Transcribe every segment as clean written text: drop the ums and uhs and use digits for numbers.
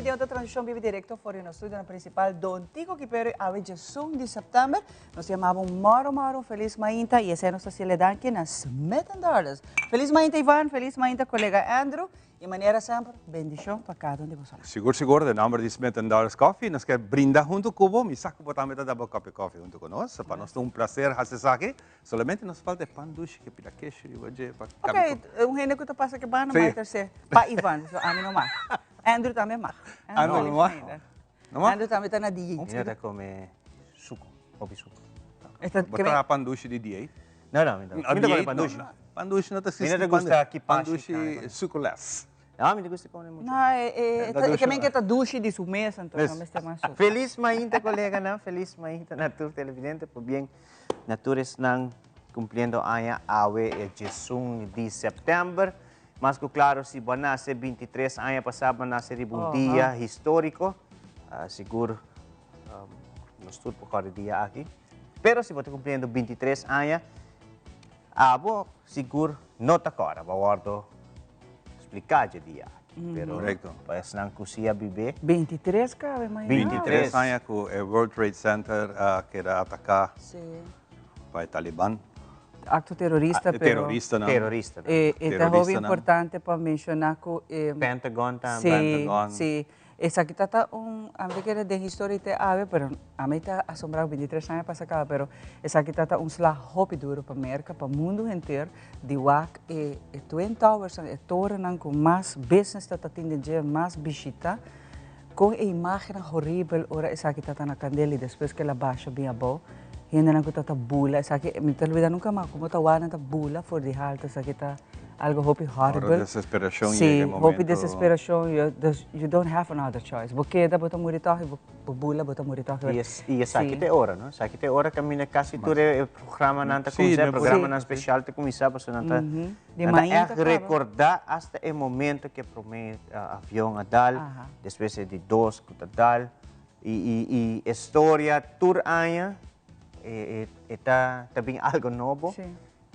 bini den otro transmishon bibi direkto for di nos studionan prinsipal Don Tico Kipero awe djesun di sèptèmber. Nos yama bo mòro mòro un felis mainta i esei nos ta hasiel e danki na Smith and Daughters. Felis mainta Ivan, felis mainta kolega Andrew i manera semper bendishon pa kada un di boso. Sigur sigur, den nomber di Smith and Daughters Coffee nos ke brinda huntu ku bo, mi sa ku bo tambe ta da bo kòp di kòfi huntu ku nos, pa nos ta un plaser hasi esaki. Solamente nos falta e pan dushi ke pida keshi riba dje pa kabi ku. Ok, un hende ku ta pasa ke banda mai terse pa Ivan, so ami no mag. Andrew tambe mag. Andrew no mag? No mag? Andrew tambe ta na diet. Mi no ta kome suku, hopi suku. Bo traha pan dushi di diet? No, no, mi no ta kome pan dushi. Pan dushi no ta existi. Mi no ta gusta ki pan dushi suku-less. No, mi ta gusta kome mucho. No, e ke men ke ta dushi di su mes, anto no mester mas suku. Felis mainta koleganan, felis mainta na tur televidente, pabien Na tur esnan cumpliendo aña awe e djesun di september. Mas cu claro si bo a nace 23 aña pasa bo a nace riba un dia historico. Sigur nos tur por corda e dia aki. Pero si bo ta cumpliendo 23 aña abo sigur no ta corda. Bo a wordo splica dje dia aki. Pero Correcto. pa esnan cu si a bibé. 23 cabe mañana. 23 aña cu e World Trade Center a keda ataca pa e Taliban. Acto terorista, pero. Teroristanan. Teroristanan. E ta hopi importante pa menciona cu e. Pentagon tambe. Si, Pentagon. si. Esaki ta ta un, ami ta kere den historia te awe, pero ami ta asombrá ku 23 aña pasa kaba, pero esaki ta ta un sla hopi duro pa Merka, pa mundu henter, di wak e e Twin Towersnan, e torennan ku mas business ta ta tin den dje, mas bishita, kon e imagennan horibel ora esaki ta ta na kandel i despues ku el a basha bin abou, hendenan ku ta ta bula, esaki mi ta lubida nunka mas komo ta wak nan ta bula for di haltu, esaki ta algo hopi horrible. Ora desesperacion yega e momento. Si, hopi desesperacion, you don't have another choice. Bo keda, bo ta muri tog, y bo bula, bo ta muri tog. Y esaki ta e ora, no? Esaki ta e ora caminda casi tur e programanan ta cuminsa, e programanan special ta cuminsa, pasobra nan ta, nan ta echt recorda hasta e momento cu e prome avion a dal, despues e di dos cu ta dal, y e storia tur aña e ta bin algo nobo.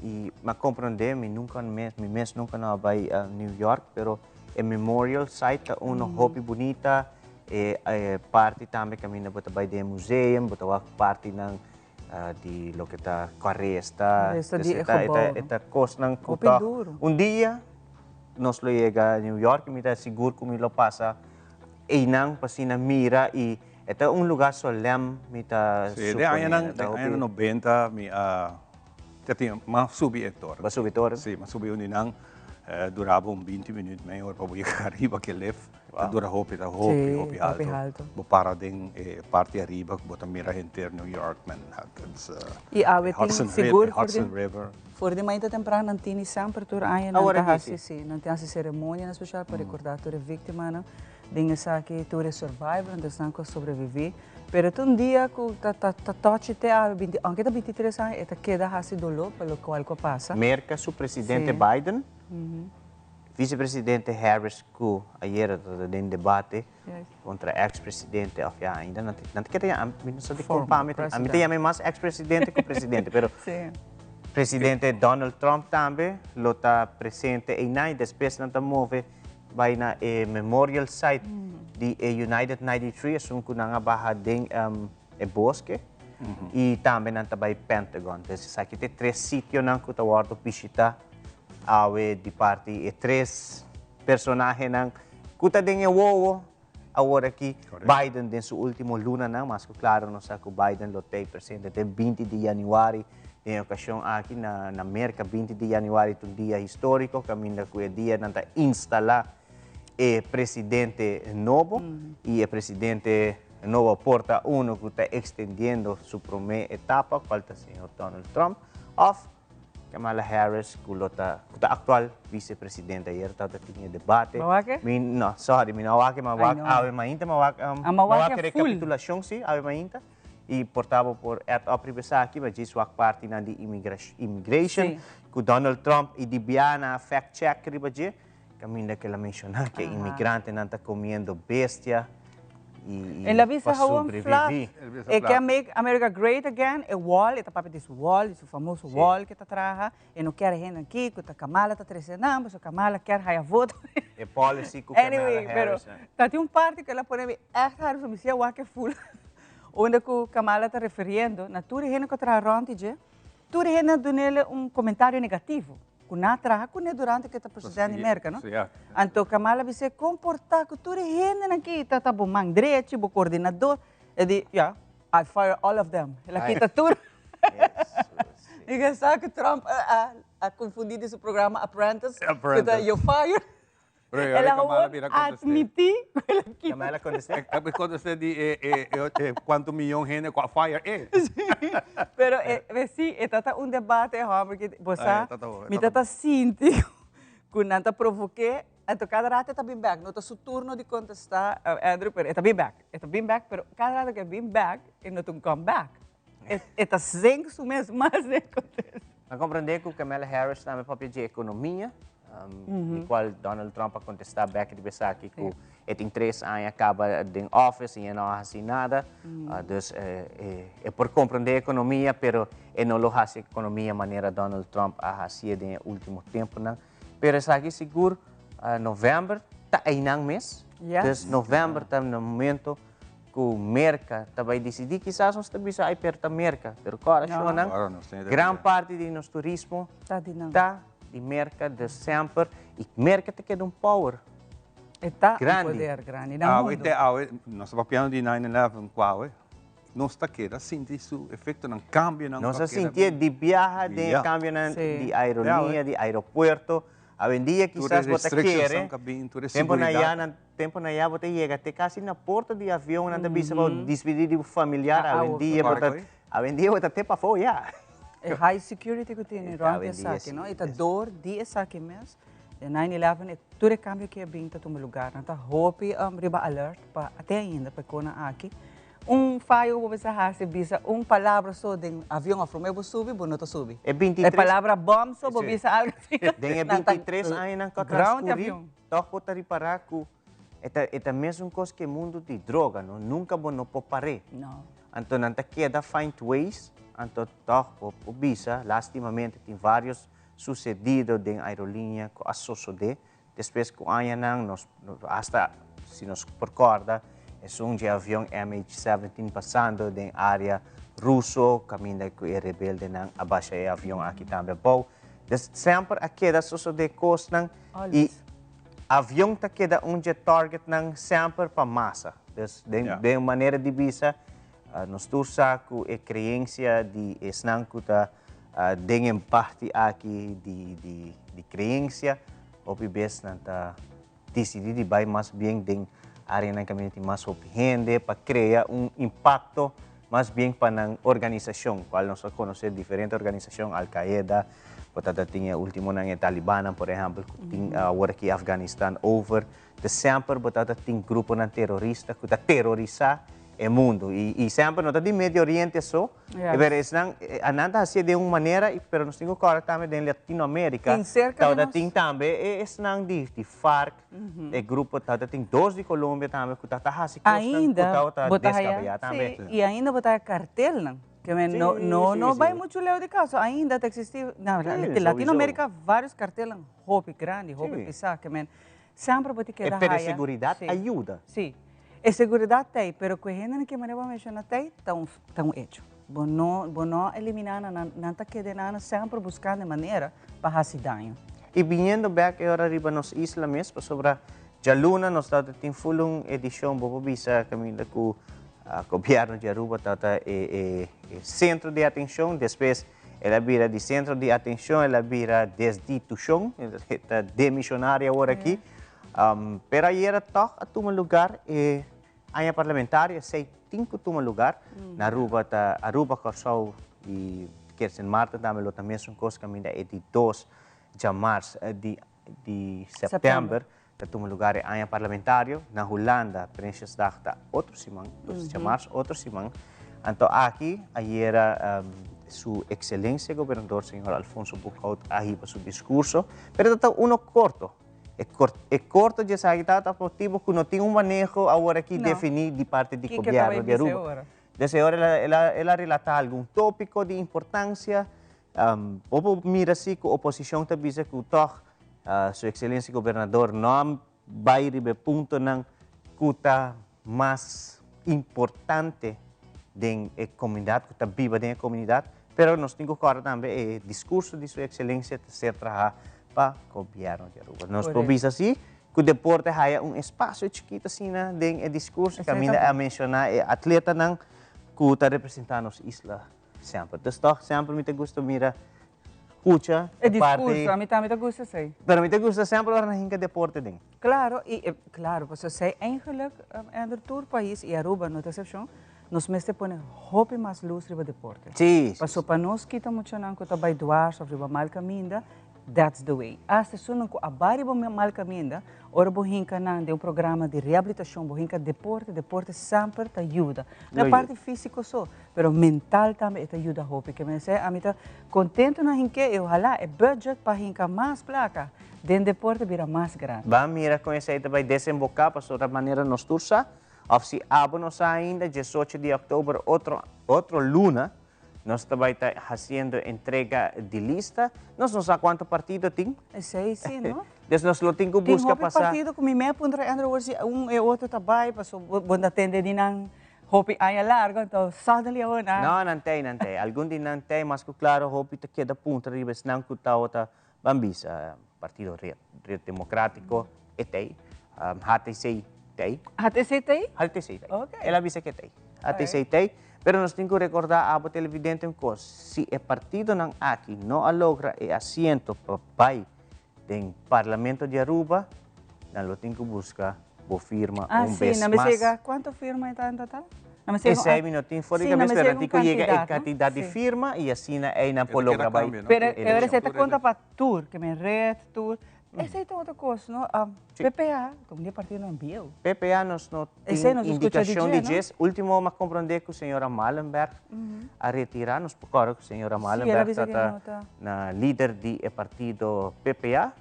Y m'a comprende, mi nunca mes, mi mes nunca no a bay New York, pero e memorial site ta uno hopi bunita, e parti tambe caminda bo ta bay den e museum, bo ta wak partinan di loke ta cuaresta, Cuaresta di e gebouw. E ta cosnan cu Hopi ta duro. Un dia nos lo yega New York y mi ta sigur cu mi lo pasa eynan pa asina mira y e ta un lugar solem mi ta Sí, den supone. añanan, den añanan 90 mi a Ta tin, m'a subi e toren. Bo a subi toren? Si, m'a subi un di nan. Duraba un binti minuut, mei ora pa bo yega ariba ke lif. Ta dura hopi, ta hopi, hopi alto. Bo para den e parti ariba ku bo ta mira henter New York, Manhattan, I awe tin Hudson sigur River, Hudson River. For di mainta tempran nan tini semper tur aña nan ta hasi, si, nan tin hasi seremonianan spesial pa rekorda tur e víktimanan. Den esaki tur e survivornan, esnan ku a sobreviví. Pero ta un dia ku ta ta ta tochi te awe binti, aunke ta 23 aña e ta keda hasi doló pa lokual ku a pasa. Merka su presidente Biden, vicepresidente Harris ku ayera ta den debate kontra ex presidente of ya ainda nan ta nan ta keda yama mi no sa di kon pa mi mi ta yama e mas ex presidente ku presidente pero presidente Donald Trump tambe lo ta presente einan i despues nan ta move Bai na e memorial site di e United 93, esun ku nan a baha den e boske, i tambe nan ta bai Pentagon. Entonces esaki ta e tres sitionan ku ta wòrdu bishitá awe di parti e tres personahenan ku ta den e wowo awor aki. Biden den su último lunanan, mas ku klaro nos sa ku Biden lo ta ei presente te 20 di yanüari. Den e okashon aki na na Merka 20 di yanüari ta un dia históriko kaminda ku e dia nan ta instalá e presidente nobo i e presidente nobo por ta uno ku ta ekstendiendo su promé etapa kual ta señor Donald Trump òf Kamala Harris ku lo ta ku ta aktual visepresidente. Ayer tabata tin e debate. Bo wak e? Mi no sorry mi no a wak e ma wak awe mainta ma wak ma wak e rekapitulashon si awe mainta. I por ta bo por add up riba esaki, ma djis wak partinan di immigration ku Donald Trump i di bia nan a fact check riba dje, kaminda ku el a menshoná ku e immigrantenan ta komiendo bestia. y El a bisa pa gewoon flat. sobrevivi. El bisa E ke flat. Make America Great Again, e wall, e ta papia di su wall, di su famoso wall ke ta traha. E no kier hende aki ku ta Kamala ta trese nan, pasobra Kamala kier haya voto. E policy ku Kamala Anyway, pero Harris nan. ta tin un parti ku el a pone mi ègt hari, pasobra mi siña wak e ful. Unda ku Kamala ta referiendo na tur e hende ku a traha rònt di dje, tur e hende a dun'el un komentario negativo, ku nan a traha kuné durante ku e ta presidente di Merka, no? Anto Kamala a bis'é, Kon por ta ku tur e hendenan aki ta ta bo man drechi, bo koordinador? E di, Ya, I fire all of them. El a kita tur. Mi ke sa ku Trump a konfundí di su programa Apprentice, ku ta You Fired. El a gewoon admití ku el a kita. Kamala kontest'é? El a kontest'é di e kuantu miyon hende ku a fire e. Pero si, e ta ta un debate hòmber ku bo sa, mi ta ta sinti ku nan ta provok'é, anto kada rato e ta bin bèk. No ta su turno di kontestá, Andrew, pero e ta bin bèk. E ta bin bèk, pero kada rato ku e bin bèk, e no ta un come back. E ta zenk su mes mas den contesta. A comprende cu Kamala Harris tambe papia dje economia, di cual Donald Trump a contesta bek riba esaki cu e tin 3 aña caba den office y e no a haci nada. Dus e por comprende economia, pero e no lo haci economia manera Donald Trump a haci'e den e ultimo temponan. Pero esaki sigur november ta eynan mes. Dus november ta na momento ku Merka ta bai disidí, kisas nos ta bisa ai pero ta Merka, pero kòrda shonnan, gran parti di nos turismo ta di Merka, dus semper, i Merka ta keda un power grandi. Awe te awe, nos ta papiando di nine eleven ku awe, nos ta keda sinti su efektonan, kambionan. Nos a sintié di biaha den e kambionan di aerolinea, di aeropuerto, awendia kisas bo ta kere, tempu na ya nan Tempo na ya bo ta yega te casi na porta di avion nan ta bisa bo dispidi di bo familiar awendia bo ta awendia bo ta te pafó ya. E high security ku tene rond di esaki no i ta door di esaki mes e 9/11 e tur e cambio ki a bin ta tuma lugar nan ta hopi riba alert pa te ainda pa e konan aki un fayo ku bo mester hasi bisa un palabra so den avion of prome bo subi bo no ta subi E palabra bom so bo bisa algo asina Den e 23 añanan ku a transcurri Tòg bo ta ripará ku e ta e ta mesun kos ku e mundu di droga, no? Nunka bo no por par'é. No. Anto nan ta keda find ways, anto tòg bo por bisa, lastimamente tin vários susedido den aerolínea ku a sosodé despues ku añanan, nos hasta si nos por kòrda esun dje avion MH17 pasando den área ruso kaminda ku e rebeldenan a basha e avion aki tambe abou. Des semper a keda sosodé kosnan i avion ta keda un dje targetnan semper pa masa. Des den den un manera di bisa nos tur sa ku e kreensia di esnan ku ta den e parti aki di di di kreensia hopi bes nan ta disidí di bai mas bien den áreanan kaminda tin mas hopi hende pa krea un impakto mas bien pa nan organisashon, kual nos a konosé diferente organisashon, Al Qaeda, bo ta ta tin e últimonan e Talibannan por ehèmpel ku tin awor aki Afganistan over. Te semper bo ta ta tin gruponan terorista ku ta terorisá e mundu i semper no ta di Medio Oriente so, Pero esnan, nan ta hacié den un manera, pero nos tin cu corda tambe den Latinoamerica, Tin cerca di tabata nos. tin tambe e esnan di di FARC, e grupo, tabata tin dos di Colombia tambe cu tabata haci cosnan cu Ainda tabata bo ta haya, descabeyá tambe. sí, y ainda bo ta haya cartelnan, que men no, no, no bay mucho leu di caso, ainda ta existi, na Latinoamerica varios cartelnan hopi grandi, hopi pisa, que men Semper bo ta keda Pero e haya. seguridad Sí. a yuda. Sí. E seguridad ta ei, pero ku e hendenan ke manera bo a menshoná ta ei, ta un, ta un hecho. Bo no, bo no a eliminá nan, nan, nan ta keda nan semper buskando e manera pa hasi daño. I biniendo bek e ora riba nos isla mes, pasobra djaluna nos tabata tin ful un edishon, bo por bisa kaminda ku gobièrnu di Aruba tabata e, e, e sentro di atenshon, despues El a bira di centro di atencion, el a bira desditucion, e ta demisionario awor aki. Pero ayera toch a tuma lugar e aña parlamentario, esey tin cu tuma lugar. Na Aruba ta Aruba, Corsou y kier Sint Maarten tambe lo ta mesun cos caminda e di dos djamars di di september ta tuma lugar e aña parlamentario. Na Hulanda Prinsjesdag ta otro siman, dos djamars otro siman. Anto aki ayera su excelencia gobernador señor Alfonso Boekhoudt a hiba su discurso, pero ta uno corto. E corto di esaki ta motibo cu no tin un maneho awor aki defini di parti di gobierno di Aruba. Desde ora el a relata algun topico di importancia. Bo por mira si cu oposicion ta bisa cu toch Su Excelencia Gobernador no a bay riba e puntonan cu ta mas importante den e comunidad, cu ta biba den e comunidad, pero nos tin cu corda tambe e discurso di Su Excelencia ta ser traha pa Gobierno di Aruba. Nos por bisa si cu deporte haya un espacio chikito asina den e discurso, caminda a menciona e atletanan cu ta representa nos isla semper. Dus toch semper mi ta gusta mira scucha e discurso, a mi tambe ta gusta esey. Pero mi ta gusta semper ora nan hinca deporte den. Claro, y claro, pasobra esey eigenlijk Ender tur pais y Aruba no ta excepcion, nos mester pone hopi mas luz riba deporte. Pasobra pa nos kita muchanan cu ta bay dwars of riba mal caminda, that's the way. Hasta esunnan cu a bay riba mal caminda, ora bo hinca nan den un programa di rehabilitacion, bo hinca deporte, deporte semper ta yuda. No e parti fisico so, pero mental tambe e ta yuda hopi. Ke mester ami ta contento na hinke y ohala e budget pa hinca mas placa den deporte bira mas grandi. Ban mira con esey ta bay desemboca, pasobra manera nos tur sa, of si abo no sa ainda, diesocho di october otro otro luna nos ta bay ta haciendo entrega di lista. Nos no sa cuanto partido tin. Esey si, no? Des nos lo tin cu busca pasa. Tin hopi partido cu mi me a puntra Andrew awor si un e otro ta bay, pasobra bo ta tende di nan Hopi aña largo, anto suddenly awor nan. No, nan tei, nan tei. Algun di nan tei, mas ku klaro hopi ta keda puntra riba esnan ku tabata, ban bisa, Partido Red, Red Demokratiko, e tei. HTC tei. HTC tei? HTC tei. Ok. El a bisa ke tei. HTC tei. Pero nos tin ku rekordá abo televidente un kos, si e partidonan aki no a logra e asiento pa bai den Parlamento di Aruba, nan lo tin cu busca bo firma ah, un sí, bes na mas. Yega, cuanto firma ta en total? Na mester Esey mi no tin for di sí, na cabeza, mester pero nan un tin cu yega e cantidad, no? cantidad di Sí. firma y asina ey nan por Esaki logra era bay cambio, no? Pero e e ora eleccion. ta conta pa tur, que men red, tur. Esey ta otro cos, no? PPA, ta un di e partidonan bieu. PPA nos no tin Esey nos escucha di indicacion dje, di no? djes. Ultimo m'a comprende cu señora Malenberg a retira. Nos por corda cu señora Sí, el a Malenberg bisa ta que ta no ta. na lider di e partido PPA,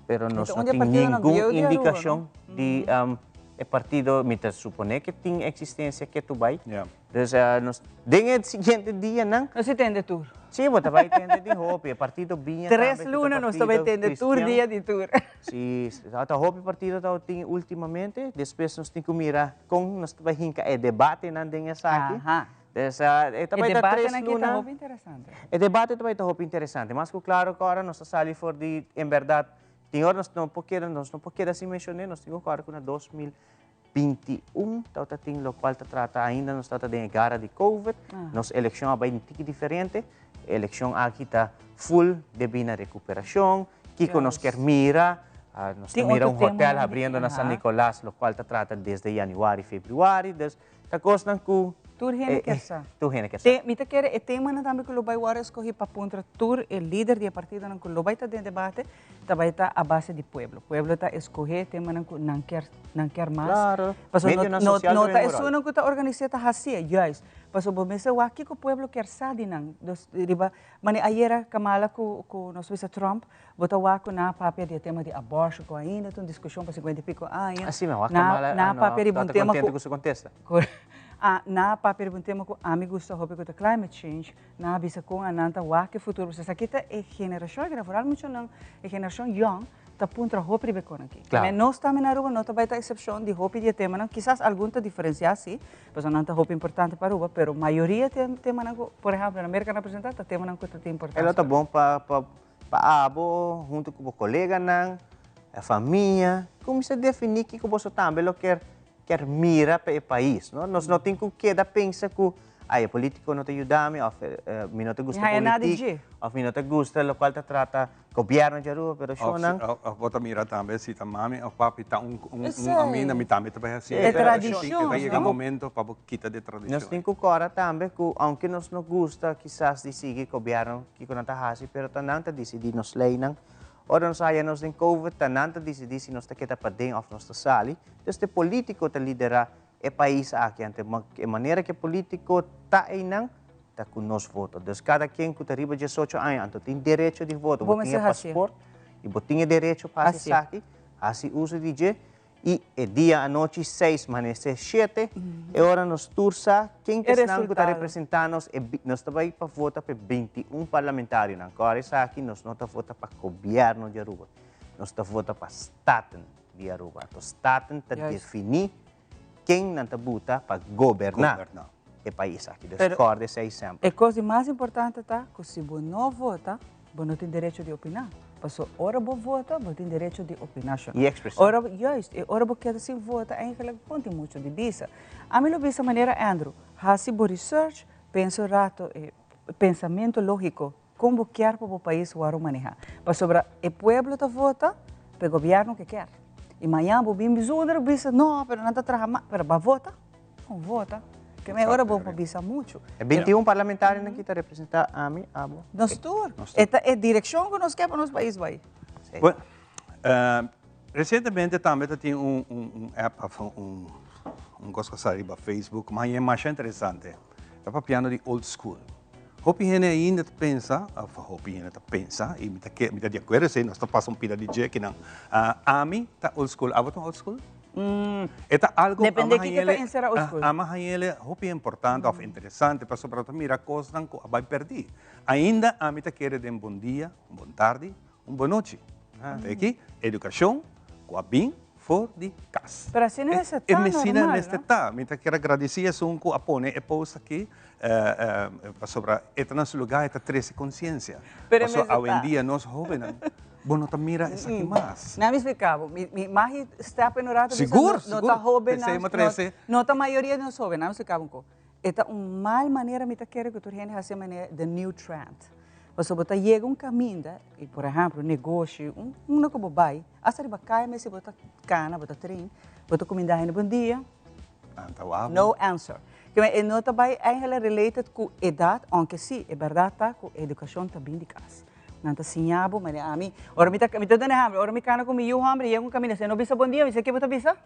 pero nos Enton, no un di e tin partidonan ningun bieu di Aruba, no? indicacion di e partido. Mi ta supone cu tin existencia ketu bay. Dus nos den e siguiente dianan. Nos a tende tur. Sí, bo ta bai tende di hopi. E partido Biña tambe. Tres luna nos ta bai tende tur dia di tur. Sí, ta hopi partido ta tin ultimamente. Despues nos tin ku mira kon nos ta bai hinka e debatenan den esaki. Dus e ta bai ta tres luna. E debatenan aki ta hopi interesante. E debate ta bai ta hopi interesante. Mas ku klaro ku ora nos ta sali for di en bèrdat tin ora nos no por keda nos no por keda sin menshoné nos tin ku kòrda ku na 2021 tabata tin lokual ta trata ainda nos tabata den e gara di covid, nos elekshon a bai un tiki diferente, e elekshon aki ta full debí na rekuperashon, kiko nos kier mira, nos ta mira un hotel habriendo na San Nicolas lokual ta trata desde januari, februari, dus ta kosnan ku Tur hende kier sa. Tur hende kier sa. Mi ta kere e temanan tambe ku lo bai wòrdu eskohí pa puntra tur e lider di e partidonan ku lo bai ta den debate, ta bai ta a base di pueblo. Pueblo ta escoge temanan cu nan kier, nan kier mas. Claro. Pasobra Medionan no, social no ta ta bay moral. esunnan cu ta organisa ta hacié, juist. Pasobra bo mester wak kico pueblo kier sa di nan. Dus riba, mane ayera Kamala cu, cu nos bisa Trump, bo ta wak cu nan a papia di e tema di aborto cu ainda ta un discusion pa cincuenta y pico aña. Así mi wak Nan, Kamala, nan a no, papia riba un ta tema contento cu cu su contesta. cu, ah, nan a papia riba un tema cu ami gusta hopi cu ta climate change. Nan a bisa kon anan ta wak e futuro. Pasobra esaki ta e generashon aki, vooral muchanan, e generashon yòn ta puntra hopi riba e kon aki. Claro. Nos tambe na Aruba no ta bai ta eksepshon di hopi di e temanan. Kisas algun ta diferensiá si, pasobra nan ta hopi importante pa Aruba, pero mayoria di e temanan ku, por ehèmpel, na Merka nan a presentá ta temanan ku ta tin importansia. E lo ta bon pa pa pa abo huntu ku bo koleganan, e famia, kuminsá definí kiko boso tambe lo kier kier mira pa e pais, no? Nos no tin ku keda pensa ku, ay, e politico no ta yuda mi, of mi no ta gusta Ni haya nada di politik, dje. of mi no ta gusta lokual ta trata gobierno di Aruba, pero Of shownan. Of bo ta mira tambe si ta mami of papi ta un un Esei. un aminda, mi tambe ta bai hasi. E Pero tradishon, ta yega no? momento pa bo kita di e tradishon. Nos tin ku kòrda tambe ku aunke nos no gusta kisas di sigui gobierno kiko nan ta hasi, pero ta nan ta disidí nos leynan. Ora nos haya nos den covid ta nan ta disidí si nos ta keda paden of nos ta sali. Entonces e politico ta lidera e pais aki, ante e manera cu e politico ta eynan ta cu nos voto. Dus cada ken cu ta riba diesocho aña anto tin derecho di voto, bo tin e paspoort. I bo tin e derecho pa hasi esaki, hasi uso di dje. I e dia anochi seis manece shete, e ora nos tur sa ken ta esnan cu ta representa nos, e nos ta bay pa vota pa e 21 parlamentarionan. Cora esaki, nos no ta vota pa gobierno di Aruba, nos ta vota pa Staten di Aruba. Anto Staten ta defini ken nan ta buta pa goberna e pais aki. Dus corda esey semper. E cos di mas importante ta cu si bo no vota, Bo no tin derecho di opiná. Paso ora bo vota, bo tin derecho di opinashon. I ekspresá. Ora, juist, i ora bo keda sin vota, eigenlijk bo no tin mucho di bisa. Ami lo bisa manera Andrew, hasi bo research, pensa un rato, e pensamento lógiko, kon bo kier pa bo pais wòrdu manehá. Pasobra e pueblo ta vota pa e gobièrnu ke kier. I mañan bo bin bizonder bisa, no, pero nan ta traha mal, pero bo a vota. No vota. Ke me ora bo por bisa mucho. E 21 parlamentarionan ki ta representa ami, abo. Nos tur. E ta e direccion ku nos ke pa nos pais bai. Sí. Bueno, recientemente tambe ta tin un un app of un un kos ku a sali riba Facebook, ma e masha interesante. Ta papiando di old school. Hopi hende ainda ta pensa, of hopi hende ta pensa, i mi ta ke mi ta di akuerdo esei, nos ta pasa un pida di dje kinan. Ami ta old school, abo ta old school? E ta algo Depende kiko ta encera old school. Ama hañele hopi importante of interesante pasobra ta mira kosnan ku a bai pèrdí. Ainda ami ta kere den bon dia, un bon tardi, un bon nochi. Anto aki edukashon ku a bin for di kas. Pero asina mester ta normal, no? Asina mester ta. Mi ta kier a gradisí esun ku a pone e post aki pasobra e ta na su lugá, e ta trese konsiensia. Pasobra awendia nos hóbennan Bo no ta mira esaki mas. Nan mi splika bo, mi mi mahi step in un rato bisa Sigur, no sigur. ta hobennan, Pesei mi trese. no ta mayoria di nos hobennan, mi splika bo un ko. E ta un mal manera mi ta kere ku tur hende hasi e manera the new trend. Pasobra bo ta yega un kaminda, i por ehemplo negoshi, un unda ku bo bai, asta riba kaya mes si bo ta kana, bo ta trin, bo ta kuminda hende bon dia, Nan ta wak bo. no answer. Ke e no ta bai eigenlijk related ku edat, aunke si, e bèrdat ta ku edukashon ta bin di kas. Nan ta siña bo, manera ami, ora mi ta, mi ta duna ehèmpel, ora mi kana ku mi yu hòmber i yega un kaminda, si e no bisa bon dia, mi sa ke bo ta bisa?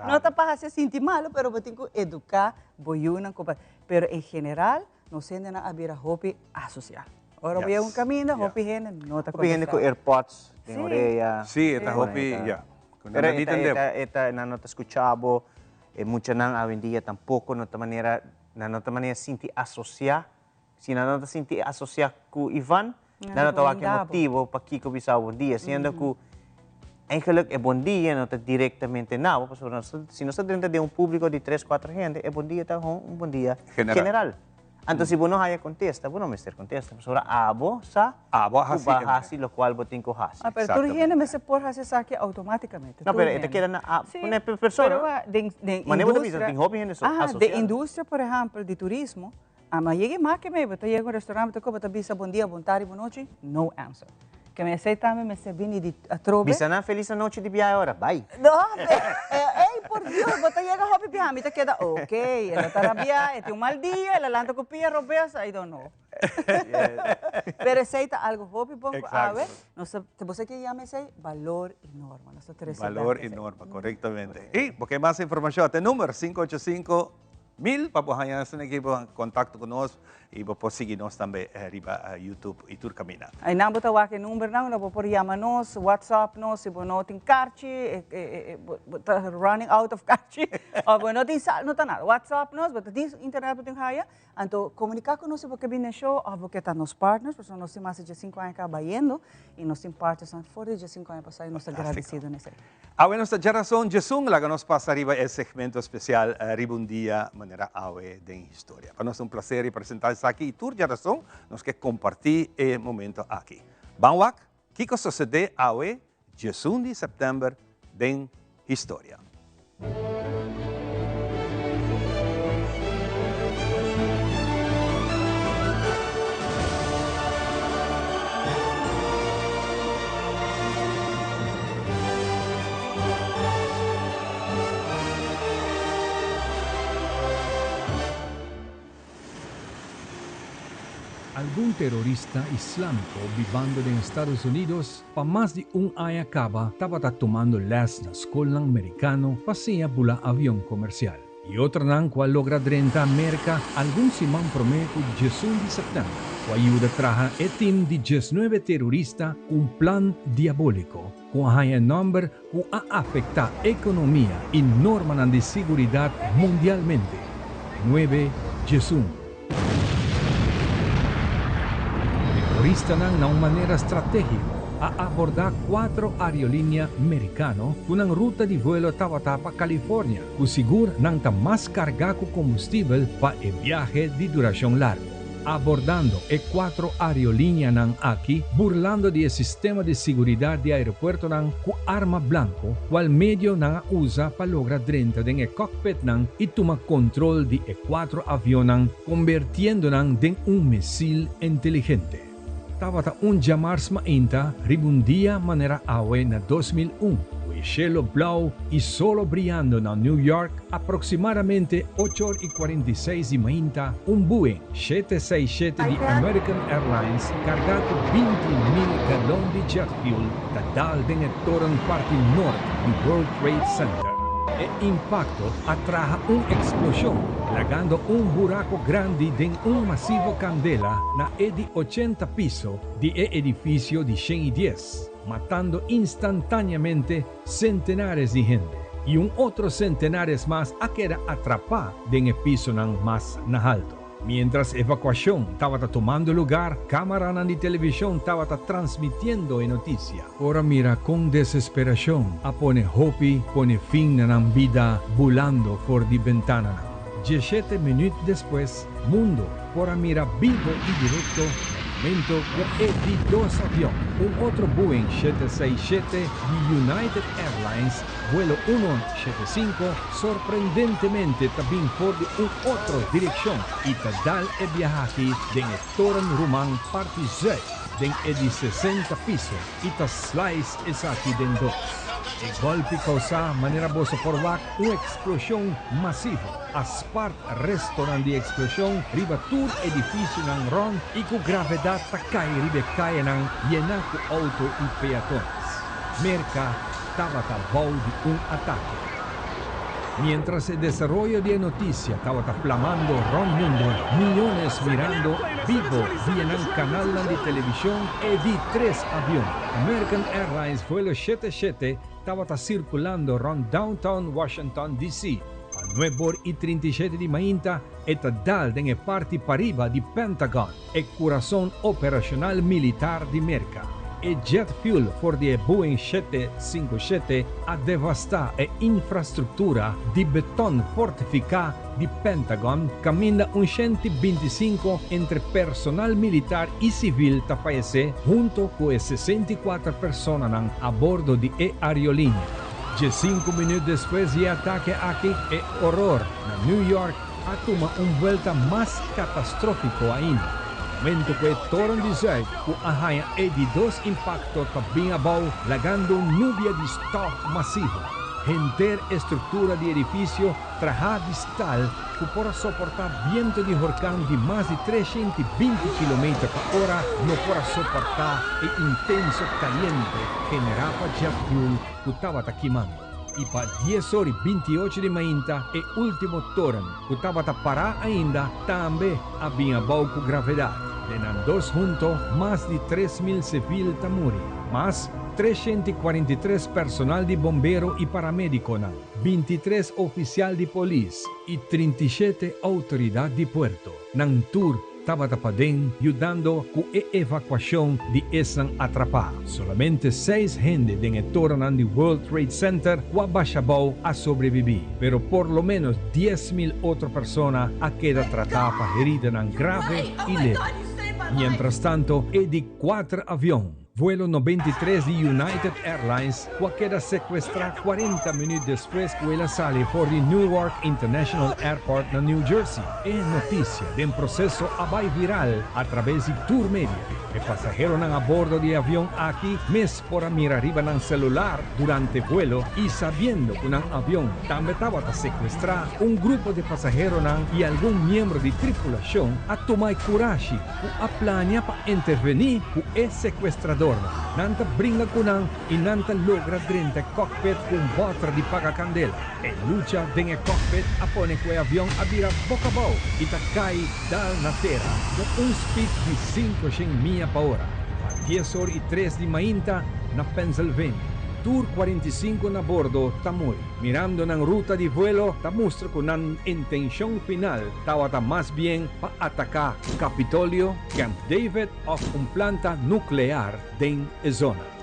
No ta pa hasi sinti malu, pero bo tin ku eduká bo yunan ku pa, pero en general, nos hendenan a bira hopi asosial. Ora bo yega un kaminda, hopi hende no ta Hopi hende ku kontestá. airpods den orea. Sí, e ta hopi, ya. Ku nan Pero no di tende bo. e ta, nan no ta skucha bo, e muchanan awendia tampoko no ta manera, nan no ta manera sinti asosiá. Si nan no ta sinti asocia cu Ivan, nan no ta wak e motibo pakico bisa bo bon dia, siendo cu eigenlijk e bon dia no ta directamente na bo, pasobra si nos ta drenta den un publico di tres, cuatro hende, e bon dia ta un bon dia general. Anto si bo no haya contesta, bo no mester contesta, pasobra abo sa cu bo a haci locual bo tin cu haci. Ah, pero tur hende mester por haci esaki automaticamente. No, pero e ta keda na e persona. Pero den industria. Manera bo ta bisa, tin hopi hende asociado. Den industria, por ehempel, di turismo, Ama yega e make mei, bo ta yega un restaurant, bo ta koba, bo ta bisa bon dia, bon tardi, bon nochi, no answer. Ke mi esei tambe mester bini di atrobe. Bisa nan felis anochi di biaha ora, bai. No, ey por Dios, bo ta yega hopi biaha, mi ta keda ok, el a ta rabia, e tin un mal dia, el a lanta ku pia robes, I don't know. Pero esei ta algo hopi bon ku awe, nos ta, bo sa ke yama esei? Balor i norma, nos ta trese bek esei. Balor i norma, korektamente. I bo ke mas informashon, te number 585. Mil pa bo haña esnan aki bo contacto cu nos y bo por sigui nos tambe riba YouTube y tur camina. Einan bo ta wak e numbernan unda bo por yama nos, WhatsApp nos si bo no tin karchi, bo ta running out of karchi of bo no tin sal, no ta nada. WhatsApp nos, bo ta tin internet bo tin haya, anto comunica cu nos si bo ke bini na e show of bo ke ta nos partners pasobra nos tin mas di diescinco aña caba bayendo y nos tin partnersnan for di diescinco aña pasa y nos ta gradecido na esey. Awe nos ta djarason djesun, laga nos pasa riba e segmento especial riba un dia manera awe den historia. Pa nos ta un placer representa esaki y tur djarason nos ke comparti e momento aki. Ban wak kico sosode awe djesun di september den historia. Algun terorista islámiko bibando den Estados Unidos pa mas di un aña kaba tabata tumando lès na skolnan merikano pa siña bula avion komersial. I otronan ku a logra drenta Merka algun siman promé ku 11 di sèptèmber, ku a yuda traha e tim di 19 terorista ku un plan diabóliko ku a haña e nòmber ku a afektá ekonomia i normanan di siguridat mundialmente, nuebe 11. Teroristanan na un manera stratégiko a abordá cuatro aerolínea merikano ku nan ruta di vuelo tabata pa California, ku sigur nan ta mas kargá ku kombustibel pa e biahe di durashon largu. Abordando e cuatro aerolíneanan aki, burlando di e sistema di siguridat di aeropuertonan ku arma blanko, kual medio nan a usa pa logra drenta den e cockpitnan i tuma kontrol di e cuatro avionnan, konbertiendo nan den un misil inteligente. Tabata un djamars mainta riba un dia manera awe na 2001, ku e shelo blou i solo briando na New York, aproksimadamente 8:46 di mainta, un Boeing 767 di American Airlines kargá ku 20.000 galon di jet fuel ta dal den e toren parti nort di World Trade Center. E impakto a traha un eksploshon, lagando un buraku grandi den un masivo kandela na e di 80 piso di e edifisio di 110, matando instantáneamente sentenares di hende. I un otro sentenares mas a keda atrapá den e pisonan mas na haltu. Mientras evakuashon tabata tumando lugá, kámaranan di televishon tabata transmitiendo e notisia. Ora mira ku desesperashon a pone hopi pone fin na nan bida bulando for di bentananan. 17 minüt despues, mundu por a mira bibu i direkto momento ku e di dos avion, un otro Boeing 767 di United Airlines, vuelo 175, sorprendentemente tambe for di un otro direkshon i ta dal e biaha aki den e toren ruman parti zuid, den e di 60 piso i ta slice esaki den dos. E golpi a kousa manera boso por wak un eksploshon masivo. A spart restonan di eksploshon riba tur edifisionan rònt i ku gravedat ta kai riba kayanan yená ku outo i peatonnan. Merka tabata bou di un atake. Mientras e desaroyo di notisia tabata plamando rònt mundu, miónes mirando bibu via nan kanal di televishon e di tres avion. American Airlines vuelo 77 tabata sirkulando rònt downtown Washington, D.C. Pa 9:37 di mainta e ta dal den e parti pariba di Pentagon, e kurason operashonal militar di Merka. E jet fuel for di Boeing 757 a devastá e infrastruktura di beton fortifiká di Pentagon, kaminda un 125 entre personal militar i sivil ta fayesé huntu ku 64 persona a bordo di e aerolínea. 5 minüt despues di e atake aki, e horor na New York a tuma un buelta mas katastrófiko ainda. Momento ku e toren di zuid, ku a haña e di dos impakto ta bin abou, lagando nubia di stof masivo. Henter struktura di edifisio trahá di staal ku por soportá bientu di horkan di mas di 320 km pa ora no por soportá e intenso kayente generá pa jet fuel ku tabata kimando. I pa 10:28 di mainta e último toren ku tabata pará ainda tambe a bin abou ku gravedat. Den nan dos huntu, mas di 3.000 sivil ta muri, mas 343 personal di bombero i paramédikonan, 23 ofisial di polis i 37 outoridat di puerto. Nan tur tabata paden yudando ku e evakuashon di esnan atrapá. Solamente seis hende den e toren di World Trade Center ku a basha abou a sobrebibí, pero por lo ménos 10.000 otro persona a keda tratá pa heridanan grave i leve. Mientras tantu, e di kuater avion, vuelo 93 di United Airlines, ku a keda sekuestrá 40 minüt despues ku el a sali for di Newark International Airport na New Jersey. E notisia den proseso a bai viral a traves di tur media. E pasaheronan a bordo di e avion aki mes por a mira riba nan selular durante vuelo i sabiendo ku nan avion tambe tabata sekuestrá, un grupo di pasaheronan i algun miembro di tripulashon a tuma kurashi ku a plania pa intervení ku e sekuestradó. tiradornan. Nan ta bringa ku nan i nan ta logra drenta e cockpit ku un bòter di paga kandela. E lucha den e cockpit a pone ku e avion a bira boka abou i ta kai dal na tera ku un speed di 500 mia pa ora. Pa dies or i tres di mainta na Pennsylvania. Tur 45 na bordo ta muri. Mirando nan ruta di vuelo ta mustra ku nan intenshon final tabata mas bien pa ataká Capitolio, Camp David òf un planta nuklear den e zona.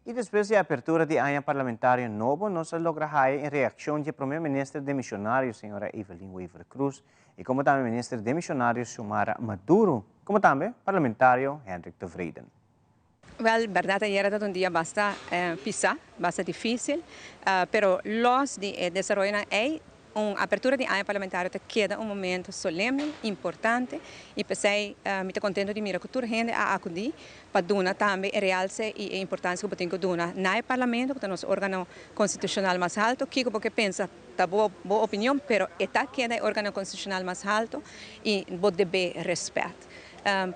Y despues di e apertura di aña parlamentario nobo nos a logra haya en reaccion dje Prome Minister demisionario señora Evelyn Wever-Croes y como tambe Minister demisionario Xiomara Maduro, como tambe Parlamentario Hendrik Tevreden. Wel, berdad ayera ta un dia basta pisa, basta dificil, pero los di e desaroyonan ey, un apertura di aña parlamentario ta keda un momento solemne, importante, y p'esey mi ta contento di mira cu tur hende a acudi pa duna tambe e realce y e importancia cu bo tin cu duna na e Parlamento, cu ta nos organo constitucional mas alto. Kico bo ke pensa ta bo bo opinion, pero e ta keda e organo constitucional mas alto y bo debe respet.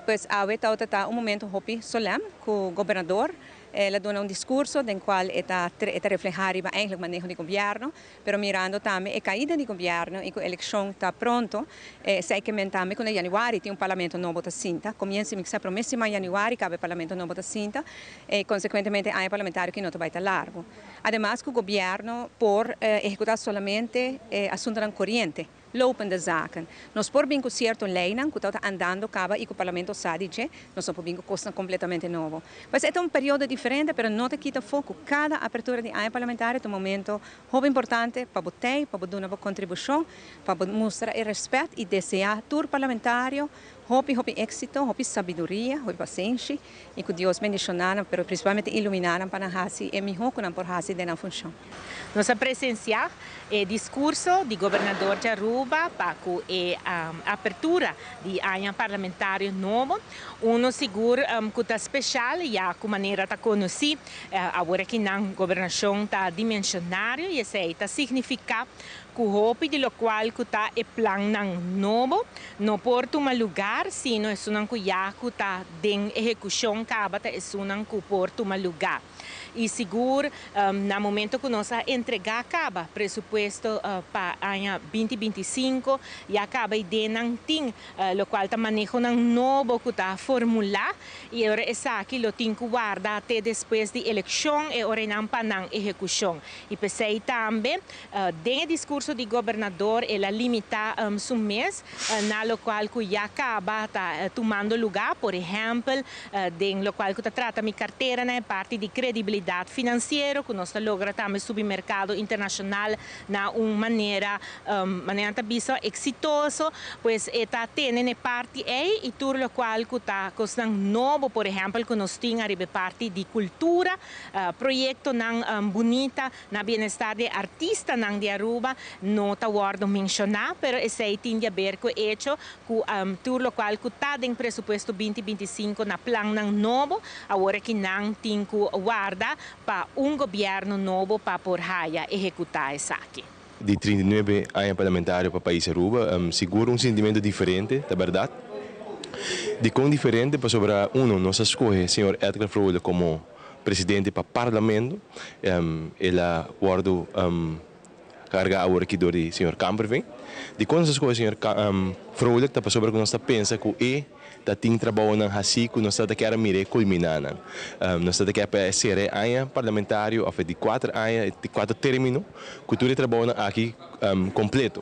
Pues awe tawata ta un momento hopi solem cu Gobernador el a duna un discurso den cual e ta e ta refleha riba eigenlijk maneho di gobierno, pero mirando tambe e caida di gobierno y cu eleccion ta pronto, esey ke men tambe cu na januari tin un parlamento nobo ta sinta, comienzo mi kisa prome siman januari caba e parlamento nobo ta sinta, y consecuentemente e aña parlamentario aki no ta bay ta largo. Ademas cu gobierno por ehecuta solamente asuntonan coriente, lopende zaken. Nos por bin cu cierto leynan cu ta andando caba y cu Parlamento sa di dje, nos no por bin cu cosnan completamente nobo. Pues e ta un periodo diferente, pero no ta kita afo cu cada apertura di aña parlamentario ta un momento hopi importante pa bo tey, pa bo duna bo contribucion, pa bo mustra e respet y desea tur parlamentario hopi hopi exito, hopi sabiduria, hopi pasenshi y cu Dios bendiciona nan, pero principalmente ilumina nan pa nan haci e miho cu nan por haci den nan funcion. Nos a presencia e discurso di Gobernador di Aruba pa cu e apertura di aña parlamentario nobo, uno sigur cu ta special ya cu manera ta conoci awor aki nan gobernacion ta dimensionario y esey ta significa Cu hopi di locual cu ta e plannan nobo no por tuma lugar, sino esunnan cu ya cu ta den ehecucion caba ta esunnan cu por tuma lugar. Y sigur na momento cu nos a entrega caba presupuesto pa aña 2025 ya caba idenan tin locual ta manehonan nobo cu ta formula y ora esaki lo tin cu warda te despues di eleccion e ora eynan pa nan ehecucion. Y p'esey tambe Den e discurso di gobernador el a limita su mes na locual cu ya caba ta tumando lugar, por ehempel den locual cu ta trata mi cartera na e parti di credibilidad financiero cu nos ta logra tambe subi mercado internacional na un manera, manera nan ta bisa, exitoso, pues e ta tene na e parti ey y tur locual cu ta cosnan nobo, por ehempel cu nos tin ariba e parti di cultura, proyectonan bunita Na bienestar di e artistanan di Aruba no ta wordo menciona, pero esey tin di haber cu e hecho cu tur locual cu ta den presupuesto 2025 na plannan nobo, awor aki nan tin cu warda pa un gobierno nobo pa por haya ehecuta esaki. Di 39 aña parlamentario pa pais Aruba, sigur un sintimento diferente, ta berdad. Dicon diferente? Pasobra uno, nos a scoge señor Edgar Vrolijk como presidente pa Parlamento, el a wordo carga awor aki door di señor Kamperveen. Dikon nos a scoge señor Vrolijk ta pasobra cu nos ta pensa cu e ta tin trabounan haci cu nos ta ta kier a mira e culmina nan. Nos ta ta kier pa e cera e aña parlamentario of e di cuater aña, e di cuater termino cu tur e trabounan aki completo.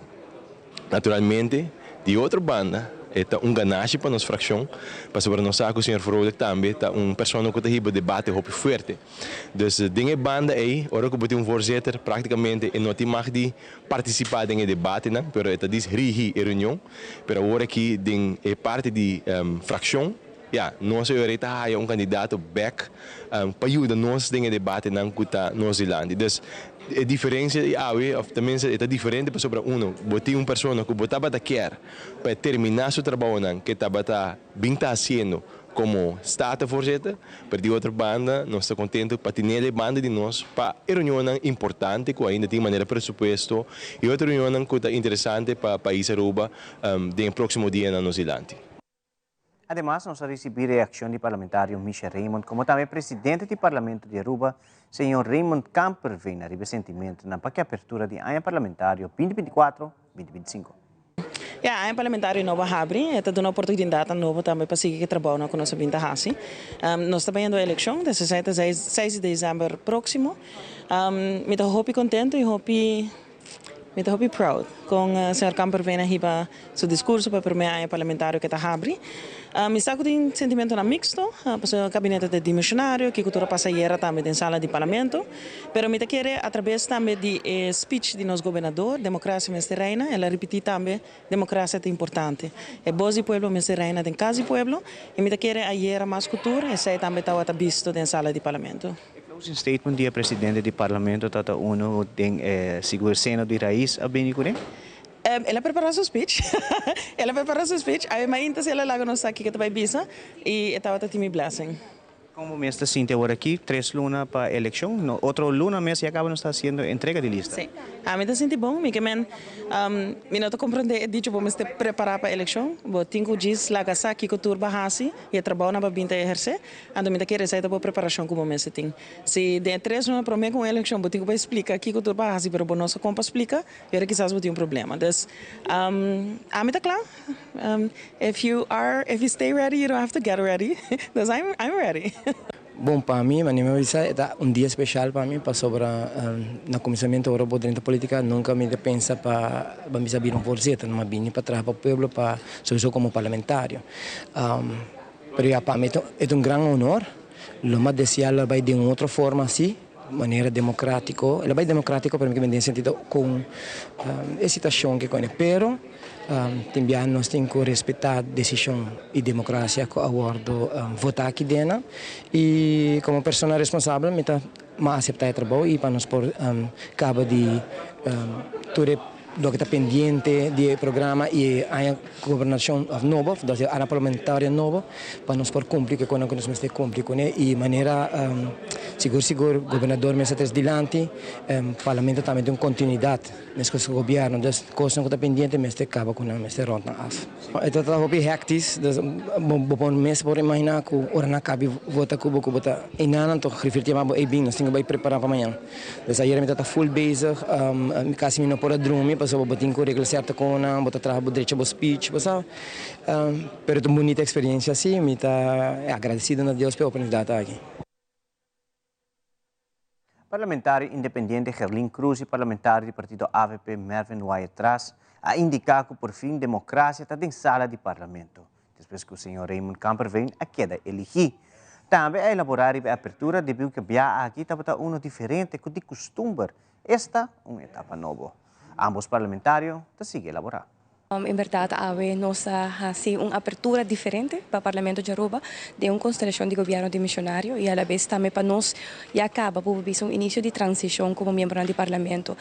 Naturalmente, di otro banda. E ta un ganashi pa nos fraccion, pasobra nos sa cu señor Vrolijk tambe ta un persona cu ta hiba debate hopi fuerte. Dus den e banda ey, ora cu bo tin un voorzitter, practicamente e no tin mag di participa den e debatenan, pero e ta dis rigi e reunion. Pero awor aki den e parti di fraccion, ya, nos e ora ey ta haya un candidato bek pa yuda nos den e debatenan cu ta nos dilanti. Dus e diferencia di awe, of tenminste e ta diferente pasobra uno, bo tin un persona cu bo tabata kier pa e termina su trabaonan cu e tabata bin ta haciendo como Statenvoorzitter, pero di otro banda nos ta contento pa tinel e banda di nos pa e reunionnan importante cu ainda tin manera presupuesto y otro reunionnan cu ta interesante pa pais Aruba den e proximo dianan nos dilanti. Ademas nos a ricibi reaccion di parlamentario Misha Raymond como tambe presidente di Parlamento di Aruba, señor Raymond Kamperveen ariba e sentimentonan pa cu e apertura di aña parlamentario 2024, 2025. Ya, aña parlamentario nobo a habri, e ta duna oportunidatnan nobo tambe pa sigui ku e trabounan ku nos a bin ta hasi. Nos ta bayendo elekshon, desesei ta seis di desèmber próksimo. Mi ta hopi kontentu i hopi mi ta hopi proud kon señor Kamperveen a hiba su diskurso pa e promé aña parlamentario ku e ta habri. Mi sa ku tin sentimentonan miksto, pasobra e kabinete ta dimisionario, kiko tur a pasa ayera tambe den sala di parlamento. Pero mi ta kere atrabes tambe di e speech di nos gobernador, democracia mester reina, el a ripiti tambe democracia ta importante. E bos di pueblo mester reina den cas di pueblo y mi ta kere ayera mas cu tur esey tambe tawata bisto den sala di parlamento. E closing statement di e presidente di parlamento tata uno den e sigur seno di Raiz a bini cune? El a prepara su speech, el a prepara su speech, awe mainta si el a laga nos sa kico ta bay bisa y e tawata tin mi blessing. Kon bo mes ta sinti awor aki, tres luna pa elekshon, no otro luna mes ya kaba nos ta hasiendo entrega di lista? Sí, ami ta sinti bon, mi ke men mi no ta komprondé e dicho bo mester prepará pa elekshon, bo tin ku djis laga sa kiko tur bo a hasi i e trabounan bo a bin ta ehersé, anto mi ta kere esei ta bo preparashon ku bo mester tin. Si den e tres luna promé ku un elekshon bo tin ku bai splika kiko tur bo a hasi pero bo no sa kon pa splika, Pero kisas bo tin un problema. Dus, ami ta kla. If you are, if you stay ready, you don't have to get ready. Dus I'm, I'm ready. Bon, pa mi, manera mi a bisa, e ta un dia special pa mi pasobra na cuminsamentu ora bo drenta politica nunca mi ta pensa pa bo bisa bira un voorzitter, mi a bini pa traha pa pueblo, pa sowieso como parlamentario. Pero ya pa mi e ta un gran honor, lo mi a desea lo a bay den un otro forma si. Manera democratico, el a bay democratico pero mi ke den sentido con e situacion ke kone pero tin bia nos tin cu respeta decision y democracia cu a wordo vota aki dena y como persona responsabel mi ta mas acepta e trabou y pa nos por caba di tur e Loke ta pendiente di e programa y e aña gobernacion of nobo, of e aña parlamentario nobo, pa nos por cumpli cu e cosnan cu nos mester cumpli cune. Y manera sigur sigur gobernador mester tres dilanti, parlamento tambe tin un continuidad mescos cu gobierno. Dus cosnan cu ta pendiente mester caba cu nan, mester rond nan af. E ta hopi hectisch, dus bo por mes por imagina cu ora nan cabi vota cu bo cu bo ta enanan toch grifir ta yama bo, ey bin nos tin cu bay prepara pa mañan. Dus ayera mi tabata full bezig, casi mi no por a drumi pasobra bo tin cu regla cierto conan, bo ta traha bo drecha bo speech, bo sa. Pero ta un bunita experiencia si, mi ta agradecido na Dios pa e oportunidad aki. Parlamentario independiente Gerlin Croes y parlamentario di partido avp Mervin Wyatt-Ras a indica cu porfin democracia ta den sala di parlamento. Despues ku señor Raymond Kamperveen a keda eligí. Tambe a elaborá riba e apertura debiu ku e bia aki tabata uno diferente ku di kustumber, esta un etapa nobo. Ambos parlamentario ta sigui elaborá. En berdad awe nos a haci un apertura diferente pa Parlamento di Aruba den un constelacion di gobierno dimisionario y alabes tambe pa nos ya caba por bisa un inicio di transicion como miembronan di Parlamento.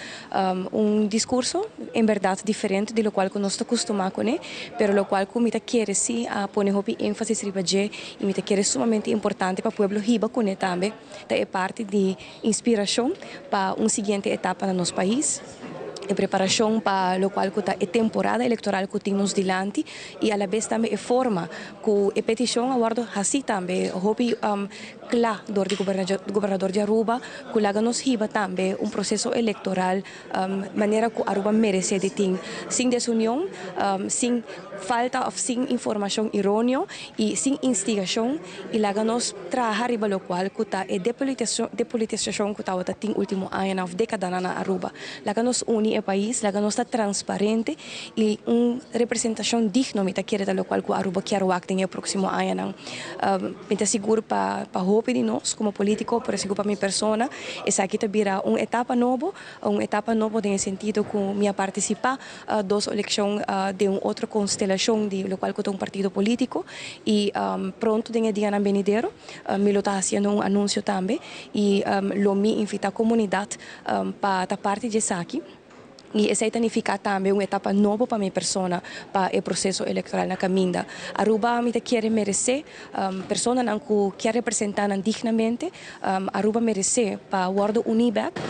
Un discurso en berdad diferente di locual cu nos ta custuma cune, pero locual cu mi ta kere si a pone hopi enfasis riba dje y mi ta kere sumamente importante pa pueblo hiba cune tambe ta e parti di inspiracion pa un siguiente etapa na nos pais, e preparacion pa locual cu ta e temporada electoral cu tin nos dilanti y alabes tambe e forma cu e peticion a wordo haci tambe hopi. Cla dor di Gobernador di Aruba cu laga nos hiba tambe un proceso electoral manera cu Aruba merece di tin, sin desunion, sin falta of sin informacion eroneo y sin instigacion y laga nos traha riba locual cu ta e depolitisacion cu tabata tin ultimo añanan of decadanan na Aruba. Laga nos uni e pais, laga nos ta transparente y un representacion digno mi ta kere ta locual cu Aruba kier wak den e proximo añanan. Mi ta sigur pa pa hopi di nos como politico, pero sigur pa mi persona, esaki ta bira un etapa nobo, un etapa nobo den e sentido cu mi a participa dos eleccion den un otro constelacion di locual cu ta un partido politico y pronto den e dianan benidero mi lo ta haciendo un anuncio tambe y lo mi invita comunidad pa ta parti di esaki. I esei ta nifiká tambe un etapa nobo pa mi persona pa e proseso elektoral na kaminda. Aruba mi ta kere meresé personanan ku kier representá nan dignamente. Aruba meresé pa wòrdu uní bèk,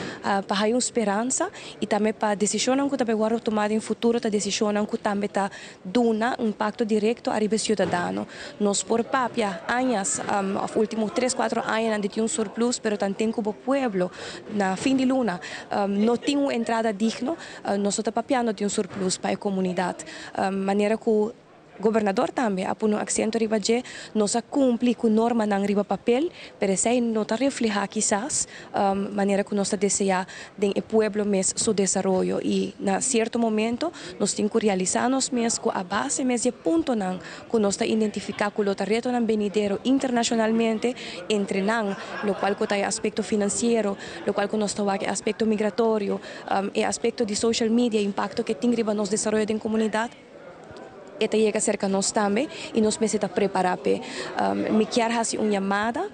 pa haña un speransa i tambe pa desishonnan ku ta bai wòrdu tumá den futuro ta desishonnan ku tambe ta duna un impakto direkto ariba e siudadano. Nos por papia añas òf último tres kuatro añanan di tin un surplus pero tanten ku bo pueblo na fin di luna no tin un entrada digno, nos no ta papiando di un surplus pa e komunidat. Manera ku gobernador tambe a pone un aksento riba dje, nos a kumpli ku normanan riba papel, pero esei no ta reflehá kisas manera ku nos ta deseá den e pueblo mes su desaroyo. I na sierto momento nos tin ku realisá nos mes ku a base mes di e puntonan ku nos ta identifiká ku lo ta retonan benidero internashonalmente, entre nan lokual ku ta e aspekto finansiero, lokual ku nos ta wak e aspekto migratorio, e aspekto di social media, e impakto ku e tin riba nos desaroyo den komunidat. E ta yega serka nos tambe i nos mester ta prepará p'e. Mi kier hasi un yamada,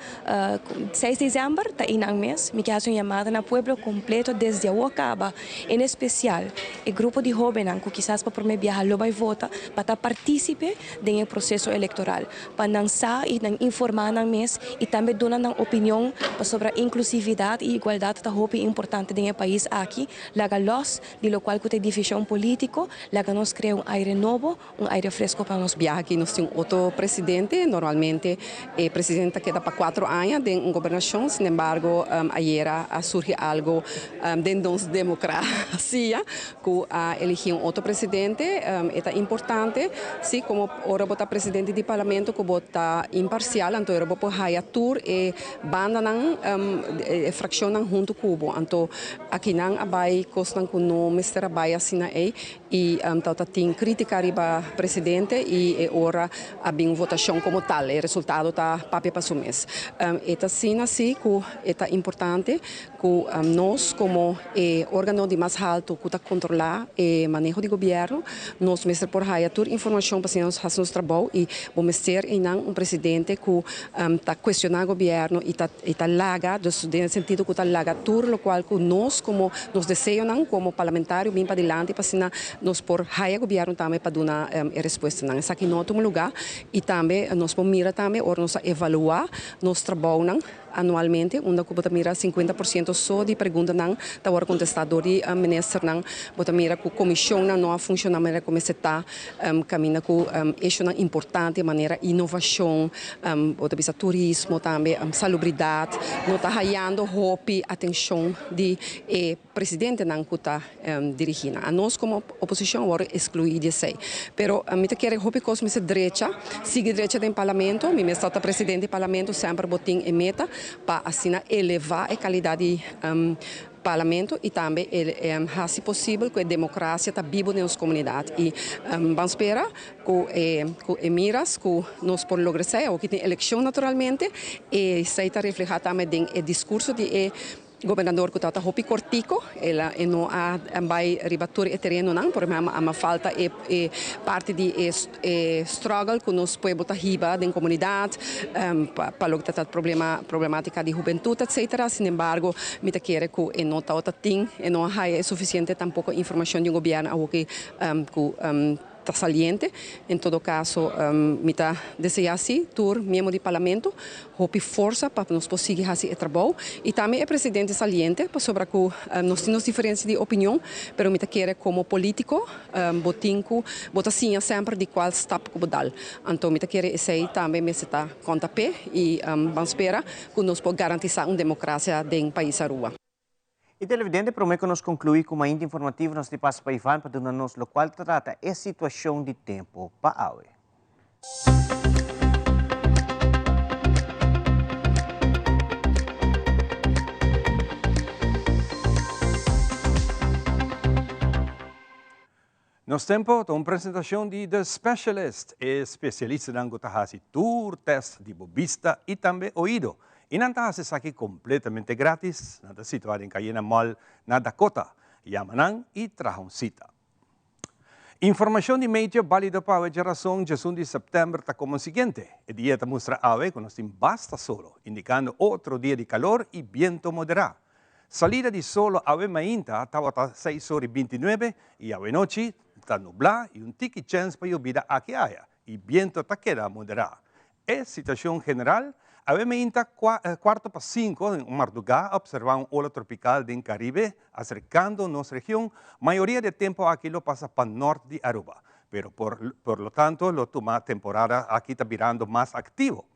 seis desèmber ta einan mes, mi kier hasi un yamada na pueblo kompleto desde awor kaba, en espesial e grupo di hóbennan ku kisas pa promé biaha lo bai vota pa ta partísipe den e proseso elektoral, pa nan sa i nan informá nan mes i tambe duna nan opinion pasobra inklusividat i igualdat ta hopi importante den e pais aki. Laga lòs Di locual cu ta e division politico, laga nos crea un aire nobo, un aire fresco pa nos. Biaha aki nos tin otro presidente. Normalmente e presidente ta keda pa cuatro aña den un gobernacion. Sin embargo, ayera a surgi algo den nos democracia cu a eligi un otro presidente. E ta importante, si, como ora bo ta presidente di parlamento cu bo ta imparcial, anto ora bo por haya tur e bandanan, e fraccionnan hunto cu bo. Anto Akinan a bai kosnan ku no mester a bai asina ei i tabata tin krítika riba presidente i e ora a bin un votashon komo tal e resultado ta papia pa su mes. E ta asina si ku e ta importante ku nos komo e órgano di mas haltu ku ta kontrolá e maneho di gobièrnu nos mester por haya tur informashon pa asina nos hasi nos trabou i bo mester einan un presidente ku ta kuestioná gobièrnu i ta E ta laga, dus den e sentido ku ta laga tur lokual ku nos komo nos deseonan komo parlamentario bin padilanti pa asina nos por haya gobièrnu tambe pa duna e respuestanan. Esaki no a tuma lugá i tambe nos por mira tambe ora nos a evaluá nos trabounan anualmente unda ku bo ta mira sinkuenta por siento so di preguntanan ta wòrdu kontestá dor di ministernan. Bo ta mira ku komishonnan no a funshoná manera ku mester ta kaminda ku eshonan importante manera inovashon, Bo ta bisa turismo tambe, salubridad no ta hayando hopi atencion di e presidentenan cu ta dirigi nan. Anos como oposicion a worde exclui di esey. Pero mi ta kere hopi cos mester drecha, sigui drecha den parlamento. Mi mes ta presidente di parlamento, semper bo tin e meta pa asina eleva e calidad di Parlamento y tambe e haci posibel cu e democracia ta bibo den nos comunidad y ban spera cu e cu e miras cu nos por logra esey. Awo ki tin eleccion naturalmente y esey ta refleha tambe den e discurso di e gobernador cu tabata hopi cortico, el a e no a bay riba tur e terenonan por ehempel ama falta e e parti di e e struggle cu nos pueblo ta hiba den comunidad pa loke ta trata problema problematica di hubentud etcetera. Sin embargo mi ta kere cu e no tabata tin e no a haya e suficiente tampoco informacion di un gobierno awoki cu. ta saliente. En todo caso, mi ta desea si tur miembro di Parlamento hopi forsa pa nos por sigui haci e trabou y tambe e presidente saliente pasobra cu nos tin nos diferencia di opinion, pero mi ta kere como politico bo tin cu bo ta siña semper di cual stap cu bo dal. Anto mi ta kere esey tambe mester ta conta p'e y ban spera cu nos por garantisa un democracia den pais Aruba. Y televidente, prome cu nos conclui cu Mainta Informativo nos di pasa pa Ivan pa duna nos locual ta trata e situacion di tempo pa awe. Nos Tempo ta un presentacion di The Specialist, e specialistanan cu ta haci tur test di bo bista y tambe oido. Y nan ta haci esaki completamente gratis. Nan ta situa den Cayena Mall na Dakota. Yama nan y traha un cita. Informacion di meteo balido pa awe djarason djesun di september ta como siguiente. E dia ta mustra awe cu nos tin basta solo, indicando otro dia di calor y biento modera. Salida di solo awe mainta tabata seis or i bintinuebe i awe nochi ta nublá i un tiki chèns pa yobida aki aya i biento ta keda moderá. E situashon general, awe mainta kuarto pa sinku den un mardugá a opservá un ola tropikal den Karibe aserkando nos region, mayoria di e tempu aki lo pasa pa nort di Aruba, pero por por lo tanto lo tuma temporada aki ta birando mas aktivo.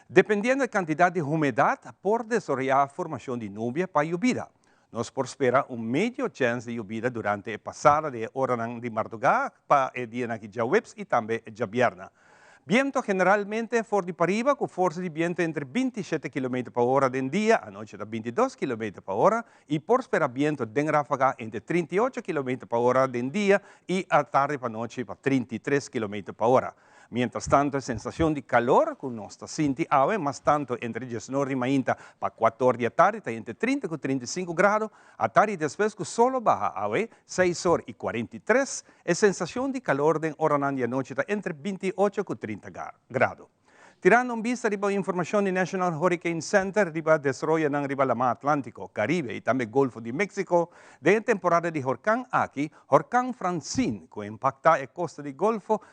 Dependiendo e kantidat di humedat por desaroyá formashon di nubia pa yubida. Nos por spera un medio chèns di yubida durante e pasada di e oranan di mardugá pa e dianan aki djaweps i tambe djabièrnè. Biento generalmente for di pariba ku forsa di biento entre 27 kilometer pa ora den dia, anochi ta 22 kilometer pa ora, i por spera biento den ráfaga entre 38 kilometer pa ora den dia i atardi pa anochi pa 33 kilometer pa ora. Mientras tanto e sensacion di calor cu nos ta sinti awe mas tanto entre diesnor di mainta pa cuator di atardi ta entre 30 cu 35 grado, atardi despues cu solo baha awe seis or y 43, e sensacion di calor den oranan di anochi ta entre 28 cu 30 grado. Tirando un bista riba informacion di National Hurricane Center riba desaroyonan riba Lama Atlantico, Caribe y tambe Golfo di Mexico, den e temporada di horcan aki, Horcan Francine, cu a impacta e costa di Golfo,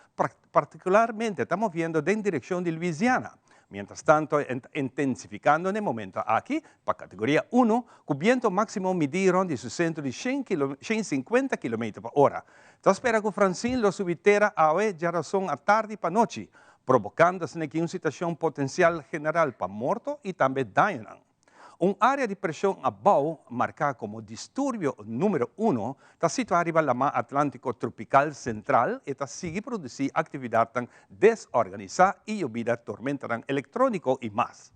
Partikularmente ta moviendo den direkshon di Louisiana. Mientras tanto e ta intensifikando n'e momento aki pa kategoria uno ku biento máksimo midí rònt di su sentro di shen 150 kilometer pa ora. Ta spera ku Francine lo subi tera awe djarason atardi pa nochi, probokando asin'aki un situashon potensial general pa morto i tambe dañonan. Un área di preshon abou, marká komo disturbio número uno, ta situá riba Lamá Atlántiko Tropikal Sentral i ta sigui produsí aktividatnan desorganisá i yobida, tormentanan elektróniko i mas.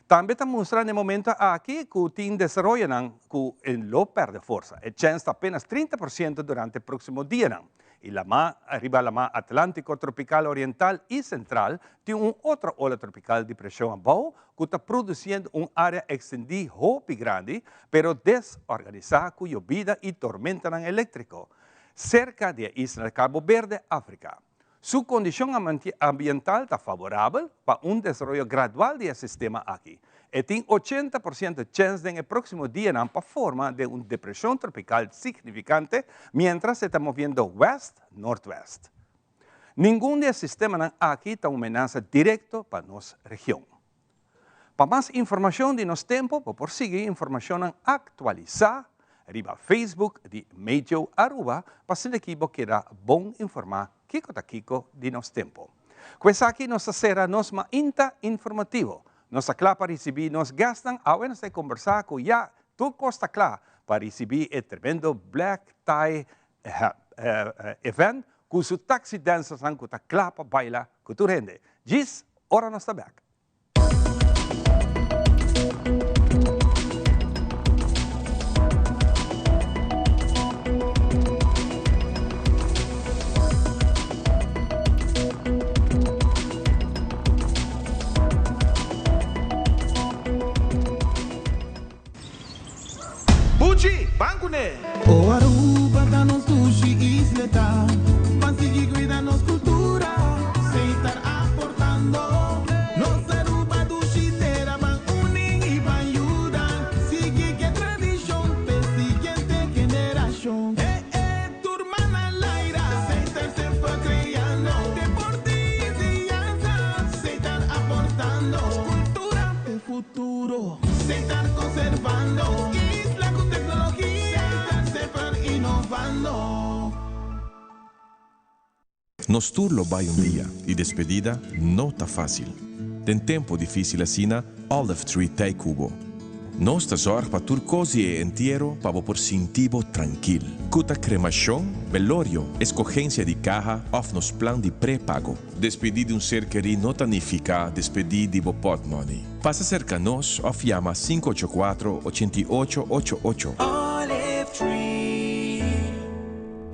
Tambe ta mustra na e momento aki ku tin desaroyonan ku lo pèrdè forsa. E chèns ta apenas 30% durante e próksimo dianan. I lamá riba lamá Atlántiko Tropikal Oriental i Sentral tin un otro ola tropikal di preshon abou ku ta produsiendo un área ekstendí hopi grandi pero desorganisá ku yobida i tormentanan eléktriko serka di e isla di Kabo Berde, Afrika. Su kondishon ambiental ta favorabel pa un desaroyo gradual di e sistema aki. E tin 80% chèns den e próksimo dianan pa forma den un depreshon tropikal signifikante miéntras e ta moviendo wèst-nortwèst. Ningun di e sistemanan aki ta un menasa direkto pa nos region. Pa mas informashon di nos tempu bo por sigui informashonnan aktualisá riba Facebook di Meteo Aruba pa asina ki bo keda bon informá kiko ta kiko di nos tempu. Ku esaki nos ta sera nos mainta informativo. Nos ta kla pa risibí nos guestnan, awe nos ta e kombersá ku ya tur kos ta kla pa risibí e tremendo Black Tie Event ku su taxi dancersnan ku ta kla pa baila ku tur hende. Djis ora nos ta bèk. Buchi, ban kuné! O Aruba ta nos dushi isleta, ban sigui cuida nos cultura, seitar aportando. Nos Aruba dushi tera, ban uni y ban yuda, sigui ke tradicion p'e siguiente generacion. E e tur man al aira, seitar se fuck. futuro. Setar conservando. Isla cu tecnologia. Setar semper innovando. Nos tur lo bai un dia y despedida no ta facil. Den tempo dificil asina, Olive Tree t'ey cu bo. Nos ta zorg pa tur cos di e entiero pa bo por sinti bo trankil. Cu ta cremacion, belorio, escogencia di caha of nos plan di pre-pago. Despedi di un ser kerí no ta nifica despedi di bo potmoney. Pasa cerca nos of yama 584 88 88. Olive Tree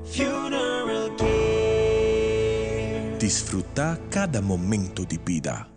Funeral Care. Disfruta cada momento di bida.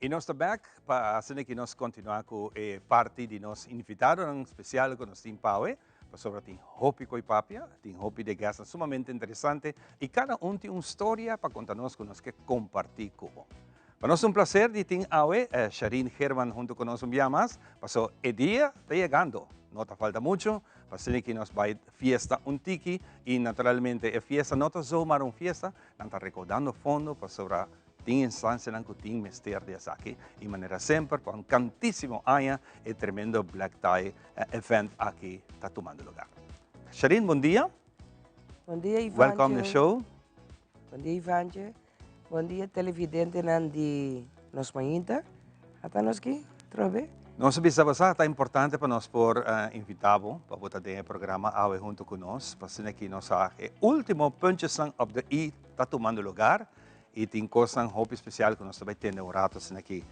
Y nos ta back pa asina ki nos continua cu e parti di nos invitadonan special cu nos tin pawe, pasobra tin hopi coi papia, tin hopi de guestnan sumamente interesante y cada un tin un storia pa conta nos cu nos ke comparti cu bo. Pa nos un placer di tin awe Sharine Geerman hunto cu nos un bia mas, paso e dia ta yegando, no ta falta mucho pa asina ki nos bay fiesta un tiki y naturalmente e fiesta no ta zomaar un fiesta, nan ta recaudando fondo pasobra Tin instancianan cu tin mester di esaki y manera semper pa un cantisimo aña e tremendo Black Tie event aki ta tumando lugar. Sharine, bon dia. Bon dia, Ivantje. Welcome na show. Bon dia, Ivantje. Bon dia, televidentenan di Nos Mainta. Ata nos ki, trobe. Nos a bisa basa ta importante pa nos por invita bo pa bo ta den e programa awe hunto cu nos pa asina ki nos sa e ultimo puntjesnan op de i ta tumando lugar Y tin cosnan hopi special cu nos ta bay tende un rato asina aki.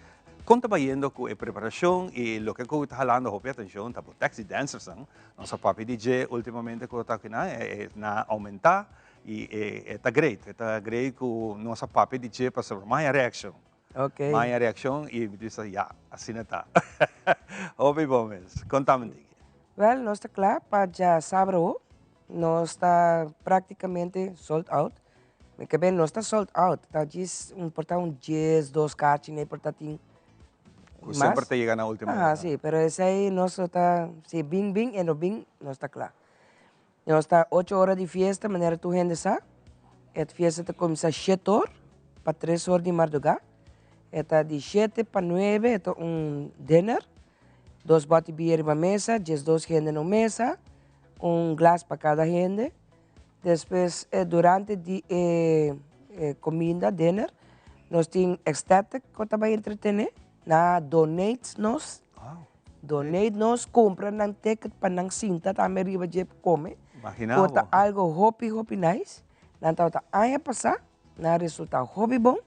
Con ta bayendo cu e preparacion y loke cu ta halando hopi atencion ta bo taxi dancersnan. Nos a papia di dje ultimamente cu ta aki nan, e na aumenta y e ta great. E ta great cu nos a papia di dje pasobra maya reaccion. Maya reaccion y mi bisa ya, asina ta. Hopi bon mes. Contame un tiki. Wel, nos ta cla pa djasabra. Nos ta practicamente sold out. Mi ke ben, no ta sold out, ta djis un por ta un 12 kaarchi nei por ta tin Ku semper ta yega na ultimo hora. Si, pero esei nos lo ta, si bin bin e no bin, nos ta kla. Nos ta ocho ora di fiesta manera tur hende sa. E fiesta ta kuminsá shete or pa tres or di mardugá. E ta di shete pa nuebe e ta un dinner, dos bòti bier riba mesa, 12 hende na un mesa, un glas pa kada hende. Despues durante di e comida, dinner, nos tin Ecstatic cu ta bay entretene. Nan a donate nos, donate nos, cumpra nan ticket pa nan sinta tambe riba dje pa come. Cu ta algo hopi, hopi nice. Nan tabata aña pasa, nan a resulta hopi bon.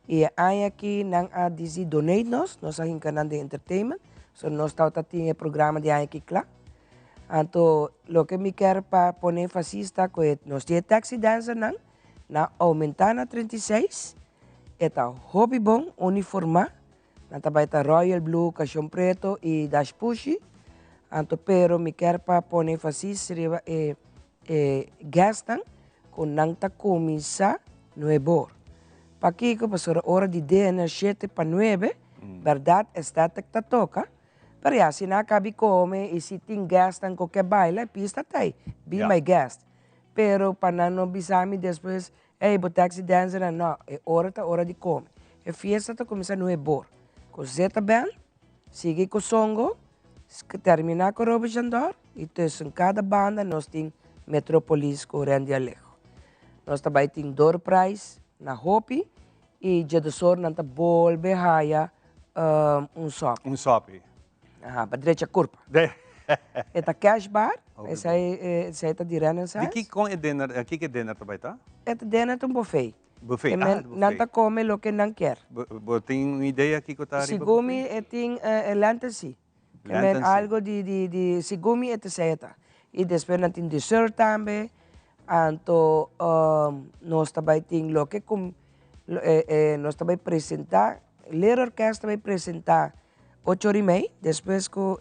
Y e aña aki nan a disi donate nos, nos a hinca nan den entertainment. So nos tabata tin e programa di aña aki cla. Anto loke mi kier pa pone enfasis ta ku e nos tin e taxi dancernan nan a oumentá na 36, e ta hopi bon uniformá, nan ta bai ta royal blue, kashon preto i dash pushi, anto pero mi kier pa pone enfasis riba e e guestnan ku nan ta kuminsá nuebor. Pakiko? Pasobra ora di dinner shete pa nuebe, bèrdat estatic ta toka. Pero ya, si nan a kabi kome i si tin guestnan ku ke baila, e pista ta ei, be my guest. Pero pa nan no bisa mi despues, ey, bo taxi dancernan, no, e ora ta ora di kome. E fiesta ta kuminsá nuebor. Ku zeta band, sigui ku songo, Terminá ku Robert Jandor i tussen kada banda nos tin Metropolis ku Randy Alejo. Nos ta bai tin door prize na hopi i djedesor nan ta bolbe haya un sopi. Un sopi. Aha, pa drecha kurpa. E ta cash bar, esei esei ta di Renaissance. Di ki kon e dinner, kiko e dinner ta bai ta? E dinner ta un buffet. Buffet, ah, buffet. Nan ta come loke nan kier. Bo tin un idea kiko ta riba buffet? Segun mi e tin lentilsi. Lentilsi. Algo di di di segun mi e ta esei ta. I despues nan tin dessert tambe. Anto nos ta bai tin loke ku nos ta bai presenta, Leer Orkest ta bai presenta ocho ora i mei, despues ku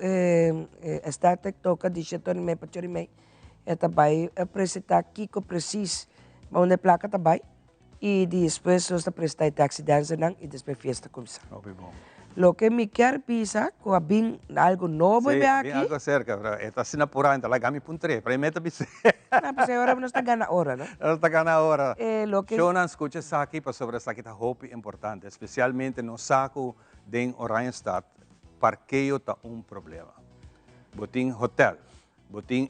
Static toka di shete ora i mei pa ocho ora i mei. E ta bai presenta kiko precies pa unda e placa ta bai y despues nos ta presenta e taxi dancernan y despues fiesta cuminsa. Hopi bon. Loke mi kier bisa cu a bin algo nobo Sí, e bin aki. algo cerca, pero e ta asina pura, e ta laga mi puntr'é, pero e meta bis'é. No, pues e ora nos ta gana ora, no? Nos ta gana ora. E loke. Shownan scucha esaki pasobra esaki ta hopi importante, especialmente nos sa cu den Oranjestad parkeo ta un problema. Bo tin hotel, Bo tin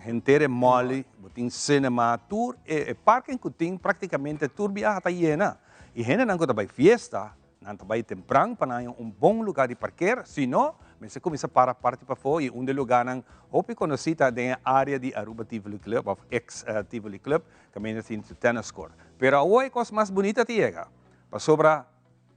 henter e mall, bo tin cinema, tur e parken ku tin praktikamente tur biaha ta yena. I hendenan ku ta bai fiesta, nan ta bai tempran pa nan haña un bon lugá di parker, si no, mester kuminsá para parti pafó i un di e lugánan hopi konosí ta den e área di Aruba Tivoli Club òf ex Tivoli Club, kaminda tin su tennis court. Pero awor e kos mas bunita ta yega, pasobra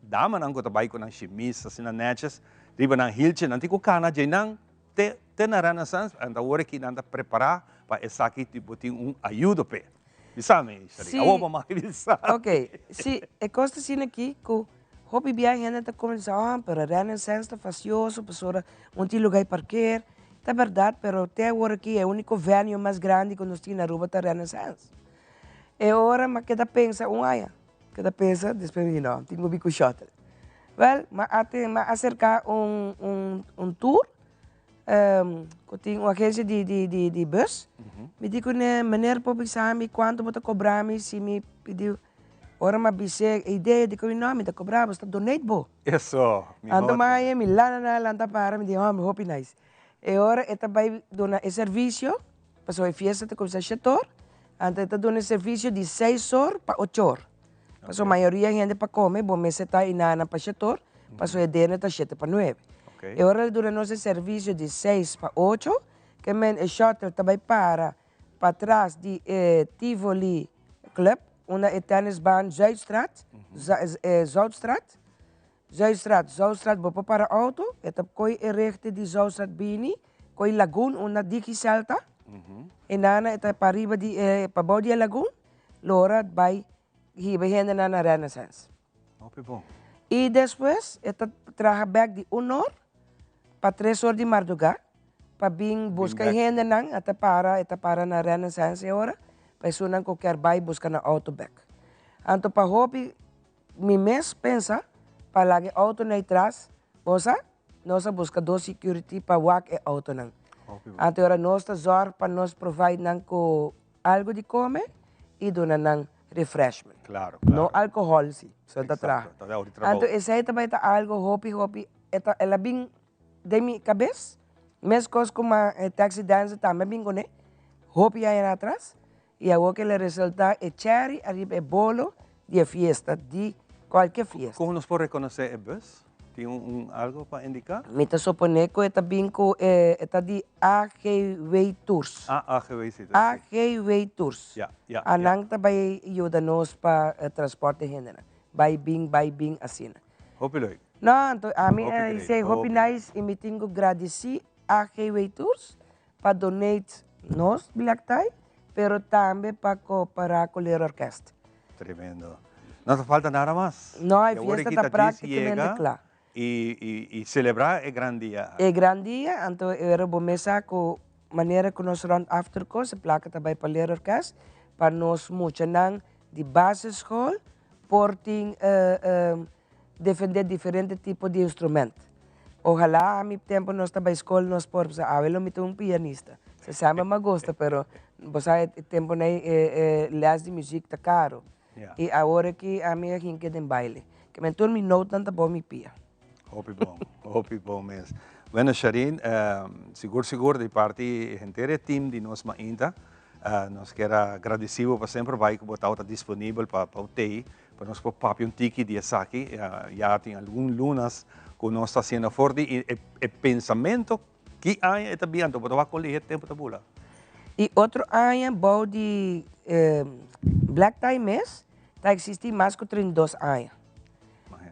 damanan ku ta bai ku nan shimis asina nètjes riba nan hilchi, nan tin ku kana djeinan Te te na Renaissance anta awor aki nan ta prepara pa esaki ti bo tin un ayudo p'e. Bisa mi, Shari. Si. Awor bo mag bisa. Ok, si, e kos ta asina aki ku hopi bia hende ta kuminsá, oh, pero Renaissance ta fastioso pasobra un tin luga di parker. Ta bèrdat, pero te awor aki e úniko venue mas grandi ku nos tin na Aruba ta Renaissance. E ora mi a keda pensa un aña, keda pensa, despues mi di no, tin ku bin ku shuttle. Wèl, mi a tin, mi a aserká un un un tour ku tin un agensia di di di di bus. Mi di kuné, meneer por bisa mi kuantu bo ta kobra mi si mi pidi? Ora mi a bis'é e idea, e di ku mi, no, mi ta kobra bo, esta donate bo. Eso, mihor. Anto mi a haña mi lana na lanta para, mi di, hòmber, hopi nice. E ora e ta bai duna e servisio, pasobra e fiesta ta kuminsá shete or, anto e ta duna e servisio di seis or pa ocho or. Pasobra mayoria hende pa kome bo mester ta inana pa shete or, pasobra e dene ta shete pa nuebe. E ora el duna nos e servisio di seis pa ocho, ke men e shuttle ta bai para patras di e Tivoli Club, unda e tennisbaan Zuidstraat, Zoutstraat, Zuidstraat, Zoutstraat bo por para auto, e ta koe e rechte di Zoutstraat bini, koe lagoon unda Digicel ta, e nana e ta pariba di e pabou di e lagoon, lora bai hiba e hendenan na Renaissance. Hopi bon. I despues e ta traha bek di un or pa tres or di marduga pa bin buska e hendenan, a ta para, e ta para na Renaissance e ora, pa esunnan ku kier bai buska nan auto bek. Anto pa hopi Mi mes pensa pa laga e autonan ei tras, bo sa, nos a buska dos security pa wak e autonan. Anto ora nos ta zorg pa nos provide nan ku algu di kome i duna nan refreshment. Claro, claro. No alcohol si, so ta traha. Exacto, ta ora di trabou. Anto esei ta bai ta algu hopi hopi, e ta el a bin den mi kabes, meskos kuma e taxi dancer tambe a bin kuné, hopi añanan atras. I awor ke lo resultá e cherry ariba e bolo di e fiesta, di kualke fiesta. Kon nos por rekonosé e bus? Tin un algo pa indiká? Mi ta suponé ku e ta bin ku e ta di AGW Tours. Ah, AGW si. AGW Tours. Ya, ya, ya. Anan ta bai yuda nos pa transporte hendenan. Bai bin, bai bin asina. Hopi leuk. No, anto ami Hopi great, sey hopi hopi. nice i mi tin ku gradisí AGW Tours pa donate nos black tie, pero tambe pa coopera cu Leer Orkest. Tremendo. No ta falta nada mas. No, e Y awor fiesta aki ta ta djis practicamente yega cla. y celebra e gran dia. E gran dia, anto e ora bo mes sa cu manera cu nos rond after cos, e placa ta bay pa Leer Orkest, pa nos muchanan di basisschool por tin defende diferente tipo di instrument. Ojalá ami tempo nos ta bay skol nos por bisa awe lo mi ta un pianista. Se sa mi a gusta pero bo sa e temponan ey e les di muziek ta caro. Y awor aki ami a hinke den baile. Ke men tur mi notenan ta bou mi pia. Hopi bon, hopi bon mes. Bueno Sharine, sigur sigur di parti henter e team di nos mainta, nos kier a gradeci bo pa semper bai cu bo tabata disponibel pa pa tei, pa nos por papia un tiki di esaki. Ya tin algun lunas cu nos ta haciendo for di e pensamento ki aña e ta bin anto bo ta wak con lihe tempo ta bula. Y otro aña bou di Black Tie mes ta existi mas cu 32 aña.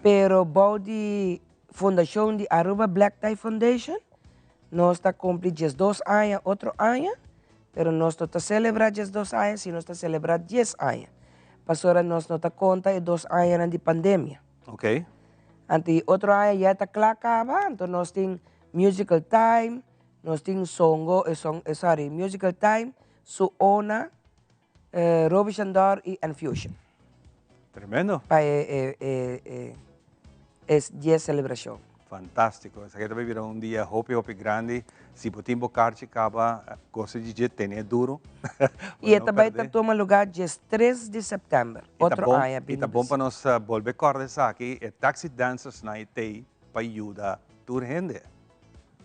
Pero bou di Fundacion di Aruba Black Tie Foundation nos ta cumpli 12 aña otro aña, pero nos no ta celebra 12 aña sino nos ta celebra 10 aña. Pasobra nos no ta conta e dos añanan di pandemia. Anto y otro aña ya ta cla caba, anto nos tin musical time, nos tin songo, eh, song, eh, sorry, musical time, su ona, eh, Roby Shandor y Enfusion. Tremendo. Pa e, e, e, e, e 10 celebracion. Fantástico. Esaki ta bira un dia hopi hopi grandi. Si bo tin bo karchi kaba, gosa di dje, tene duro. Y e ta bai ta tuma lugar 13 di september, otro aña. Y ta bon pa nos bolbe corda esaki, e Taxi Dancers Night t'ey pa yuda tur hende.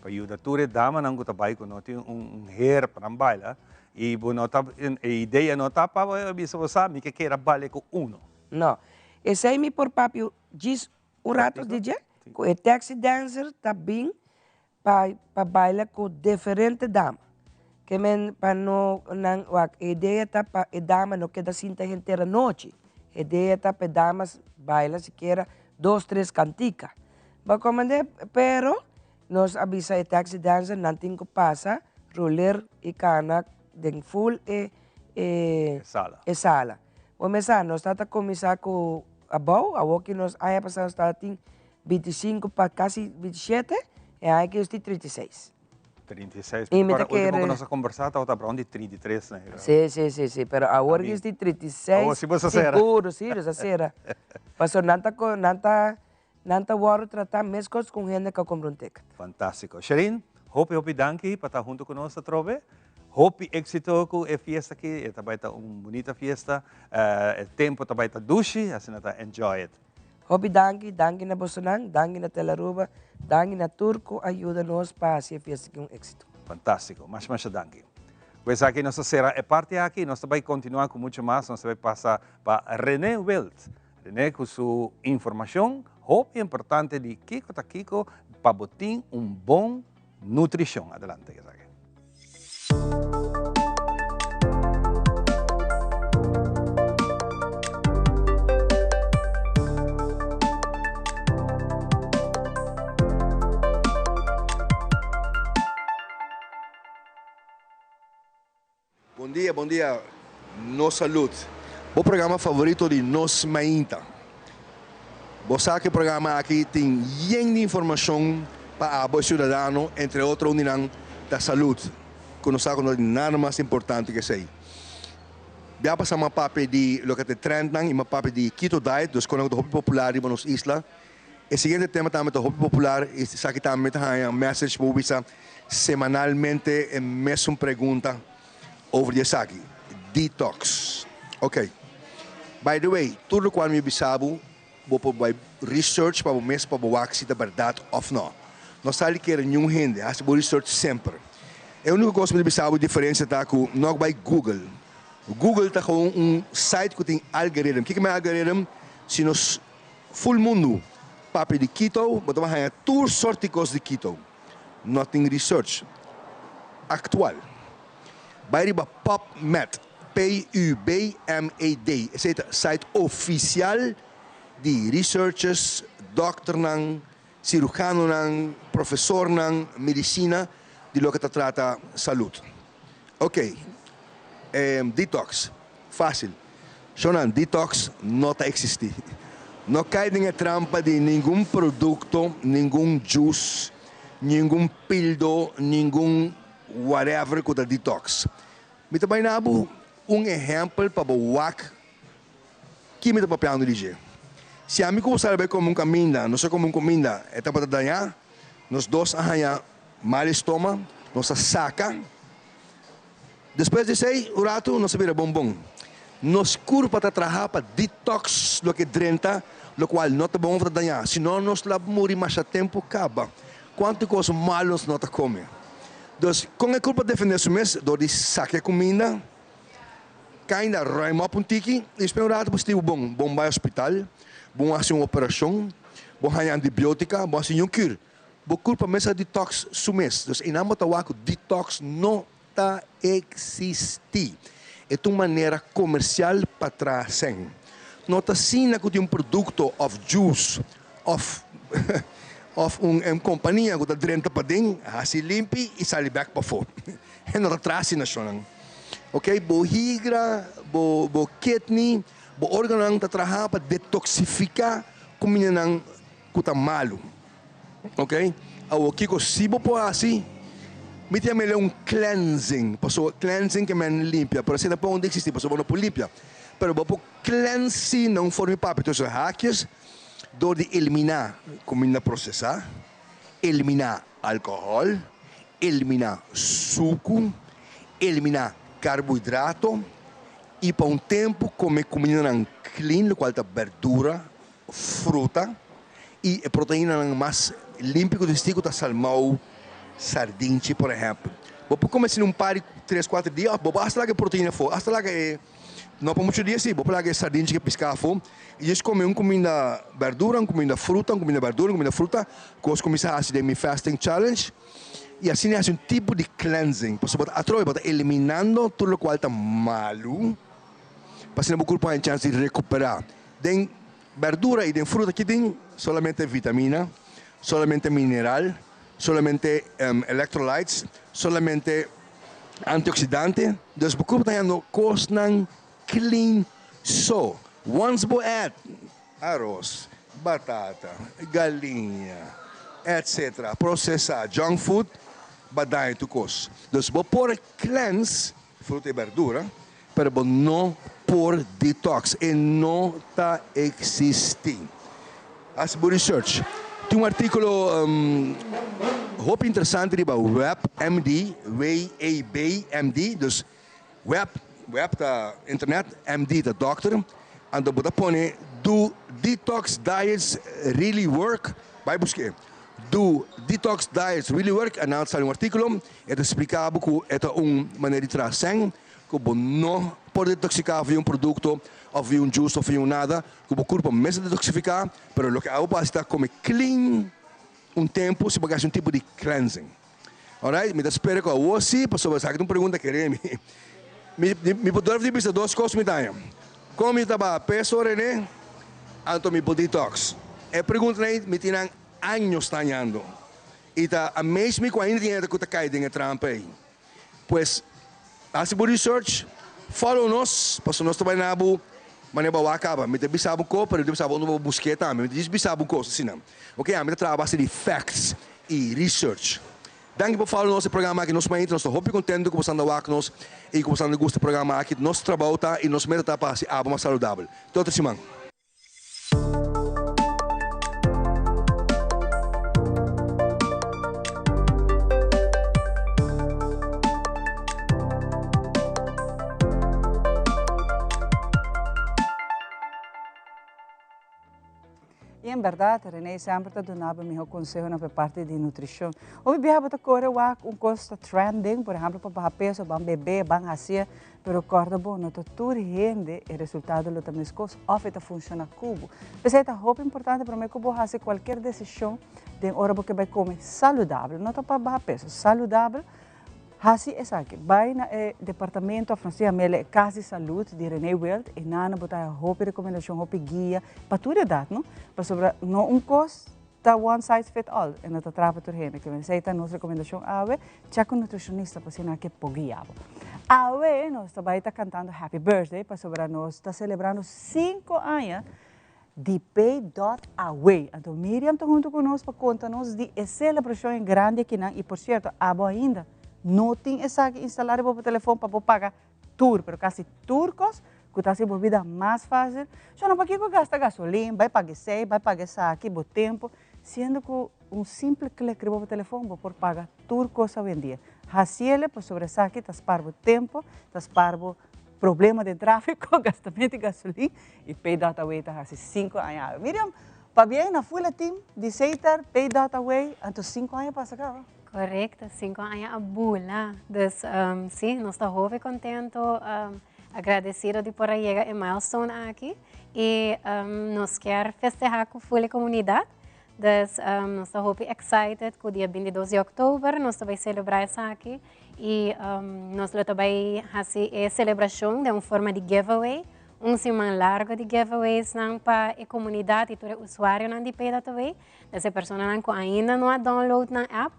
Pa yuda tur e damanan cu ta bai cu no tin un her pa nan baila. Y bo no ta, e idea no ta pa bo bisa bo sa, mi ke keda baila cu uno. No. Esey mi por papia djis Un rato di dje ku e taxi dancer ta bin pa pa baila ku diferente dama. Ke men pa no nan wak e idea ta pa e dama no keda sinta henter anochi. E idea ta pa e damas baila sikiera dos tres kantika. Bo komende pero nos a bisa e taxi dancer nan tin ku pasa roler i kana den full e e e sala. Bo mesa nos ta ta kuminsá ku abou, awor ki nos aña pasá nos tabata tin 25 pa kasi 27, e aña aki nos tin 36. 36, I mi ta kere. Último ku nos a kombersá tabata rond di 33 ne. Sí, sí, sí, sí, pero awor ki nos tin 36. Awor si bo sa sera. Seguro, si, nos a sera. Pasobra nan ta, nan ta, nan ta wòrdu tratá meskos ku un hende ku a kumpra un ticket. Fantástiko. Sherine, hopi hopi danki pa ta huntu ku nos atrobe. Hopi éxito ku e fiesta aki, e ta bai ta un bunita fiesta, e tempo ta bai ta dushi, asina ta enjoy it. Hopi danki, danki na bosonan, danki na Telaruba, danki na tur ku a yuda nos pa hasi e fiesta aki un éxito. Fantástiko, masha masha danki. Ku esaki nos ta sera e parti aki, nos ta bai kontinuá ku mucho mas, nos ta bai pasa pa Rene Wild. Rene ku su informashon hopi importante di kiko ta kiko pa bo tin un bon Nutricion. Adelante esaki. Bon dia, bon dia Nos Salud, bo programa favorito di Nos Mainta. Bo sa ku e programa aki tin yen di informashon pa abo e siudadano, entre otro un di nan ta salud, ku nos sa ku no tin nada mas importante ku esei. Bia pasa mi a papia di loke ta e trendnan i mi a papia di keto diet, dus konan ku ta hopi popular riba nos isla. E siguiente tema tambe ta hopi popular i esaki tambe ta haña message bo bisa semanalmente e mesun pregunta over di esaki, detox. Ok. By the way, tur lokual mi bisa bo, bo por bai research pa bo mes pa bo wak si ta bèrdat òf nò. No sali kere niun hende, hasi bo research semper. E úniko kos mi ta bisa bo diferensia ta ku no bai Google. Google ta gewoon un site ku tin algorithm. Kiko mi algorithm? Si nos Full mundu papia di keto, bo ta haña tur sort di kos di keto. No tin research aktual. Bai riba PubMed, P-U-B-M-E-D, esei ta site ofisial di researchers, dòkternan, sirujanonan, profesornan medisina di loke ta trata salud. Ok, detox, fácil. Shownan, detox no ta existi. No cay den e trampa di ningun producto, ningun juice, ningun pildo, ningun whatever cu ta detox. Mi ta bay na bo un ehempel pa bo wak ki mi ta papiando di dje. Si ami cu bo sali bay come un caminda, nos a come un cuminda, e tabata daña, nos dos a haña mal estoma, nos a saca. Despues di esei un ratu nos a bira bon bon. Nos kurpa ta traha pa detox loke drenta, lokual no ta bon of ta dañá. Si no nos la muri masha tempu kaba. Kuantu kos malu nos no ta kome. Dus, kon e kurpa defendé su mes? Dor di saka e kuminda, kainda ruim op un tiki i spera un ratu pa sinti bo bon. Bon bai hospital, bon hasi un operashon, bon haña antibiotika, bon hasi ñun kür. Bo kurpa mes a detox su mes. Dus einan bo ta wak ku detox no ta eksistí. E ta un manera komersial pa traha sèn. No ta asina ku tin un produkto òf juice òf òf un kompania ku ta drenta paden, hasi limpi i sali bèk pafó. E no ta traha asina shonnan. Oke, bo higra, bo bo kidney, bo órganonan ta traha pa detoksifiká kumindanan ku ta malu. Ok, awor kiko si bo por hasi? Mi ta yama el un cleansing, pasobra cleansing ke men limpia, pero asina por un existi pasobra bo no por limpia. Pero bo por cleansi na un forma di papia tur esos hakjes dor di eliminá kuminda prosesá, eliminá alkohòl, eliminá suku, eliminá karbohidrato i pa un tempu kome kumindanan clean, lokual ta berdura, fruta y e proteinanan mas limpi cu ta existi cu ta salmou, sardinchi por ehempel. Bo por come asina un par di tres cuater dia of bo por hasta laga e proteina afo, hasta laga e, no pa mucho dia si, bo por laga e sardinchi cu e pisca afo y djis come un cuminda berdura, un cuminda fruta, un cuminda berdura, un cuminda fruta, cos cu mi sa haci den mi fasting challenge y asina haci un tipo di cleansing pasobra bo ta atrobe bo ta eliminando tur locual ta malu pa asina bo curpo haña chance di recupera. Den berdura y den fruta ki tin solamente vitamina, solamente mineral, solamente electrolytes, solamente antioxidante. Dus bo cuerpo ta hañando cosnan clean so. Once bo add aros, batata, galiña, etc. Procesa junk food, ba daña tur cos. Dus bo por cleanse fruta y berdura, pero bo no por detox, e no ta existi. Haci bo research. Tin un articulo hopi interesante riba WebMD, W-E-B-M-D, dus web, web ta internet, MD ta dokter, anto bo ta pone Do detox diets really work? Bai busque. Do detox diets really work? En nan ta sali un articulo, e ta splica bo cu e ta un manera di traha sèn, cu bo no por detoxica via un producto of via un juice of via un nada, cu bo curpa mes ta detoxifica, pero loke abo por haci ta come clean un tempo si bo ke haci un tipo di cleansing. Alright, mi ta spera cu awor si, pasobra esaki ta un pregunta kere mi. Mi mi por durf di bisa dos cos mi ta haña. Con mi ta baha peso Rene, anto mi por detox? E preguntanan ei mi tin nan años ta hañando y ta amaze mi cu ainda tin hende cu ta cay den e trampa ei. Pues, hasi bo research, follow nos, pasobra nos ta bai na bo manera bo a wak kaba. Mi ta bisa bo ko, pero mi ta bisa bo unda bo busk'é tambe. Mi ta djis bisa bo kos asina. Ok, ami ta traha a base di facts i research. Danki pa follow nos e programa aki. Nos mainta nos ta hopi kontento ku bo sta wak nos i ku bo sta gusta e programa aki. Nos trabou ta i nos meta ta pa hasi abo mas saludabel. Te otro siman. I en bèrdat, René semper ta duna bo mihó konsehonan pa e parti di nutrishon. Hopi biaha bo ta kore wak un kos ta trending, por ehèmpel pa baha peso, ban bebé, ban hasié, pero kòrda bo, no ta tur hende e resultado lo ta meskos òf e ta funshoná ku bo. P'esei ta hopi importante promé ku bo hasi kualkier desishon den ora bo ke bai kome saludabel, no ta pa baha peso, saludabel, Hasi esaki, Bai na e departamento of nos tin amel e Cas di Salud di Rene Wild y nana bo ta haya hopi recomendacion, hopi guia pa tur edad no, pasobra no un cos ta one size fit all, e no ta traha pa tur hende, ke esey ta nos recomendacion awe, check un nutricionista pa asina ke por guia bo. Awe nos ta bai ta cantando happy birthday pasobra nos ta celebrando cinco aña di Pay Dot Away. Anto Miriam ta hunto cu nos pa conta nos di e celebracion e grandi akinan y por cierto abo ainda no tin esaki instala riba bo telefon pa bo paga tur pero casi tur cos cu ta haci bo bida mas facil. So no pakico gasta gasolin, bay paga esey, bay paga esaki, bo tempo, siendo cu un simple click riba bo telefon bo por paga tur cos awendia. Haciele pasobra esaki ta spaar bo tempo, ta spaar bo Problema den trafico, gastamento di gasolin y pay dot away ta haci cinco aña awe. Miriam, Pabien na full e team di Setar, Pay Dot Away, anto 5 aña pasa caba. Correcto, 5 aña a bula. Dus si, nos ta hopi contento, agradecido di por a yega e milestone aki. Y nos kier festeha cu full e comunidad. Dus nos ta hopi excited cu dia 22 di october nos ta bay celebra esaki. Y nos lo ta bay haci e celebracion den un forma di giveaway. Un siman largo di giveaways nan pa e comunidad y tur e usuarionan di Pay Dot Away. Dus e personanan cu ainda no a download nan app,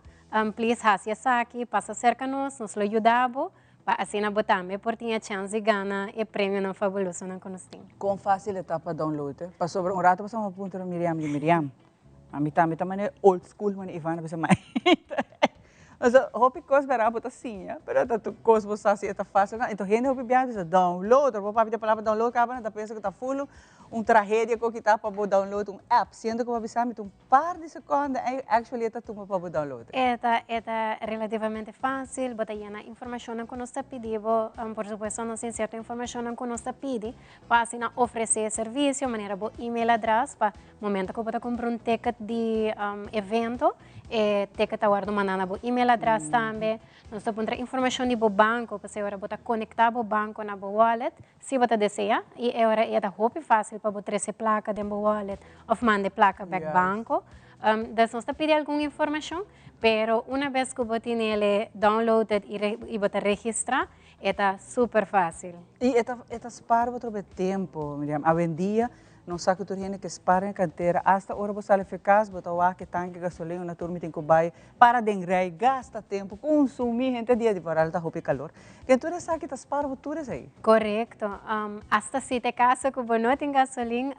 please haci esaki, pasa cerca nos, nos lo yuda bo, pa asina bo tambe por tin e chance di gana e premionan fabulosonan cu nos tin. Con facil e ta pa download e? Pasobra un rato pasá mi a puntra Miriam di Miriam, ami tambe ta manera old school manera Ivana bisa mai. Pasobra hopi cos bera bo ta siña, pero ta tur cos bo sa si e ta facil o no. Enton hende hopi biaha bisa download, ora bo papia di e palabra download caba nan ta pensa cu ta full un tragedia cu kita pa bo download un app, siendo cu bo a bisa mi ta un par di seconde en actually e ta tuma pa bo download. E ta e ta relativamente facil, bo ta yena informacionnan cu nos ta pidi bo, por supuesto nos tin cierto informacionnan cu nos ta pidi pa asina ofrece e servicio, manera bo email address pa momento cu bo ta cumpra un ticket di evento, E ticket ta wòrdu mandá na bo email adrès tambe. Nos ta puntra informashon di bo banko, pasobra e ora bo ta konektá bo banko na bo wallet, si bo ta deseá, i e ora e ta hopi fásil pa bo trese plaka den bo wallet òf manda e plaka bèk banko. Dus nos ta pidi algun informashon, pero una bes ku bo tene el downloaded i bo ta registrá, e ta super fásil. I e ta e ta spar bo trobe tempu, Miriam. Awendia Nos sa ku tur hende ke spar den kantera, asta ora bo sali for kas bo ta wak e tanke gasolin una tur mi tin ku bai para den rei, gasta tempu, konsumí henter dia di paral ta hopi kalor. Ken tur esaki ta spar bo tur esei? Korekto. Asta si ta e kaso ku bo no tin gasolin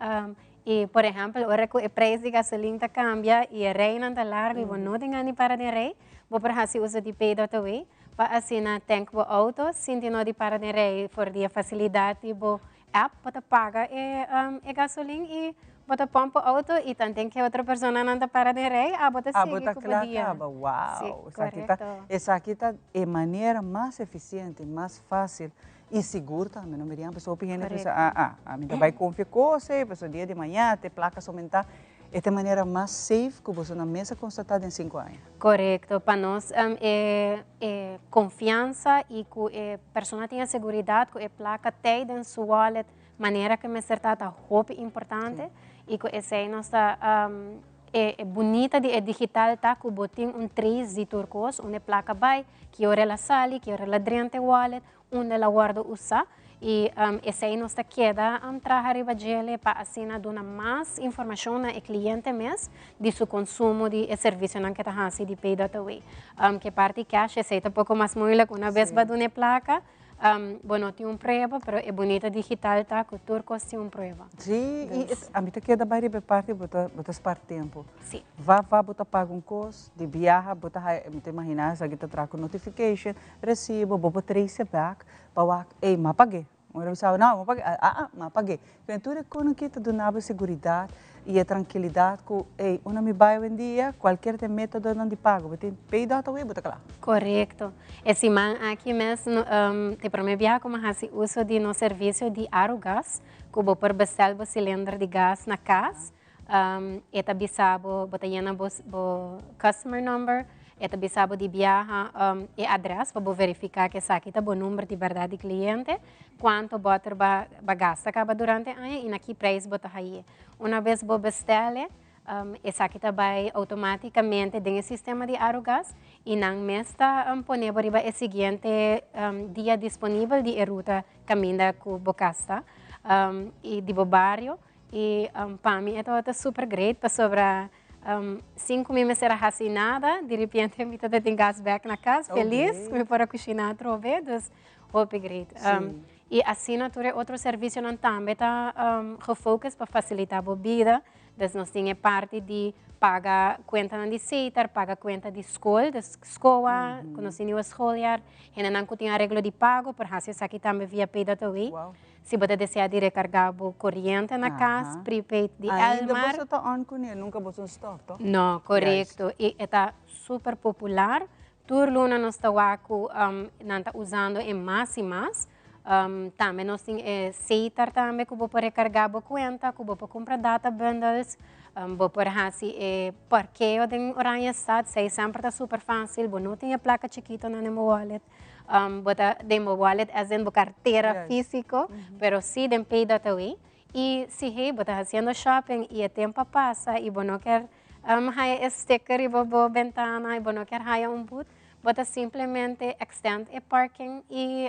i por ehèmpel ora ku e preis di gasolin ta kambia i e reinan ta largu i bo no tin gana di para den rei, bo por hasi uso di Pay dot Away pa asina tank bo outo sin tin no di para den rei for di e fasilidat di bo App bo ta paga e e gasolin y bo ta pompa auto y tanten ke otro personanan ta para den rij abo ta Abo sigui ta ku bo kla dia. kaba, Sí, wow! Esaki ta korekto. esaki ta e manera mas eficiente, mas fácil y sigur tambe, no Miriam? Pasobra hopi hende bisa, Korekto. ah ah, ami ta bai confia cos ey, pasobra dia di mañana te placa somentá. E ta e manera mas safe ku boso nan mes a konstatá den sinku aña. Korekto. Pa nos e e konfiansa i ku e persona tin e seguridat ku e plaka t'ei den su wallet manera ku e mester ta ta hopi importante i ku esei nos ta e e bunita di e digital ta ku bo tin un trace di tur kos unda e plaka bai, ki ora el a sali, ki ora el a drenta e wallet, unda el a wòrdu usá i esei nos ta keda traha riba djele pa asina duna mas informashon na e kliente mes di su konsumo di e servisionan ke ta hasi di Pay Dot Away. Ke parti cash esei ta poko mas moeilijk una bes bo a duna e plaka bo no tin un prueba pero e bunita digital ta ku tur kos tin un prueba. Sí, i ami ta keda bai riba e parti bo ta bo ta spar tempu. Sí. Va va bo ta paga un kos di biaha bo ta haya mi ta imaginá esaki ta traha ku notification Recibo, bo por trece bek pa wak, ey, m'a pag'é. Ora bo sa, no, m'a pag'é, ah, ah, m'a pag'é. Pero tur e kono aki ta duna bo e seguridad y e trankilidad ku, ey, unda mi bai awendia, kualkier ta e metodonan di pago, bo tin pay dot away, bo ta kla. Korekto. E siman aki mes, ta e prome biaha ku mi a hasi uso di nos servisio di Arugas, ku bo por bestel bo silinder di gas na kas. E ta bisa bo, bo ta yena bo bo customer number, e ta bisa bo di biaha e adres pa bo verifica cu esaki ta bo number di berdad di cliente, cuanto boter bo a gasta caba durante aña y na ki prijs bo ta haye. Una bes bo bestel'e, esaki ta bay automaticamente den e sistema di Arugas y nan mes ta pone bo riba e siguiente dia disponibel di e ruta caminda cu bo cas ta y di bo bario. I pa mi e tabata super great pasobra sin ku mi mester a hasi nada, di repente mi tabata tin gas bek na kas, felis ku mi por a kushina atrobe, dus hopi great. I asina tur e otro servisionan tambe ta gefocus pa fasilitá bo bida, dus nos tin e parti di paga kuentanan di seter, paga kuenta di skol, dus skoa, ku nos tin nieuwe schooljaar, hendenan ku tin areglo di pago por hasi esaki tambe via Pay.away. Si bo ta desea di recarga bo coriente na cas, prepaid di Ainda Elmar. boso ta on cune, nunca boso a stop, toch? No, corecto. Y e ta super popular. Tur luna nos ta wak cu nan ta usando e mas y mas. Tambe nos tin e Setar tambe ku bo por rekargá bo kuenta, ku bo por kumpra data bundles, bo por hasi e parkeo den Oranjestad, esei semper ta super fásil, bo no tin e plaka chikitonan den bo wallet, bo ta den bo wallet as den bo kartera físiko, pero sí den Pay.away. I si hey bo ta hasiendo shopping i e tempu a pasa i bo no kier haya e sticker riba bo bentana i bo no kier haya un but, bo ta simplemente extend e parking i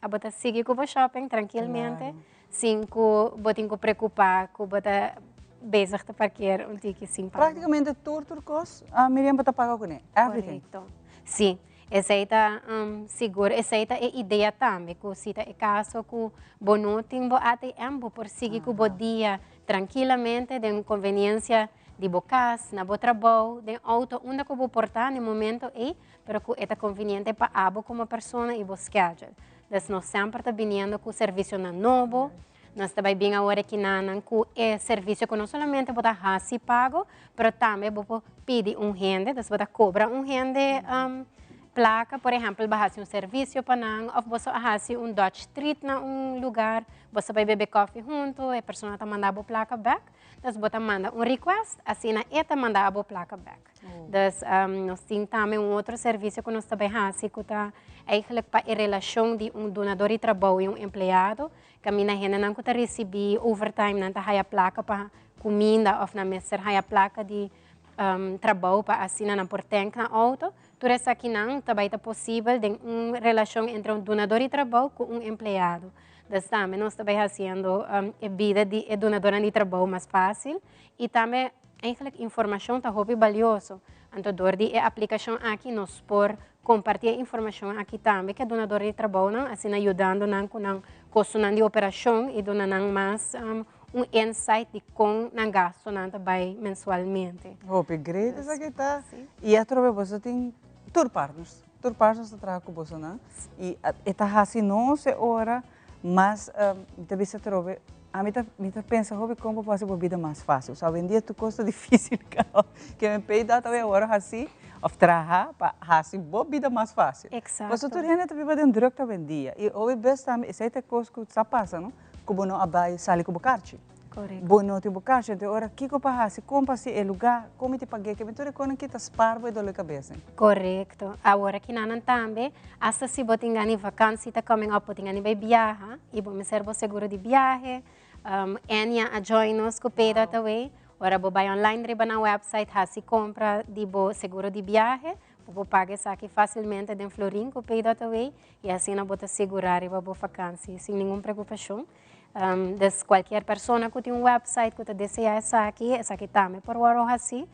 abo ta sigui ku bo shopping trankilmente sin ku bo tin ku preocupa ku bo ta bezig ta parkeer un tiki sin paga. Praktikamente tur tur kos Miriam bo ta paga kuné, everything. Korekto. Si. Esei ta sigur, esei ta e idea tambe, ku si ta e kaso ku bo no tin bo ATM, bo por sigui ku bo dia trankilamente den konveniensia di bo kas, na bo trabou, den outo, unda ku bo por ta na e momento ei, pero ku e ta konveniente pa abo komo persona i bo schedule. Dus nos semper ta biniendo ku servisionan nobo. Nos ta bai bin awor aki nanan ku e servisio ku no solamente bo ta hasi pago, pero tambe bo por pidi un hende, dus bo ta kobra un hende plaka, por ehèmpel bo a hasi un servisio pa nan òf boso a hasi un Dutch treat na un lugar, boso bai bebe kòfi huntu, e persona ta manda bo plaka bèk, dus bo ta manda un request, asina e ta manda bo plaka bèk. Dus nos tin tambe un otro servicio cu nos ta bay haci cu ta eigenlijk pa e relacion di un dunador di trabou y un empleado. Caminda hendenan cu ta ricibi overtime nan ta haya placa pa cuminda of nan mester haya placa di trabou pa asina nan por tank nan auto. Tur esakinan ta bay ta posibel den un relacion entre un dunador di trabou cu un empleado. Dus tambe nos ta bay haciendo e bida di e dunadornan di trabou mas facil y tambe Eigenlijk informashon ta hopi balioso, anto dor di e aplikashon aki nos por kompartí e informashon aki tambe ku e dunador di trabounan, asina yudando nan ku nan kostonan di operashon i duna nan mas un insight di kon nan gastonan ta bai mensualmente. Hopi great esaki ta. I atrobe boso tin tur partners, tur partners ta traha ku bosonan i e ta hasi nos e ora mas mi ta bisa atrobe Ami ta mi ta pensa hopi kon bo por hasi bo bida mas fácil. So awendia tur kos ta difícil kaba. Ke men pay dat awe awor hasi of traha pa hasi bo bida mas fácil. Exacto. Pasobra tur hende ta biba den drukte awendia. I hopi bes tambe esei ta e kos ku sa pasa no, ku bo no a bai sali ku bo karchi. Correcto. Bo no tin bo karchi, enton e ora kiko pa hasi, kon pa hasi e lugá, kon mi tin pag'é, ke mi tur e konan kita spar bo e dolor kabes. Correcto. Awor aki nan tambe, hasta si bo tin gana di vakantie ta coming up, bo tin gana di bai biaha y bo mester bo seguro di biahe, Enya a join nos cu Pay Dot Away. Ora bo bai online riba nan website haci compra di bo seguro di biahe, bo por paga esaki facilmente den florin cu Pay Dot Away y asina bo ta segura riba bo vakantie sin ningun preocupacion. Dus cualkier persona cu tin un website cu ta desea esaki, esaki tambe por worde haci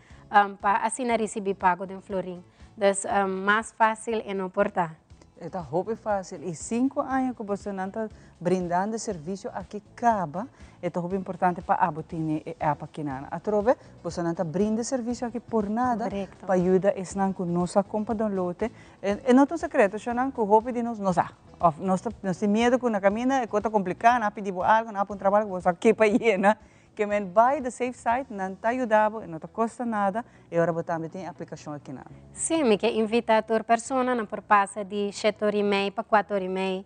pa asina ricibi pago den florin. Dus mas facil e no por ta. E ta hopi facil y cinco aña cu bosonan ta brindando e servicio aki caba, e ta hopi importante pa abo tene e app aki nan. Atrobe bosonan ta brinda e servicio aki por nada pa yuda esnan cu no sa con pa download e. E no ta un secreto, shonan, cu hopi di nos no sa. Of nos ta nos tin miedo cu na caminda e cos ta complica, nan a pidi bo algo, nan a pon trabajo cu bo sa ke pa yena. Ke men bay the safe side, nan ta yuda bo, e no ta costa nada, e ora bo tambe tin e aplicacion aki nan. Sí, mi ke invita tur persona, nan por pasa di shete ora y mei pa cuater ora y mei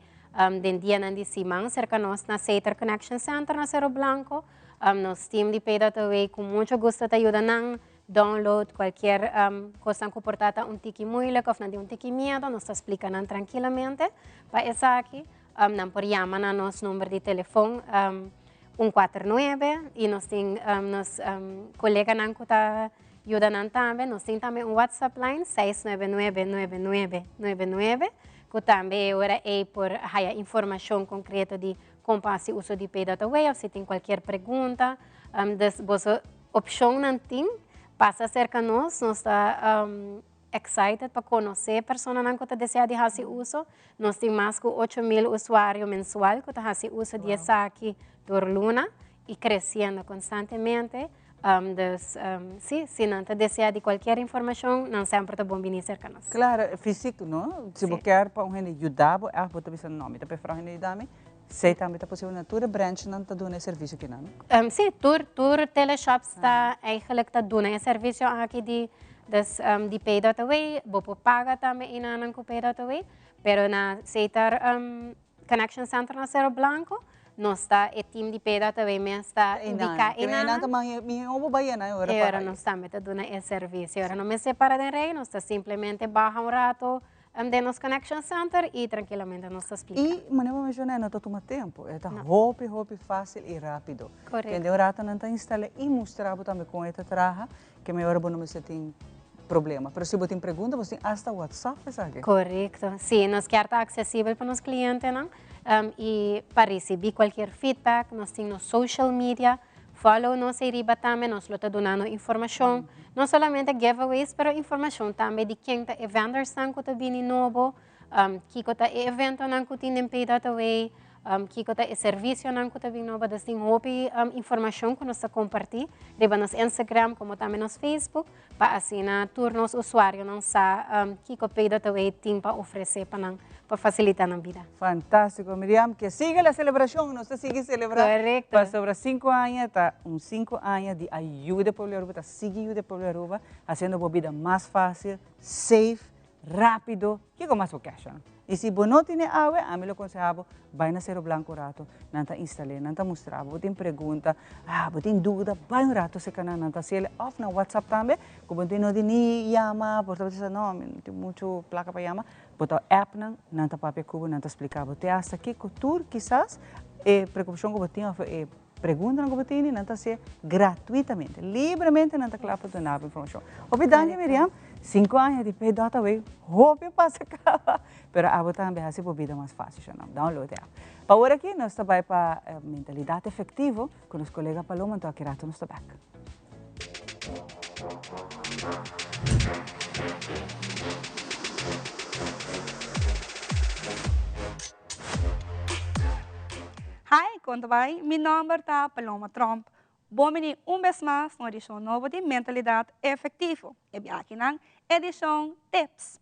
den dianan di siman cerca nos na Sater Connection Center na Cerro Blanco. Nos team di Pay Dot Away cu mucho gusto ta yuda nan download cualkier cosnan cu por ta ta un tiki moeilijk of nan tin un tiki miedo, nos ta splica nan trankilamente pa esaki. Nan por yama na nos number di telefon un cuater nuebe y nos tin nos coleganan cu ta yuda nan tambe. Nos tin tambe un WhatsApp line seis nuebe nuebe nuebe nuebe nuebe nuebe cu tambe e ora ey por haya informacion concreto di con pa haci uso di Pay dot Away of si tin cualkier pregunta. Dus boso Opshonnan tin, pasa serka nos, nos ta excited pa konosé personanan ku ta deseá di hasi uso. Nos tin mas ku 8000 usuario mensual ku ta hasi uso di esaki tur luna i kresiendo konstantemente. Dus si, si nan ta deseá di kualkier informashon, nan semper ta bon bini serka nos. Klaro, físiko no? Si bo kier pa un hende yuda bo, ègt bo ta bisa no, mi ta preferá un hende yuda mi. Esei tambe ta posibel na tur e branchnan ta duna e servisio kinan? Sí, tur tur teleshops ta eigenlijk ta duna e servisio aki di dus di pay dot away. Bo por paga tambe enanan ku pay dot away, pero na Setar Connection Center na Cerro Blanco, nos ta e team di PWA mes ta ubica einan. Einan ta mihó bo bai einan e ora pa. E ora nos tambe ta duna e servicio. E ora no mester para den rei, nos ta simplemente baha un rato den nos Connection Center y trankilamente nos ta splica. Y manera bo menciona e no ta tuma tempo, e ta hopi hopi facil y rapido. Correcto. Kende un rato nan ta instala y mustra bo tambe con e ta traha, ke me ora bo no mester tin problema. Pero si bo tin pregunta bo tin hasta WhatsApp esaki. Correcto. Si, nos kier ta accesibel pa nos clientenan y pa ricibi cualkier feedback nos tin nos social media. Follow nos eyriba tambe, nos lo ta dunando informacion, no solamente giveaways, pero informacion tambe di ken ta e vendorsnan cu ta bini nobo, kico ta e eventonan cu tin den Pay Dot Away, kico ta e servicionan cu ta bin nobo. Dus tin hopi informacion cu nos ta comparti riba nos Instagram como tambe nos Facebook pa asina tur nos usuarionan sa kico Pay Dot Away tin pa ofrece pa nan pa facilita nan bida. Fantástico Miriam, que siga la celebracion, nos ta sigui celebra. Correcto. Pasobra cinco aña ta un cinco aña di ayuda pueblo di Aruba, ta sigui yuda pueblo di Aruba, haciendo bo bida mas facil, safe, rapido, kico mas bo cash no? Y si bo no tene awe, ami lo conseha bo, bay na Cerro Blanco un rato, nan ta instal'e, nan ta mustra bo, bo tin pregunta, ah, bo tin duda, bay un rato cerca nan, nan ta haciel, of na WhatsApp tambe, cu bo no tin ni yama, por ta bisa no, mi no tin mucho placa pa yama, bo ta app nan, nan ta papia cu bo, nan ta splica bo te hasta kico tur kisas e preocupacion cu bo tin of e preguntanan cu bo tene, nan ta hacié gratuitamente, libremente nan ta cla pa duna bo informacion. Hopi danki Miriam, cinco aña di pay dot away, hopi a pasa caba, pero abo tambe haci bo bida mas facil, sha no, download e app. Pa awor aki nos ta bay pa Mentalidad Efectivo cu nos colega Paloma, anto aki rato nos ta back. Hi, kon ta bai? Mi nòmber ta Paloma Tromp. Bon bini un bes mas na un edishon nobo di Mentalidat Efektivo, e biakinan edishon Tips.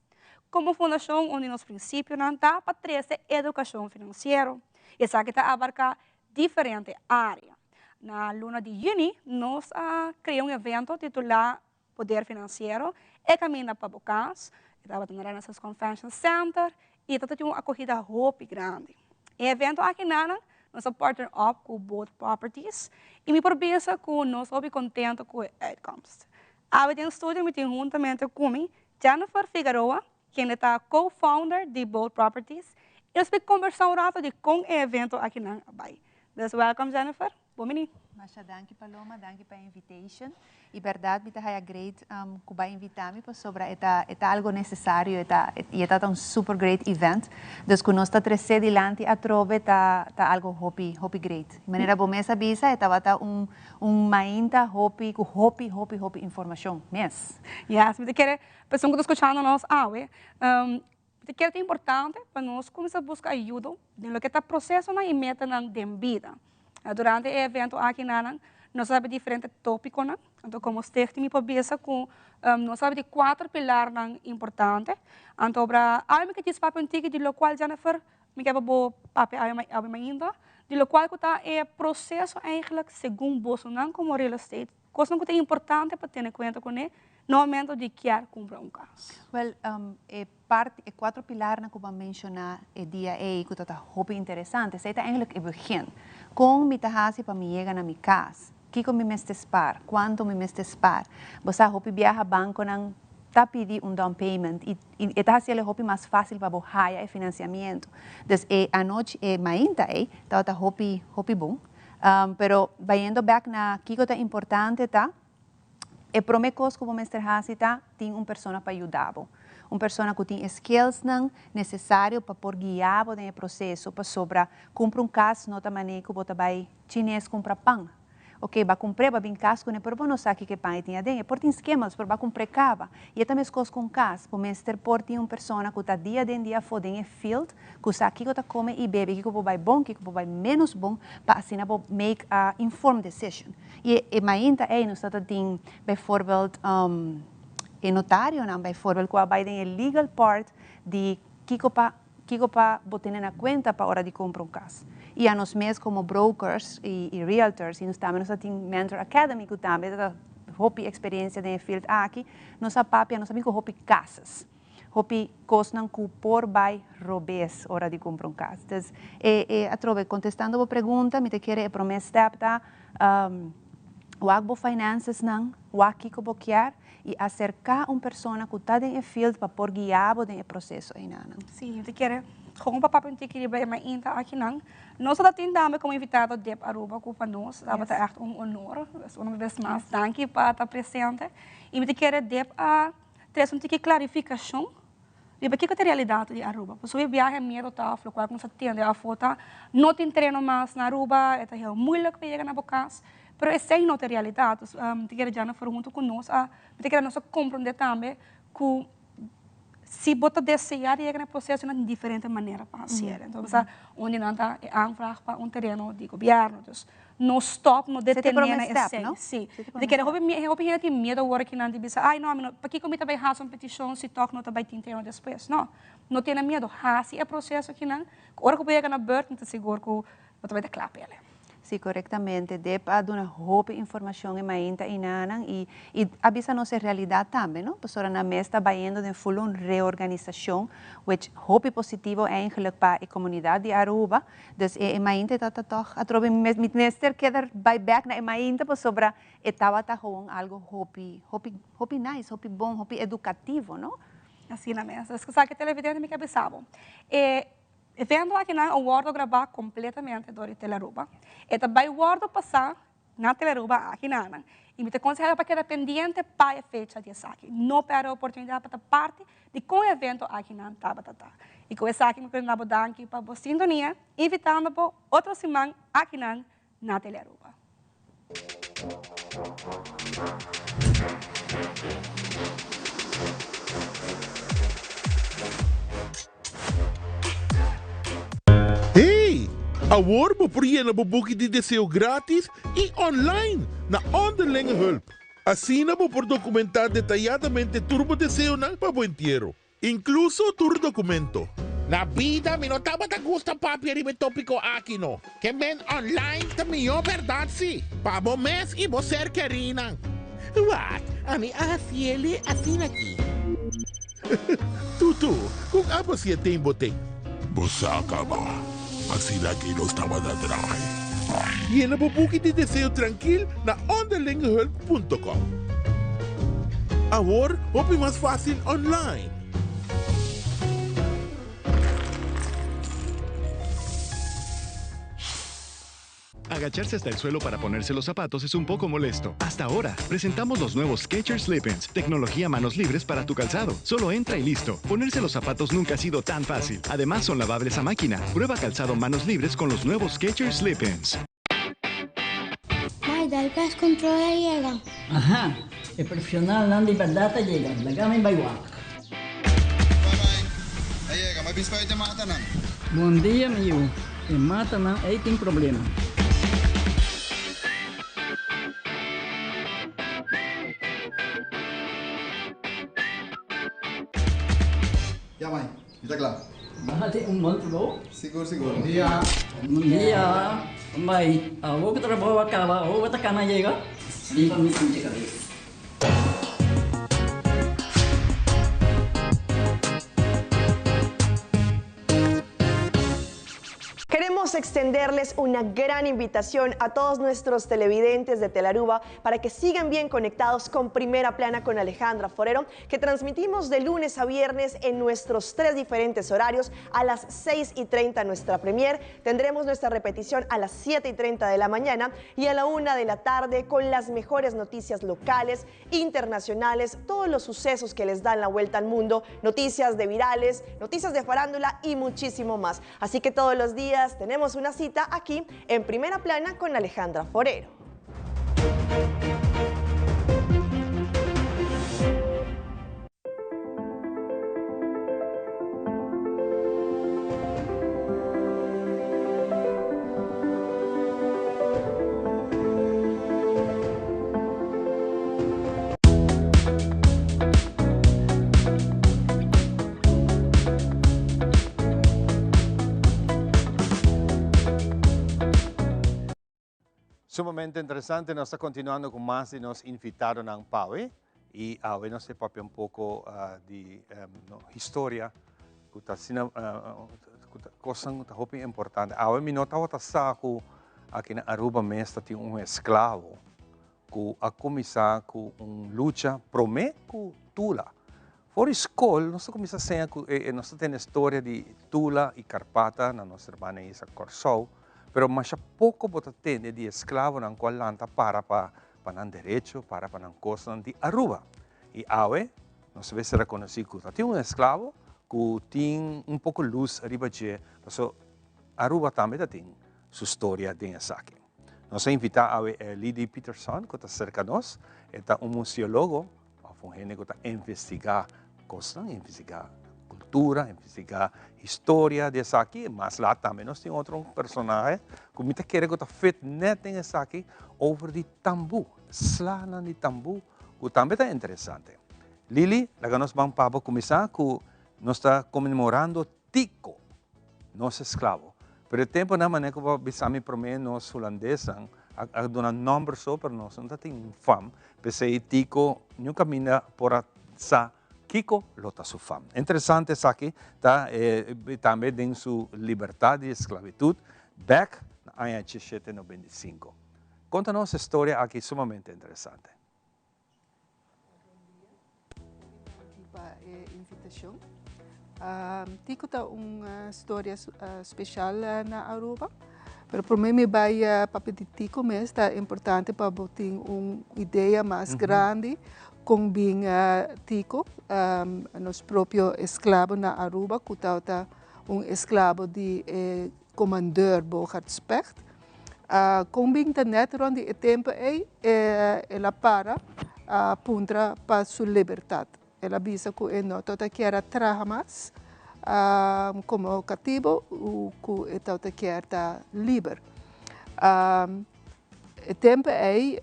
Komo fundashon un di nos prinsipionan ta pa trese edukashon finansiero. Esaki ta abarká diferente área. Na luna di yüni nos a krea un evento titulá Poder Finansiero, e kaminda pa bo kas, e tabata na Renaissance Convention Center i ta tin un akohida hopi grandi. E evento aki nan nos a partner up ku Both Properties i mi por bisa ku nos hopi kontento ku e uitkomst. Awe den studio mi tin huntamente ku mi Jennifer Figaroa, kende ta co-founder di Both Properties i nos por kombersá un rato di kon e evento aki nan a bai. Dus welcome Jennifer. Bon bini. Masha danki Paloma, danki pa e invitation. Y berdad mi ta haya great cu bay invita mi pasobra e ta e ta algo necesario e ta y e ta un super great event. Dus cu nos ta trece dilanti atrobe ta ta algo hopi hopi great. Manera bo mes a bisa e tabata un un mainta hopi cu hopi hopi hopi informacion mes. Yes, mi ta kere pasobra cu ta scuchando nos awe Mi ta kere ta importante pa nos kuminsá buska ayudo den loke ta prosesonan i metanan den bida. Durante e evento aki nan nos a sabi diferente tópikonan. Anto komo stichting mi por bisa ku nos a sabi di kuater pilarnan importante. Anto obra awe mi ke djis papia un tiki di lokual Jennifer mi ke pa bo papia awe mainta, di lokual ku ta e proseso eigenlijk segun bosonan komo real estate Kosnan ku ta importante pa tene kuenta kuné na momento di kier kumpra un kas. Wèl, e parti, e kuatro pilarnan ku bo a menshoná e dia ei ku ta ta hopi interesante, esei ta eigenlijk e begin. Kon mi ta hasi pa mi yega na mi kas? Kiko mi mester spar? Kuantu mi mester spar? Bo sa hopi biaha bankonan ta pidi un down payment i e ta hasi el hopi mas fásil pa bo haya e finansiamiento. Dus e anochi, e mainta ei tabata hopi, hopi bon. Pero bayendo bek na kiko ta importante ta, e prome kos ku bo mester hasi ta tin un persona pa yuda bo. Un persona ku tin e skillsnan nesesario pa por guia bo den e proseso pasobra kumpra un kas no ta manera ku bo ta bai chines kumpra pan. Ok, ba kumpr'é, ba bin kas kuné, pero bo no sa kiko e pan e tin aden. E por tin skemels, pero ba kumpr'é kaba. I e ta meskos ku un kas. Bo mester por tin un persona ku ta dia den dia afó den e field ku sa kiko ta kome i bebe, kiko por bai bon, kiko por bai ménos bon, pa asina bo make a informed decision. I e mainta ei nos ta tin bijvoorbeeld e notarionan bijvoorbeeld ku a bai den e legal part di kiko pa kiko pa bo tene na kuenta pa ora di kumpra un kas. I anos mes komo brokers i realtors i nos tambe nos ta tin Mentor Academy ku tambe ta hopi eksperensia den e field aki, nos a papia, nos a bin ku hopi cases. Hopi kosnan ku por bai robes ora di kumpra un kas. Dus e e atrobe kontestando bo pregunta mi ta kere e promé step ta wak bo financesnan, wak kiko bo kier i aserká un persona ku ta den e field pa por guia bo den e proseso einanan. Sí, mi ta kere gewoon pa papia un tiki riba e mainta akinan. Nos ta tin tambe komo invitado Dip Aruba ku pa nos tabata ègt un honor. Dus un bes mas danki pa ta presente. I mi ta kere Dip a Trese un tiki klarifikashon riba kiko ta e realidat di Aruba. Pasobra e biahe miedo ta òf lokual ku nos a tende afó ta no tin treno mas na Aruba, e ta heel moeilijk pa yega na bo kas, pero esei no ta e realidat. Dus mi ta kere Jennifer huntu ku nos a, mi ta kere nos a komprondé tambe ku si bo ta deseá di yega na e proseso nan tin diferente manera pa hasié. Entonces un di nan ta e aanvraag pa un tereno di gobièrnu. Dus No stop, no detené na esei. Sí. Mi ta kere hopi hopi hende tin miedu awor aki nan di bisa, ai no, mi no, pakiko mi ta bai hasi un petishon si tòg no ta bai tin tereno despues? No, no tene miedu, hasi e proseso aki nan, ku ora ku bo yega na bùrt mi ta sigur ku bo ta bai ta kla p'e. Sí, korektamente. Dep a duna hopi informashon e mainta einanan i i a bisa nos e realidat tambe, no? Pasobra nan mes ta bayendo den full un reorganisashon, which hopi positivo eigenlijk pa e komunidat di Aruba. Dus e mainta e tabata tòg atrobe mi mi mester keda bai bèk na e mainta pasobra e tabata gewoon algo hopi hopi hopi nice, hopi bon, hopi edukativo, no? Asina mes. Dus esaki televidente mi ke bisa bo. E evento akinan a wòrdu grabá kompletamente dor di Telearuba. E ta bai wòrdu pasá Na Telearuba aki nanan. Y mi ta conseha pa keda pendiente pa e fecha di esaki. No perde oportunidad pa ta parti di con e evento aki nan tabata ta. Y cu esaki mi quier duna bo danki pa bo sintonia, invitando bo otro siman aki nan na Telearuba. Hey! Awor bo por yena bo buki di deseo gratis i online na Onderlinge Hulp. Asina bo por dokumentá detayadamente tur bo deseonan pa bo entiero, inkluso tur dokumento. Na bida mi no tabata gusta papia riba e topiko aki no. Ke men online ta mihó bèrdat si, pa bo mes i bo ser kerinan. Wak, ami a hasiele asin'aki. Tutu, con abo si e tin bo tin? Bo sa caba, asina aki nos tabata draai. Yena bo buki di deseo trankil na onderlingehulp punto com. Awor hopi mas facil online. Agacharse hasta el suelo para ponerse los zapatos es un poco molesto. Hasta ahora, presentamos los nuevos Skechers Slip-ins, tecnología manos libres para tu calzado. Solo entra y listo. Ponerse los zapatos nunca ha sido tan fácil. Además, son lavables a máquina. Prueba calzado manos libres con los nuevos Skechers Slip-ins. Mai, dal pest control a yega. Aha, e profesionalnan di berdad a yega, laga mi bai wak. Bye bye, a yega, mi a bisa pa e te matanan. Bon dia mi yu, e matanan ei tin problema. Ya mai, mi ta kla. Baha tin un bon trabou. Sigur sigur. Bon dia. Bon dia. Mai, awor ku trabou a kaba, awor bo ta kana yega? Bin pa mi sinti kabes. Queremos extenderles una gran invitación a todos nuestros televidentes de Telaruba para que sigan bien conectados con Primera Plana con Alejandra Forero, que transmitimos de lunes a viernes en nuestros tres diferentes horarios a las 6 y 30 nuestra premier. Tendremos nuestra repetición a las 7 y 30 de la mañana y a la 1 de la tarde con las mejores noticias locales, internacionales, todos los sucesos que les dan la vuelta al mundo, noticias de virales, noticias de farándula y muchísimo más. Así que todos los días tenemos una cita aquí en Primera Plana con Alejandra Forero. Sumamente interesante, nos ta continuando cu mas di nos invitadonan pa awe. I awe nos ta papia un poko di historia ku ta asina ku ta kosnan ku ta hopi importante. Awe mi no tabata sa ku aki na Aruba mes ta tin un esklavo ku a kuminsá ku un lucha promé ku Tula. For di skol nos ta kuminsá siña ku nos ta tene storia di Tula i Karpata na nos hermana isla Kòrsou, pero masha poko bo ta tende di esklavonan ku a lanta para pa pa nan derecho, para pa nan kosnan di Aruba. I awe nos ta mester rekonosí ku ta tin un esklabo ku tin un poko lus riba dje, paso Aruba tambe ta tin su storia den esaki. Nos a invitá awe Lidy Peterson ku ta serka nos, e ta un museólogo òf un hende ku ta investigá kosnan, investigá kultura, investigá historia di esaki. Mas lat tambe nos tin otro personahe ku mi ta kere ku ta fit nèt den esaki over di tambú, slanan di tambú ku tambe ta interesante. Lili, laga nos ban pa bo kuminsá ku nos ta konmemorando Tico, nos esklabo. Pero e tempunan manera ku bo a bisa mi promé nos hulandesnan a duna nòmber so pero nos no ta tin un fam. P'esei Tico niun kaminda por a sa kiko lo ta su fam. Interesante esaki ta tambe den su libertad di esklabitut bèk na aña diesshete nobenta i sinku. Konta nos e storia aki sumamente interesante. Danki pa e invitacion. Tico ta un storia special na Aruba, pero prome mi bay papia di Tico mes ta importante pa bo tin un idea mas grandi con bin Tico, nos propio esclavo na Aruba cu tabata un esclavo di e Commandeur Bogart Specht. Kon bin ta nèt rònt di e tempu ei, el a para a puntra pa su libertat. El a bisa ku e no tabata kier a traha mas komo katibu ku e tabata kier ta liber. E tempu ei,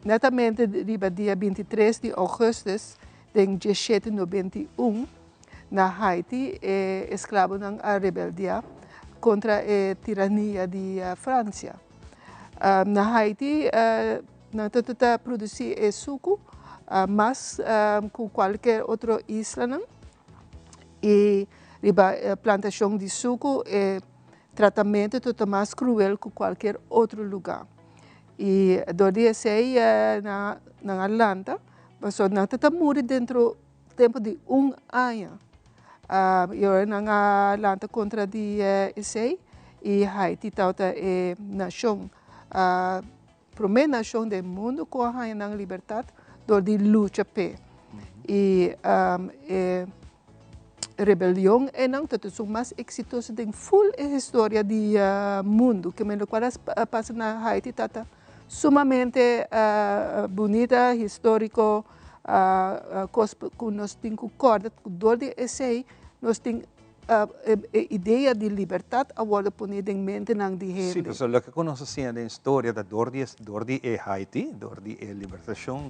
netamente riba dia 23 di ougùstus den diesshete nobenta i un, na Haiti e esklabonan a rebeldiá kontra e tirania di Fransia. Na Haiti nan ta ta produsí e suku mas ku kualke otro islanan i riba plantashon di suku e tratamentu ta ta mas kruel ku kualker otro lugá. I dor di esei nan a lanta pasobra nan ta ta muri dentro tempu di un aña. I ora nan a lanta kontra di esei i Haiti tabata e nashon, promé nashon den mundu ku a haña nan libertat dor di lucha p'e. I e rebelion einan tabata esun mas eksitoso den ful e historia di mundu. Ke men lokual a pasa na Haiti tabata sumamente bunita, históriko. Kos ku nos tin ku kòrda ku dor di esei nos tin e idea di libertat a wòrdu pone den mentenan di hende. Sí, pasobra loke ku nos a siña den historia ta dor di dor di e Haiti, dor di e libertashon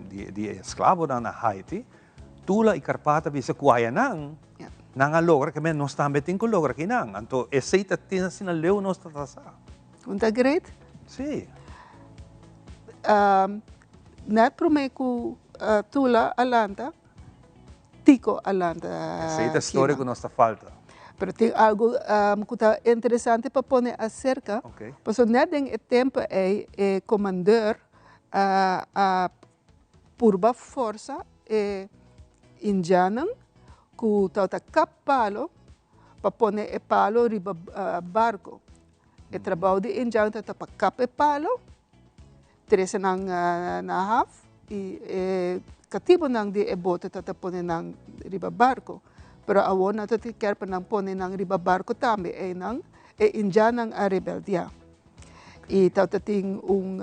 di e esklabonan na Haiti, Tula i Karpata bisa ku ayanan nan a logra ke men nos tambe tin ku logra kinan. Anto esei ta tin asina leu nos ta sa. Un ta great? Sí. Net prome ku Tula a lanta, Tico a lanta. Esei ta storia ku nos ta falta. Pero tin algu ku ta interesante pa pone aserka. Pasobra net den e tempu ei e komandeur a purba forsa e indiannan ku tabata kap palo pa pone e palo riba barko. E trabou di indian tabata pa kap e palo. Trese nan na haf i e katibunan di e bote ta ta pone nan riba barko. Pero awor nan ta kier pa nan pone nan riba barko tambe. Einan e indjannan a rebeldiá. I tabata tin un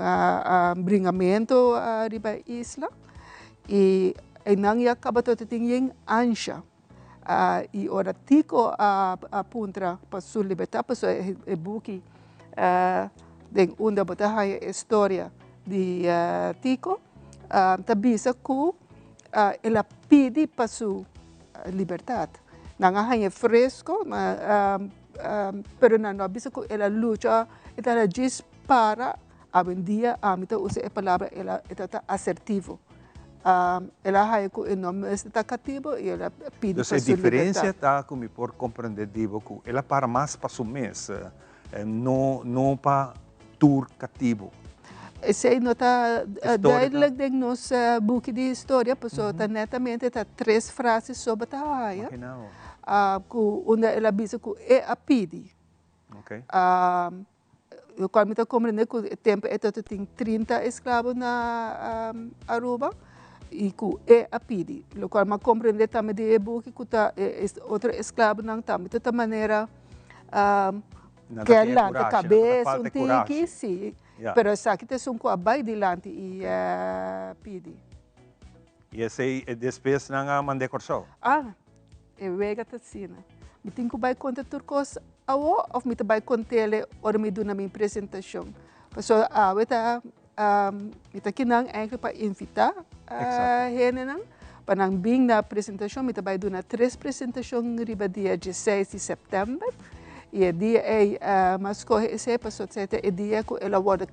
bringamentu riba e isla i einan ya kaba tabata tin yen ansha. I ora Tico a puntra pa su libertad, pasobra e buki den unda bo ta haña e storia di Tico, ta bisa ku el a pidi pa su libertad. Nan a hañ'e fresco, pero nan no a bisa ku el a lucha, e ta djis para. Awendia ami ta usa e palabra el a e ta asertivo. El a haya ku e no mester ta katibo i el a pidi Dus pa e su diferensia libertat. ta ku mi por komprende di bo ku el a para mas pa su mes, no no pa tur katibo. Esei no ta Historia ta. duidelijk den nos buki di historia, pasobra ta netamente ta tres frase so bo ta haya Imagina bo. ku unda el a bisa ku e a pidi. Ok. Lokual mi ta komprende ku e tempu ei tabata tin 30 esklabo na Aruba i ku e a pidi. Lokual mi a komprende tambe di e buki ku ta e otro esklabonan tambe ta ta manera ke a lanta kabes un tiki, si. Pero esaki ta esun ku a bai dilanti i pidi. I esei despues nan a mand'é Kòrsou? Ah, e wega ta asina. Mi tin ku bai konta tur kos awo òf mi ta bai kont'el ora mi duna mi presentashon? Pasobra awe ta mi ta kinan eigenlijk pa invitá hendenan pa nan bin na presentashon. Mi ta bai duna tres presentashon riba dia dieseis di sèptèmber i e dia ei mi a skohe esei pasobra esei ta e dia ku el a wòrdu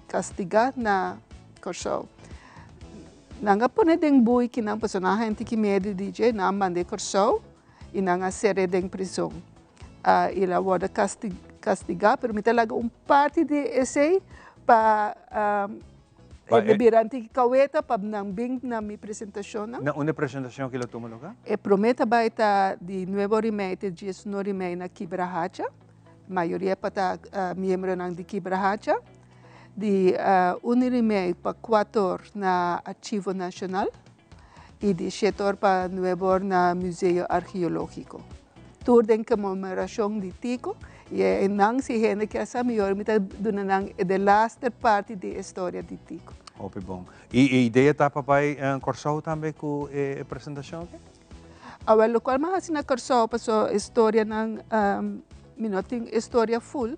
kastigá na Kòrsou. Nan a pone den buikinan pasobra nan a henti ki medio di dje, nan a mand'é Kòrsou i nan a ser'é den prizon. I el a wòrdu kastigá, pero mi ta laga un parti di esei pa hende bira anti kaweta pa nan bin na mi presentashonnan. Na unda e presentashon aki lo tuma lugá? E promé ta bai ta di nuebe ora i mei te diesun ora i mei na Kibrahacha. Mayoria pa ta miembronan di Kibrahacha. Di un ora i mei pa kuater or na Archivo Nashonal i di shete or pa nuebe or na Museo Argeológiko. Tur den konmemorashon di Tico i einan si hende kier sa mihor mi ta duna nan e delaster parti di e storia di Tico. Hopi bon. I e idea ta pa bai Kòrsou tambe ku e presentashon aki? Awel lokual mi a hasi na Kòrsou pasobra e storianan mi no tin e storia ful,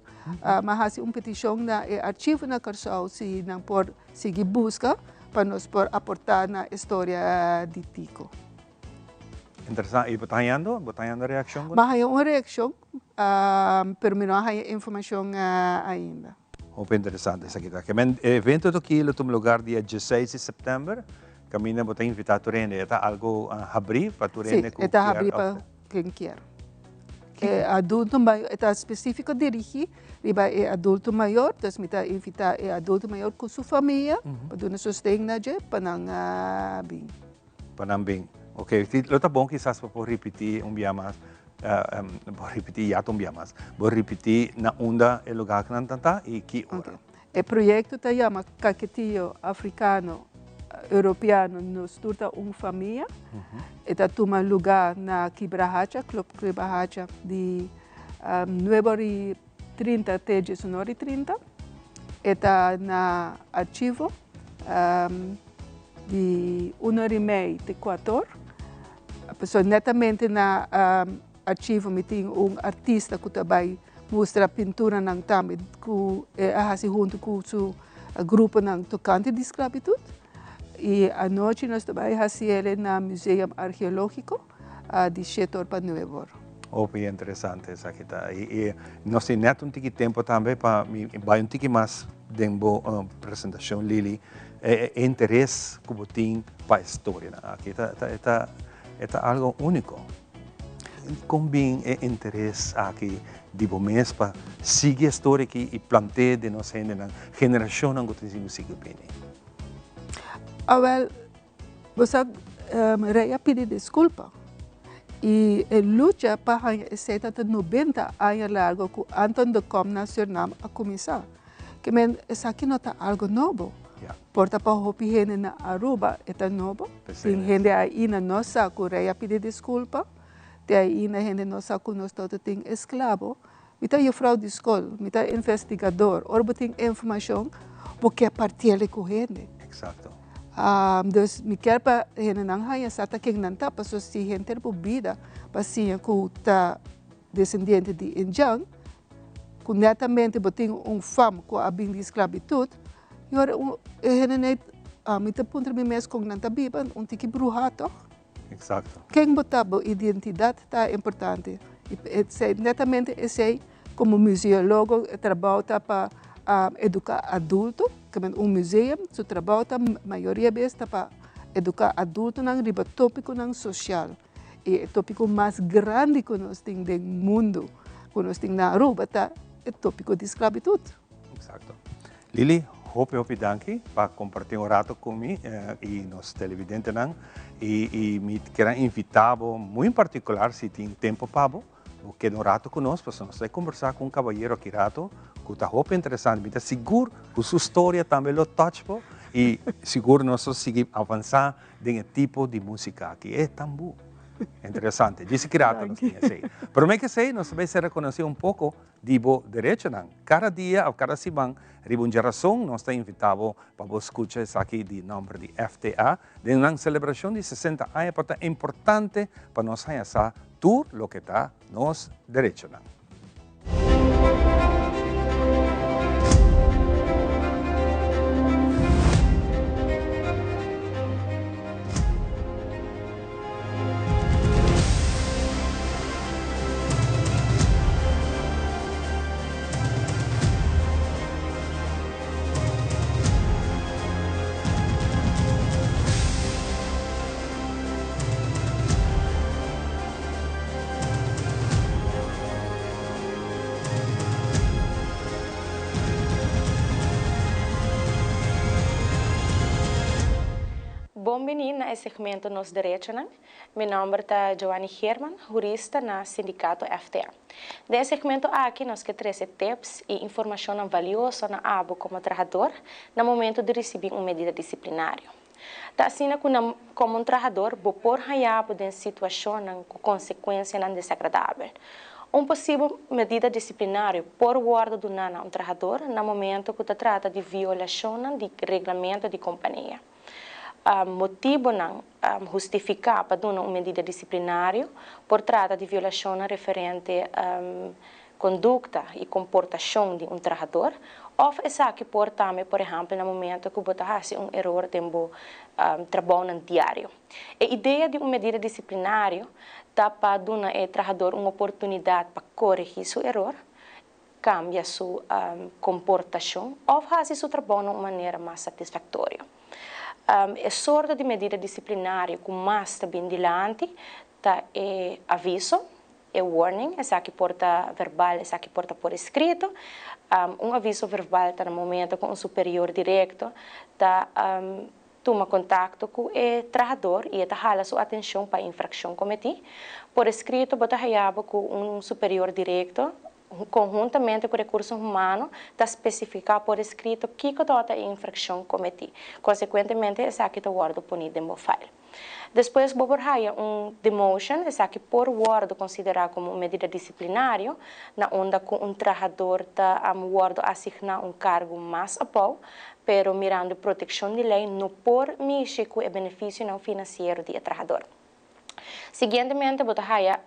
mi a hasi un petishon na e archivo na Kòrsou si nan por sigui buska pa nos por aportá na e storia di Tico. Interesante. I bo ta hañando? Bo ta hañando reakshon? Mi a haña un reakshon, pero mi no a haña informashon ainda. Hopi interesante esaki ta. Kemen e evento aki lo tuma lugar dia dieseis di sèptèmber. Kaminda bo ta invitá tur hende. E ta algu habrí pa tur hende ku kier? Sí, e ta habrí pa ken kier. E adulto mayor, e ta spesífiko dirigí riba e adulto mayor, dus mi ta invitá e adulto mayor ku su famia pa duna sosten na dje pa nan bin. Pa nan bin. Ok, lo ta bon kisas pa por ripití un bia mas, bo ripití ya ta un bia mas, bo ripití na unda e lugarnan ta ta i ki ora. E proyekto ta yama Caquetío Africano Europeano Nos Tur Ta Un Famia. E ta tuma lugá na Kibrahacha, Club Kibrahacha, di nuebe ora i trinta te diesun ora i trinta. E ta na Archivo di un ora i mei te kuator. Pasobra netamente na Archivo mi tin un artista ku ta bai Mustra pinturanan tambe ku e a hasi huntu ku su gruponan tokante di sklabitut. I anochi nos ta bai hasi el na Museum Argeológiko di shete or pa nuebe or. Hopi interesante esaki ta. I nos tin nèt un tiki tempu tambe pa mi bai un tiki mas den bo presentashon Lily. E interes ku bo tin pa e storianan aki ta e ta algo úniko. Kon bin e interes aki di bo mes pa sigui e storia aki i plant'é den nos hendenan, generashonnan ku ta sigui sigui bini? Awel, bo sa, Rei a pidi diskulpa i e lucha pa haña esei ta ta nobenta aña largo ku Anton de Kom na Surnam a kuminsá. Ke men esaki no ta algo nobo. Por ta pa hopi hende na Aruba e ta nobo. Tin hende aina no sa ku rei a pidi diskulpa. Te aina hende no sa ku nos tabata tin esklabo. Mi ta yufrou di skol, mi ta investigador. Ora bo tin informashon, bo ke partiel ku hende. Dus mi kier pa hendenan haña sa ta ken nan ta, pasobra si henter bo bida pa siña ku ta desendiente di indjan, ku netamente bo tin un fam ku a bin di sklabitut, i ora un e hende nei mi ta puntra mi mes kon nan ta biba, un tiki bruhá tòg? Eksakto. Ken bo ta, bo identidat ta importante. I esei netamente esei komo museólogo e trabou ta pa eduká adulto, ke men un museum su trabou ta mayoria bes ta pa eduká adultonan riba tópikonan sosial. I e tópiko mas grandi ku nos tin den mundu, ku nos tin na Aruba ta e tópiko di sklabitut. Eksakto. Lily, hopi hopi danki pa kompartí un rato ku mi i nos televidentenan. I i mi kier a invitá bo muy en partikular si tin tempu pa bo, bo keda un rato ku nos pasobra nos ta kombersá ku un kabayero aki rato ku ta hopi interesante. Mi ta sigur ku su storia tambe lo touch bo i sigur nos lo sigui avansá den e tipo di músika aki, e tambú. Interesante. Djis ki rato nos tin esei. Promé ku esei nos ta bai ser rekonosé un poko di bo derechonan. Kada dia òf kada siman riba un djarason nos ta invitá bo pa bo skucha esaki di nòmber di FTA den nan selebrashon di 60 aña por ta importante pa nos haña sa tur loke ta nos derechonan. Bon bini na e segmento Nos Derechonan. Mi nomber ta Joanny Geerman, hurista na Sindicato FTA. Den e segmento aki nos ke trese tips i informashonnan valioso na abo komo trahador na momento di risibí un medida disiplinario. Ta asina ku na komo un trahador bo por haña bo den situashonnan ku konsekuensianan desagradabel. Un posibel medida disiplinario por wòrdu duná na un trahador na momento ku ta trata di violashonnan di reglamento di kompania. Motibonan hustifiká pa duna un medida disiplinario por trata di violashonnan referente kondukta i komportashon di un trahador òf esaki por tambe por ehèmpel na momento ku bo ta hasi un eror den bo trabounan diario. E idea di un medida disiplinario ta pa duna e trahador un oportunidat pa koregí su eror kambia su komportashon òf hasi su trabou na un manera mas satisfaktorio. E sorto di medida disiplinario ku mas ta bin dilanti ta e aviso, e warning, esaki por ta verbal, esaki por ta por eskrito. Un aviso verbal ta na momento ku un superior direkto ta tuma kontakto ku e trahador i e ta hala su atenshon pa e infrakshon kometí. Por eskrito bo ta haya bo ku un superior direkto konhuntamente ku Rekurso Humano ta spesifiká por eskrito kiko tabata e infrakshon kometí. Konsekuentemente esaki ta wòrdu poní den bo fail. Despues bo por haya un demotion, esaki por wòrdu konsiderá komo un medida disiplinario, na unda ku un trahador ta wòrdu asigná un kargo mas abou, pero mirando protekshon di lei no por mishi ku e benefisionan finansiero di e trahador. Siguientemente bo ta haya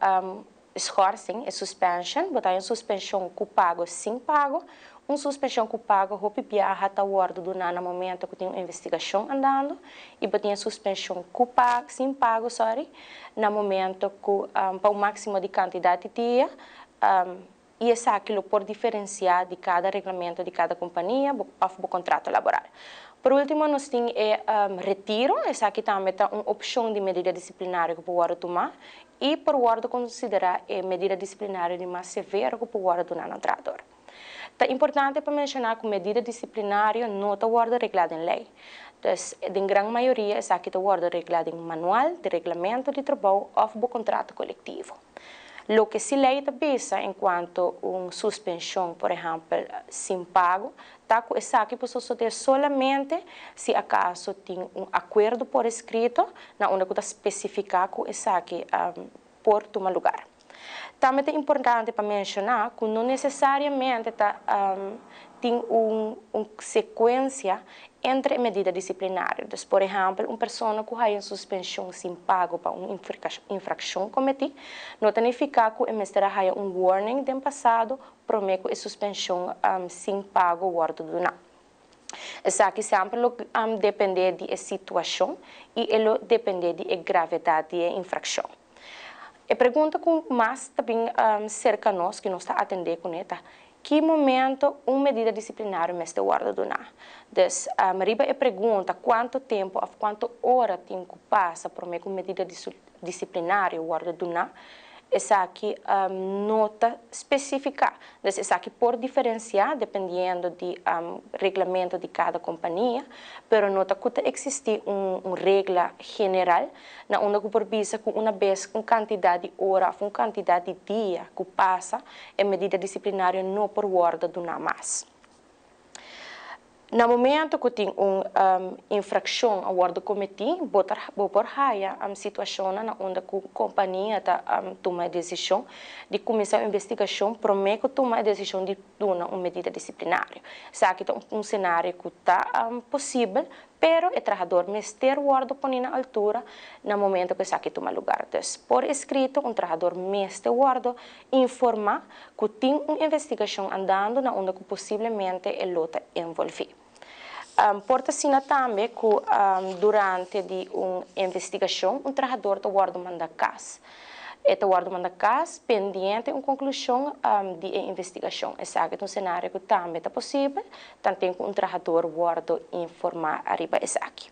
schorsing, e suspension, bo ta haya un suspenshon ku pago sin pago. Un suspenshon ku pago hopi biaha ta wòrdu duná na momento ku tin un investigashon andando i bo tin e suspenshon ku pago, sin pago sorry, na momento ku pa un máksimo di kantidat di dia i esaki lo por diferensiá di kada reglamento di kada kompania òf bo kontrato laboral. Por último nos tin e retiro, esaki tambe ta un opshon di medida disiplinario ku por wòrdu tumá i por wòrdu konsiderá e medida disiplinario di mas severo ku por wòrdu duná na un trahador. Ta importante pa menshoná ku medida disiplinario no ta wòrdu reglá den lei. Dus, den gran mayoria esaki ta wòrdu reglá den manual di reglamento di trabou òf bo kontrato kolektivo. Loke si lei ta bisa en cuanto un suspension, por ehempel, sin pago, ta cu esaki por sosode solamente si acaso tin un acuerdo por escrito na unda cu ta specifica cu esaki por tuma lugar. Tambe ta importante pa menciona cu no necesariamente ta tin un secuencia entre e medida disiplinario. Dus, por ehèmpel, un persona ku haya un suspenshon sin pago pa un infrakshon kometí, no ta nifiká ku e mester a haya un warning den pasado promé ku e suspenshon sin pago wòrdu duná. Esaki semper lo dependé di e situashon i e lo dependé di e gravedat di e infrakshon. E pregunta ku mas ta bin serka nos, ku nos ta atendé kuné ta, Ki momento un medida disiplinario mester wordo duna? Dus, riba e pregunta cuanto tempo of cuanto ora tin cu pasa prome cu medida disiplinario wordo duna, esaki no ta specifica. Dus esaki por diferencia dependiendo di reglamento di cada compania, pero no ta cu ta existi un regla general na unda cu por bisa cu una bes un cantidad di ora of un cantidad di dia cu pasa e medida disiplinario no por wordo duna mas. Na momento cu tin un infraccion a wordo cometi, bo ta bo por haya situacionnan na unda cu compania ta tuma e decision di cuminsa un investigacion prome cu tuma e decision di duna un medida disiplinario. Esaki ta un scenario cu ta posibel, pero e trahador mester wordo poni na altura na momento cu esaki tuma lugar. Dus, por escrito un trahador mester wordo informa cu tin un investigacion andando na unda cu posiblemente e lo ta envolvi. Por ta asina tambe cu durante di un investigacion un trahador ta wordo manda cas. E ta wordo manda cas pendiente un conclusion di e investigacion. Esaki ta un scenario cu tambe ta posibel, tanten cu un trahador wordo informa ariba esaki.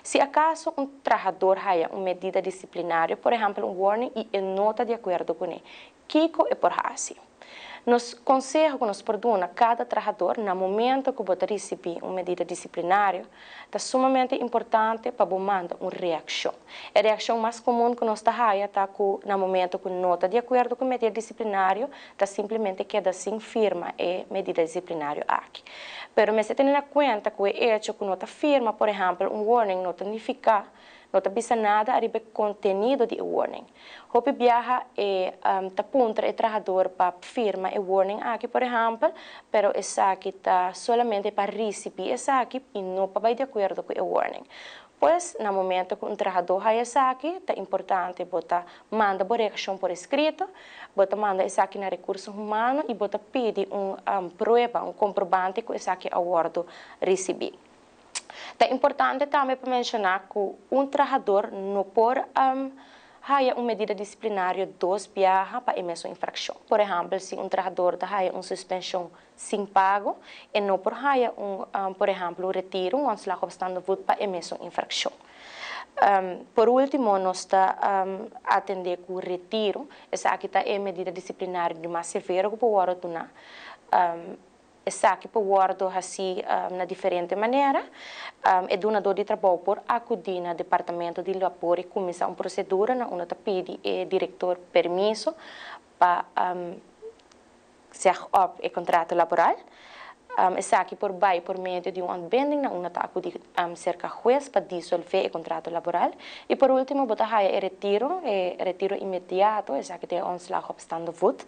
Si acaso un trahador haya un medida disciplinario, por ehempel un warning, y e no ta di acuerdo cune, kico e por haci? Nos conseho cu nos por duna cada trahador na momento cu bo ta ricibi un medida disciplinario ta sumamente importante pa bo manda un reaccion. E reaccion mas comun cu nos ta haya ta cu na momento cu no ta di acuerdo cu e medida disciplinario ta simplemente keda sin firma e medida disciplinario aki. Pero mester tene na cuenta cu e hecho cu no ta firma por ehempel un warning no ta nifica, no ta bisa nada ariba e contenido di e warning. Hopi biaha e ta puntra e trahador pa firma e warning aki por ehempel, pero esaki ta solamente pa ricibi esaki y no pa bay di acuerdo cu e warning. Pues, na momento cu un trahador haya esaki, ta importante bo ta manda bo reaccion por escrito, bo ta manda esaki na Recurso Humano y bo ta pidi un prueba, un comprobante cu esaki a wordo ricibi. Ta importante tambe pa menciona cu un trahador no por haya un medida disciplinario dos biaha pa e mesun infraccion. Por ehempel, si un trahador ta haya un suspension sin pago, e no por haya un, por ehempel, un retiro, un ontslag op staande voet pa e mesun infraccion. Por ultimo, nos ta atende cu retiro. Esaki ta e medida disciplinario di mas severo cu por wordo duna. Esaki por wordo haci na diferente manera. E dunador di trabou por acudi na Departamento di Labor y cuminsa un procedura na unda ta pidi e director permiso pa zeg op e contrato laboral. Esaki por bai por medio di un ontbinding na unda ta acudi cerca hues pa disolve e contrato laboral. Y por ultimo bo ta haya e retiro, e retiro inmediato, esaki ta e ontslag op staande voet,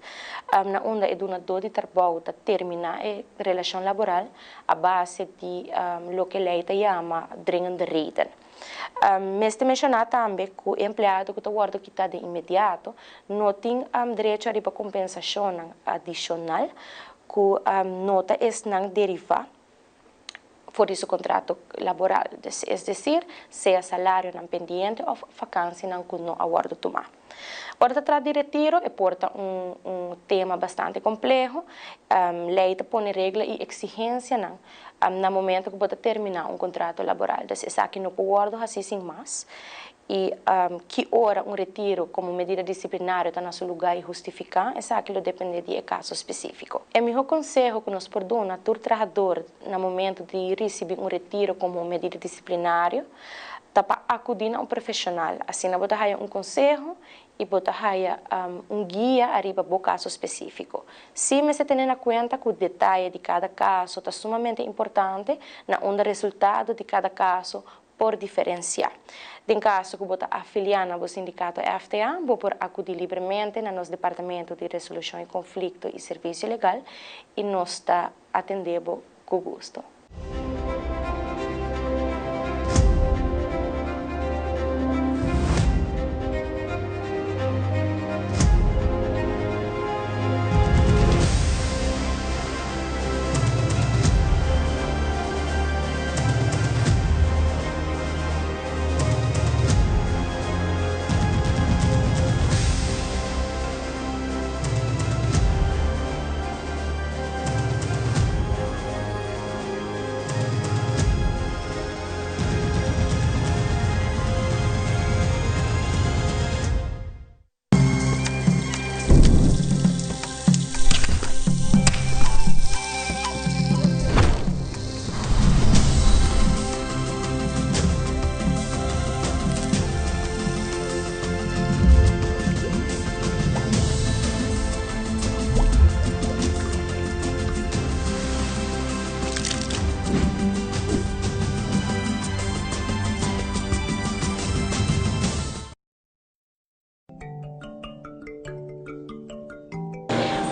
na unda e dunador di trabou ta termina e relacion laboral a base di loke ley ta yama dringende reden. Mester menciona tambe cu e empleado cu ta wordo kita den inmediato no tin derecho ariba compensacionnan adicional cu no ta esnan deriva for di su contrato laboral, es decir, sea salarionan pendiente of vacancienan cu no a wordo tuma. Ora ta trata di retiro e por ta un tema bastante compleho, ley ta pone regla y exigencianan na momento cu bo ta termina un contrato laboral. Dus esaki no por wordo haci sin mas. Y ki ora un retiro como medida disciplinario ta na su lugar y hustifica, esaki lo depende di e caso specifico. E miho conseho cu nos por duna tur trahador na momento di ricibi un retiro como medida disciplinario ta pa acudi na un profesional. Asina bo ta haya un conseho y bo ta haya un guia ariba bo caso specifico. Sí mester tene na cuenta cu detaye di cada caso ta sumamente importante na unda resultado di cada caso por diferencia. Den caso cu bo ta afilia na bo sindicato FTA, bo por acudi libremente na nos departamento di Resolucion y Conflicto y Servicio Legal y nos ta atende bo cu gusto.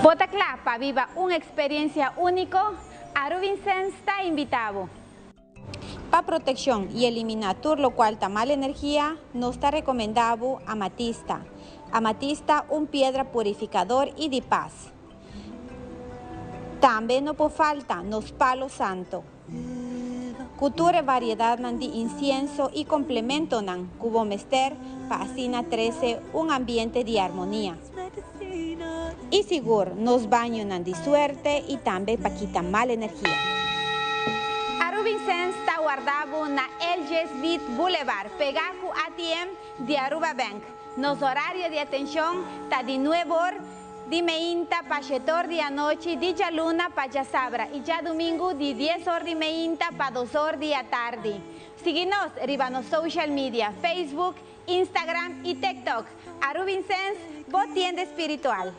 Bo ta kla pa biba un eksperensia úniko? Aruvincens ta invitá bo! Pa protekshon i eliminá tur lokual ta mal energia, nos ta rekomendá bo amatista. Amatista un piedra purifikador i di pas. Tambe no por falta nos palo santo. Ku tur e variedatnan di insienso i komplementonan ku bo mester pa asina trese un ambiente di armonia. I sigur nos bañonan di suerte i tambe pa kita mal energia. Arubincens ta warda bo na LJ Smith Boulevard, pegá ku ATM di Aruba Bank. Nos horario di atenshon ta di nuebe or di meinta pa shetor di anochi di djaluna pa djasabra i djadumingu di dies or di meinta pa dos or di atardi. Sigui nos riba nos social media, Facebook, Instagram i TikTok. Arubincens, bo tienda espiritual.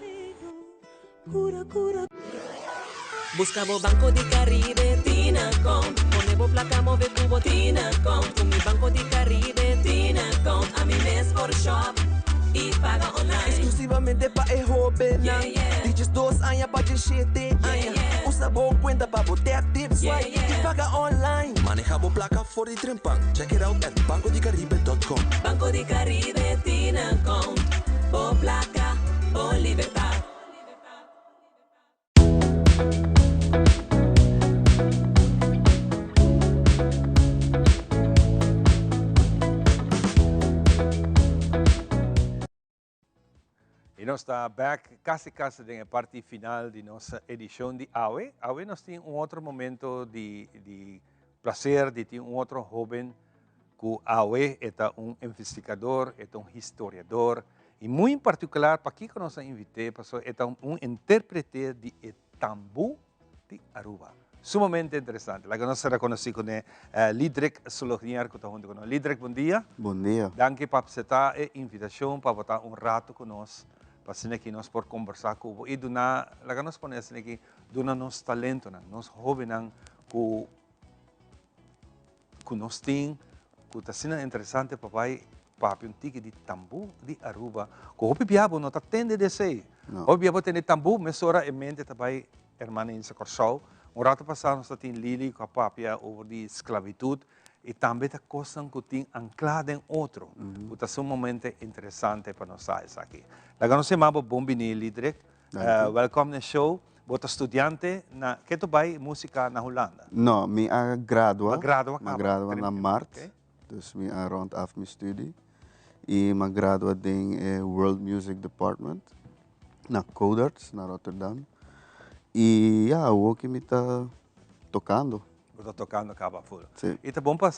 Busca bo Banco di Caribe tin account. Pone bo placa move cu bo tin account. Cu mi Banco di Caribe tin account. Ami mes por shop y paga online. Exclusivamente pa e hobennan di 12 aña pa 17 aña. Usa bo cuenta pa bo tap, tip, swipe y paga online. Maneha bo placa for di trempan. Check it out at bancodicaribe.com. Banco di Caribe tin account. Bo placa, bo libertad. Y nos ta back casi casi den e parti final di nos edicion di awe. Awe nos tin un otro momento di, di placer di tin un otro hoben cu awe e ta un investigador, e ta un historiador y muy en particular pakico nos a invite pasobra e ta un interprete di e tambu di Aruba. Sumamente interesante. Laga nos sera conoci cu ne Lidrick Solognier cu ta hunto cu nos. Lidrick, bon dia. Bon dia. Danki pa acepta e invitacion pa bo ta un rato cu nos, pa asina aki nos por conversa cu bo y duna, laga nos pone asina aki, duna nos talentonan, nos hobennan cu cu nos tin, cu ta asina interesante pa bay papia un tiki di tambu di Aruba, cu hopi bia bo no ta tende di esey. Hopi bia bo tende tambu, mesora e mente ta bay Hermana Insa Corsou. Un rato pasa nos ta tin Lily cu a papia over di sclavitud y tambe ta cosnan cu tin ancla den otro, cu ta sumamente interesante pa nos sa esaki. Laga nos yama bo bon bini Lidrick. Welcome na e show. Bo ta studiante na ke to bai musica na Hulanda? No, mi a gradua. A gradua Mi a gradua na mart, dus mi a rond af mi studie. Y mi a gradua den e World Music Department na Codarts na Rotterdam. Y ya, awoki mi ta tocando. Bo ta tocando caba full. Si. Y ta bon pa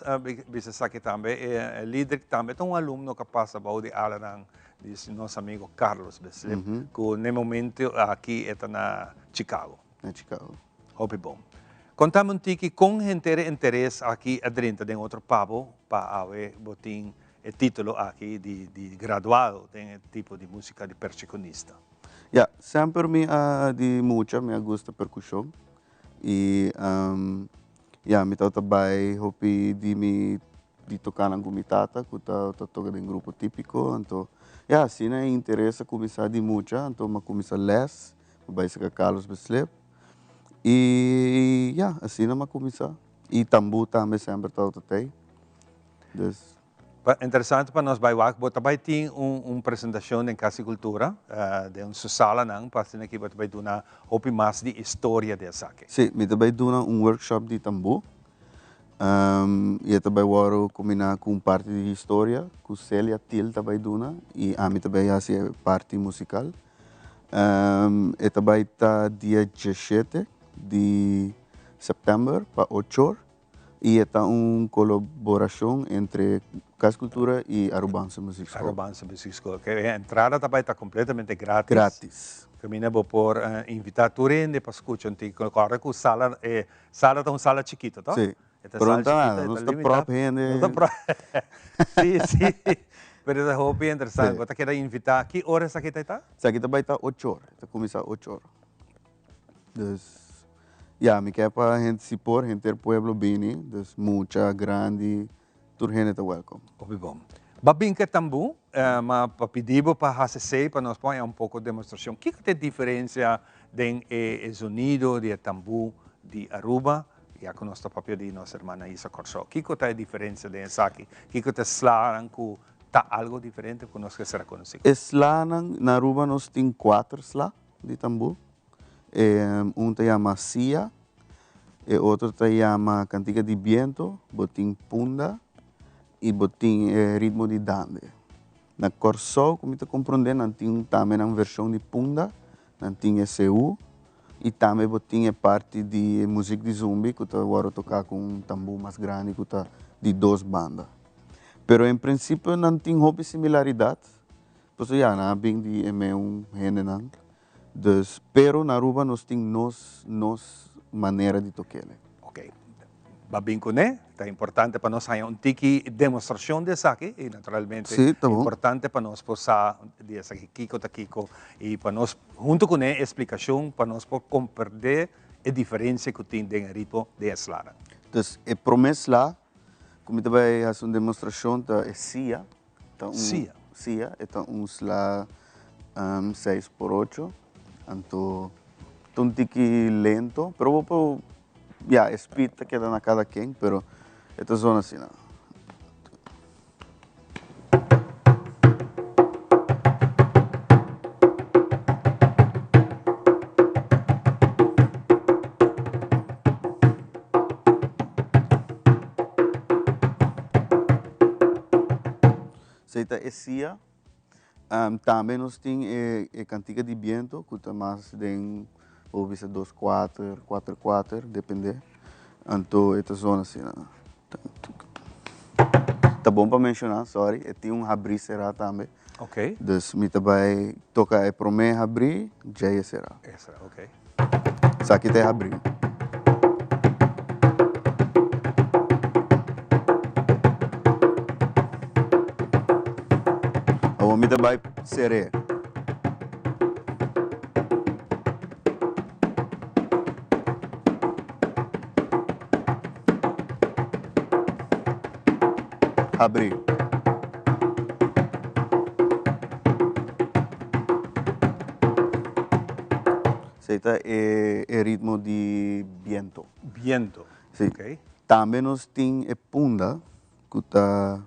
bisa esaki tambe, e Lidrick tambe ta un alumno cu a pasa bao di alanan di nos amigo Carlos Beslip, cu n'e momento aki e ta na Chicago. Na Chicago. Hopi bon. Contame un tiki con henter e interes aki a drenta den otro pabo pa awe bo tin e titulo aki di graduado den e tipo di musica di percusionista. Ya, semper mi a di mucha mi a gusta percusion. Y ya mi tabata bay hopi di mi di tocanan cu mi tata cu ta toca den grupo tipico anto ya asina e interes a cuminsa di mucha anto mi a cuminsa les mi bay saca Carlos Beslep y ya asina mi a cuminsa y tambu tambe semper tabata tey dus. Pa interesante pa nos bai wak, bo ta bai tin un un presentacion den Cas di Cultura, den su salanan, pa asina ki bo ta bai duna hopi mas di historia di esaki. Si, mi ta bai duna un workshop di tambú, y e ta bai wòrdu kombiná ku un parti di historia ku Celia Thiel ta bai duna y ami ta bai hasi e parti musikal. E ta bai ta dia dieshete di sèptèmber pa ocho or. Y e ta un colaboracion entre Cas Cultura y Arubanse Muziekschool. Arubanse Muziekschool. Oké, e entrada ta bai ta completamente gratis. Gratis. Caminda bo por invita tur hende pa scucha un tiki. Corda cu sala, e sala ta un sala chikito, toch? Si. E ta Pero sala no ta nada, chikito, e nos ta ta limita. prop hende. Nos ta prop. Si, si. Pero e ta hopi interesante. Si. Bo ta keda invita. Ki ora esaki ta ta? Esaki ta bai ta ocho or. E ta cuminsa ocho or. Dus ya mi ke pa hende si por henter pueblo bini dus mucha grandi tur hende ta welcome. Hopi bon. Ba bin ke tambu ma pa pidi bo pa hasi esey pa nos por haña un poco demostracion. Kiko ta e diferencia den e zonido di e tambú di Aruba, ya ku nos ta papia di nos hermana Isa Kòrsou. Kiko ta e diferensia den esaki? Kiko ta e slanan ku ta algo diferente ku nos ke sera konosí? E slanan, na Aruba nos tin kuater sla di tambú. Un ta yama Sia, e otro ta yama Kantika di Biento, bo tin Punda i bo tin e ritmo di Dande. Na Kòrsou ku mi ta komprondé nan tin tambe nan vershon di Punda, nan tin e Seú i tambe bo tin e parti di e muzik di Zumbi ku ta wòrdu toká ku un tambú mas grandi ku ta di dos banda. Pero en prinsipio nan tin hopi similaridat, pasobra ya nan a bin di e meun hendenan. Dus, pero na Aruba nos tin nos nos manera di tokele. Ok. Ba bin kuné, ta importante pa nos haña un tiki demostrashon di esaki i naturalmente Sí, ta bon. importante pa nos por sa di esaki kiko ta kiko i pa nos huntu kuné e splikashon pa nos por komprendé e diferensia ku tin den e ritmo di e slanan. Dus e promé sla ku mi ta bai hasi un demostrashon ta e sia. Ta un Sia. Sia, e ta un sla seis por ocho, anto ta un tiki lento, pero bo por, ya, e speed ta keda na kada ken, pero e ta zona asina. Esei ta e sia. Tambe nos tin e kantika di biento ku ta mas den bo bisa dos kuater, kuater kuater, depende. Anto e ta zona asina. Ta bon pa menshoná, sorry, e tin un habrí será tambe. Ok. Dus mi ta bai toka e promé habrí, djei e será. E será, ok. Esaki ta e habrí. Awor mi ta bai ser'é. Habrí. Esei ta e e ritmo di biento. Biento, Sí. ok. Tambe nos tin e punda ku ta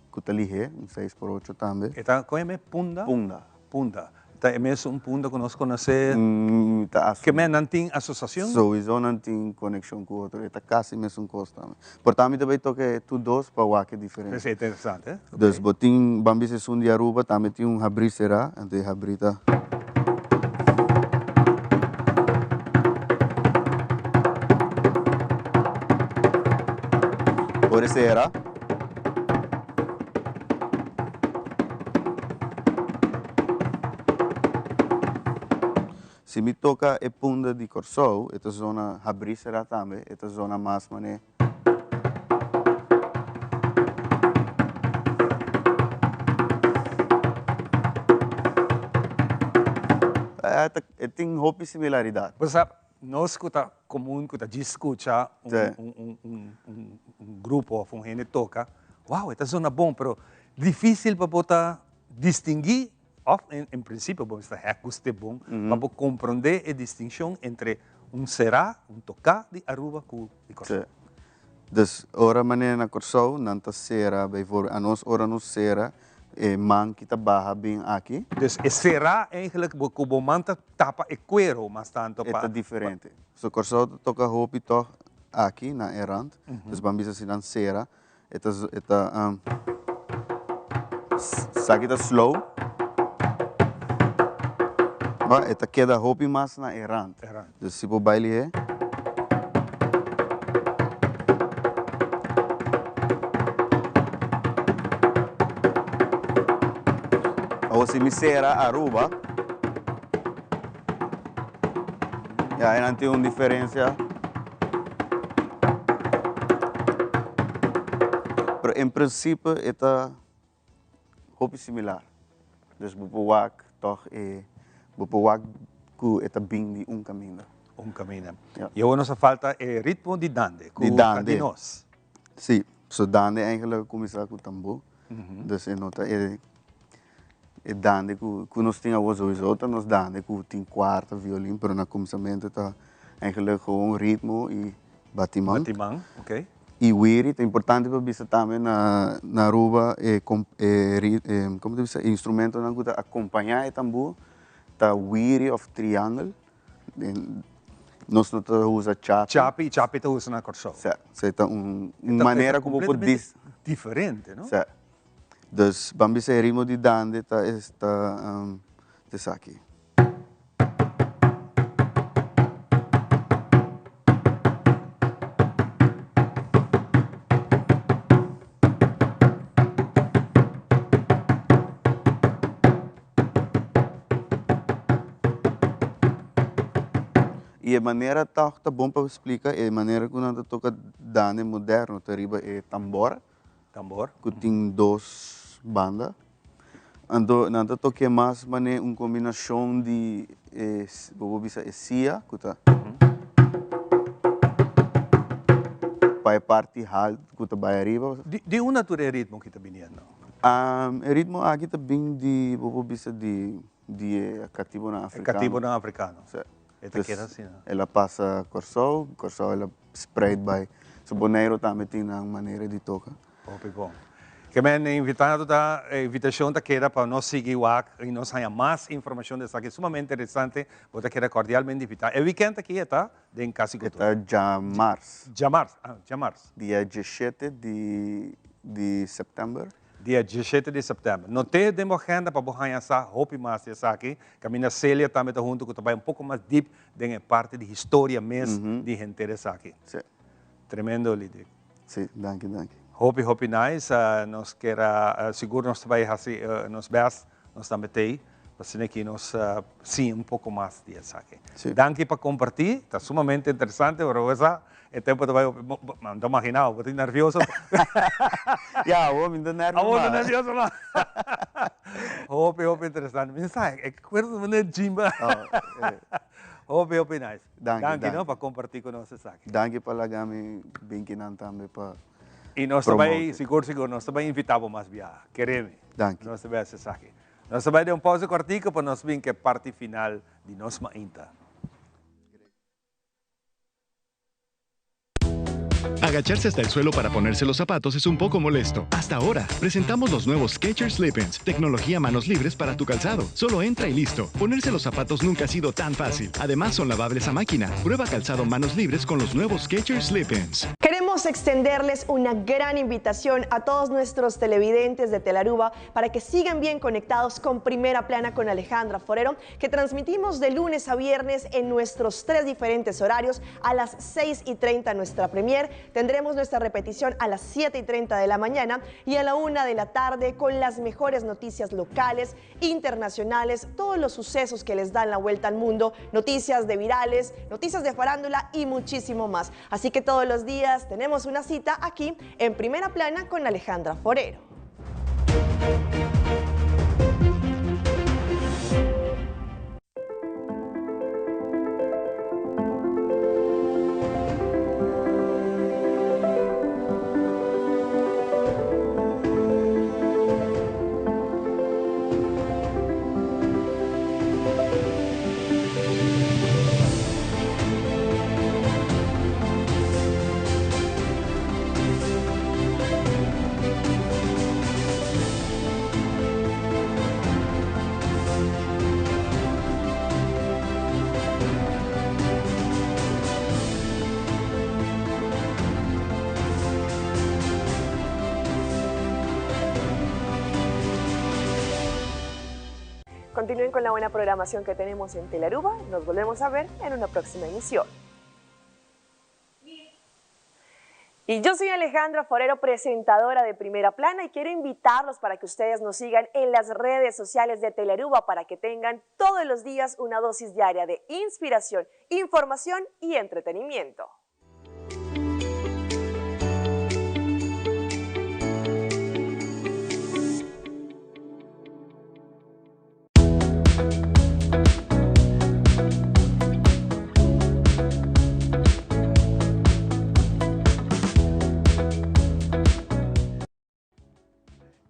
ku ta lihé, un seis por ocho tambe. E ta kon e mes punda? Punda. Punda. Ta e mes un punda ku nos konosé? Ta aso. Ke men nan tin asosiashon? Souiso nan tin konekshon ku otro. E ta kasi mesun kos tambe. Por ta mi ta bai toka e tur dos pa wak e diferensia. Esei ta interesante, eh? Dus bo tin, ban bisa esun di Aruba tambe tin un habrí será, anto e habrí ta. Ora e sera. Si mi toka e punda di Kòrsou, e ta zona habrí será tambe, e ta zona mas manera. E tin hopi similaridat. Bo sa, nos ku ta komun ku ta djis skucha un un grupo òf un hende toka, wou e ta zona bon, pero difísil pa bo ta distinguí Of en principio bo mester hek guste bon pa bo comprende e distincion entre un será, un toká di Aruba ku di Kòrsou. Sí. Dus ora manera na Kòrsou nan ta sera bijvoorbeeld anos ora nos sera e man ki ta baha bin aki. Dus e será eigenlijk bo ku bo man ta tapa e kuero mas tanto E pa. ta diferente. So Kòrsou ta toka hopi tòg aki na e rand. Dus ban bisa si nan sera E ta e ta Esaki ta slow. Ba e ta keda hopi mas na e rand. Dus si bo bai lihé. Awor si mi sera Aruba. Ya nan tin un diferencia. Pero en principio e ta hopi similar. Dus bo por wak toch e, bo por wak cu e ta bin di un caminda. Un caminda. Ya. Y awor nos a falta e ritmo di dande, cu Di dande. ta di nos. Si, so dande eigenlijk a cuminsa cu tambo. Dus e no ta e. E dande ku ku nos tin awor sowieso ta nos dande ku tin kuarta, violin, pero na kuminsamentu ta eigenlijk gewoon ritmo i batiman. Batiman, oké. I wiri ta importante pa bisa tambe na na Aruba e e e komo ta bisa e instrumentonan ku ta akompañá e tambú ta wiri òf triangel. Nos no ta usa chapi. Chapi i chapi ta usa na Kòrsou. Sa, sa ta un manera ku bo por dis. Diferente, no? Sa. Dus ban bisa e ritmo di dande ta esta ta esaki. I e manera tòg ta bon pa splika e manera ku nan ta toka dande moderno ta riba e tambor. Tambor. Ku tin dos banda. Anto nan ta toke mas mane un kombinashon di e bo por bisa e sia ku ta pa e parti halt ku ta bai ariba. Di unda tur e ritmo ki ta biniendo? E ritmo aki ta bin di bo por bisa di di e katibonan afrikano. E katibonan afrikano. Si. E ta keda asina. El a pasa Kòrsou, Kòrsou el a spreid bai. So Boneiru tambe tin nan manera di toka. Hopi bon. Ke men invitado ta, e invitashon ta keda pa nos sigui wak i nos haña mas informashon di esaki sumamente interesante. Bo ta keda kordialmente invitá. E wikènt aki e ta den Kasi Kultura. E ta djamars. Djamars, ah, djamars. Dia diesshete di di sèptèmber. Dia diesshete di sèptèmber. Not'é den bo agenda pa bo haña sa hopi mas di esaki. Kaminda Celia tambe ta huntu ku ta bai un poko mas dip den e parti di historia mes di henter esaki. Sí. Tremendo, Lidrick. Sí, danki, danki. Hopi, hopi nice. Nos kier a, sigur nos ta bai hasi nos best, nos tambe t'ei, pa asina ki nos siña un poko mas di esaki. Sí. Danki pa kompartí, ta sumamente interesante, pero bo sa, e tempo ta bai hopi, bo, bo, mi ta maginá, bo tin nervioso. Ya, awor mi ta nervio Awor ta mas. nervioso mas. Hopi, hopi interesante. Mi sa, e kuerpo ta manera chimba. Oh, eh. Hopi, hopi nice. Danki, Danki, no, danki. pa kompartí ku nos esaki. Danki pa laga mi bin kinan tambe pa I nos ta bai, promote. sigur, sigur, nos ta bai invitá bo mas biaha. Kere mi. Danki. Nos ta bai hasi esaki. Nos ta bai den un pausa kòrtiku pa nos bin ku e parti final di nos mainta. Agacharse hasta el suelo para ponerse los zapatos es un poco molesto. Hasta ahora, presentamos los nuevos Skechers Slip-ins, tecnología manos libres para tu calzado. Solo entra y listo. Ponerse los zapatos nunca ha sido tan fácil. Además, son lavables a máquina. Prueba calzado manos libres con los nuevos Skechers Slip-ins. Queremos extenderles una gran invitación a todos nuestros televidentes de Telaruba para que sigan bien conectados con Primera Plana con Alejandra Forero, que transmitimos de lunes a viernes en nuestros tres diferentes horarios a las 6 y 30 nuestra premier. Tendremos nuestra repetición a las 7 y 30 de la mañana y a la 1 de la tarde con las mejores noticias locales, internacionales, todos los sucesos que les dan la vuelta al mundo, noticias de virales, noticias de farándula y muchísimo más. Así que todos los días tenemos una cita aquí en Primera Plana con Alejandra Forero. Continúen con la buena programación que tenemos en Telaruba. Nos volvemos a ver en una próxima emisión. Y yo soy Alejandra Forero, presentadora de Primera Plana, y quiero invitarlos para que ustedes nos sigan en las redes sociales de Telearuba para que tengan todos los días una dosis diaria de inspiración, información y entretenimiento.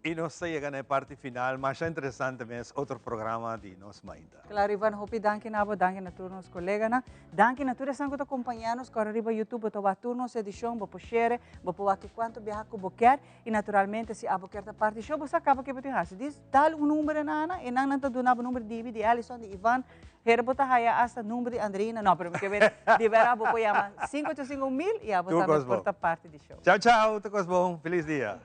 Y Ei nos ta yega na e parti final, masha interesante mes, otro programa di Nos Mainta. Claro Ivan, hopi danki na bo, danki na tur nos coleganan, danki na tur esnan cu ta compaña nos, core riba YouTube bo ta wak tur nos edicion, bo por share, bo por wak ki cuanto biaha cu bo kier y naturalmente si abo kier ta parti show bo sa caba ke bo tin haci, dis dal un number na nan, e nan nan ta duna bo number di mi, di Alison, di Ivan, hera bo ta haya hasta number di Andreina, no pero mi ke ber di bera bo por yama 585 1000 y abo Tur tambe cos por bon. ta parti di show. Chao chao, tur cos bon, feliz dia.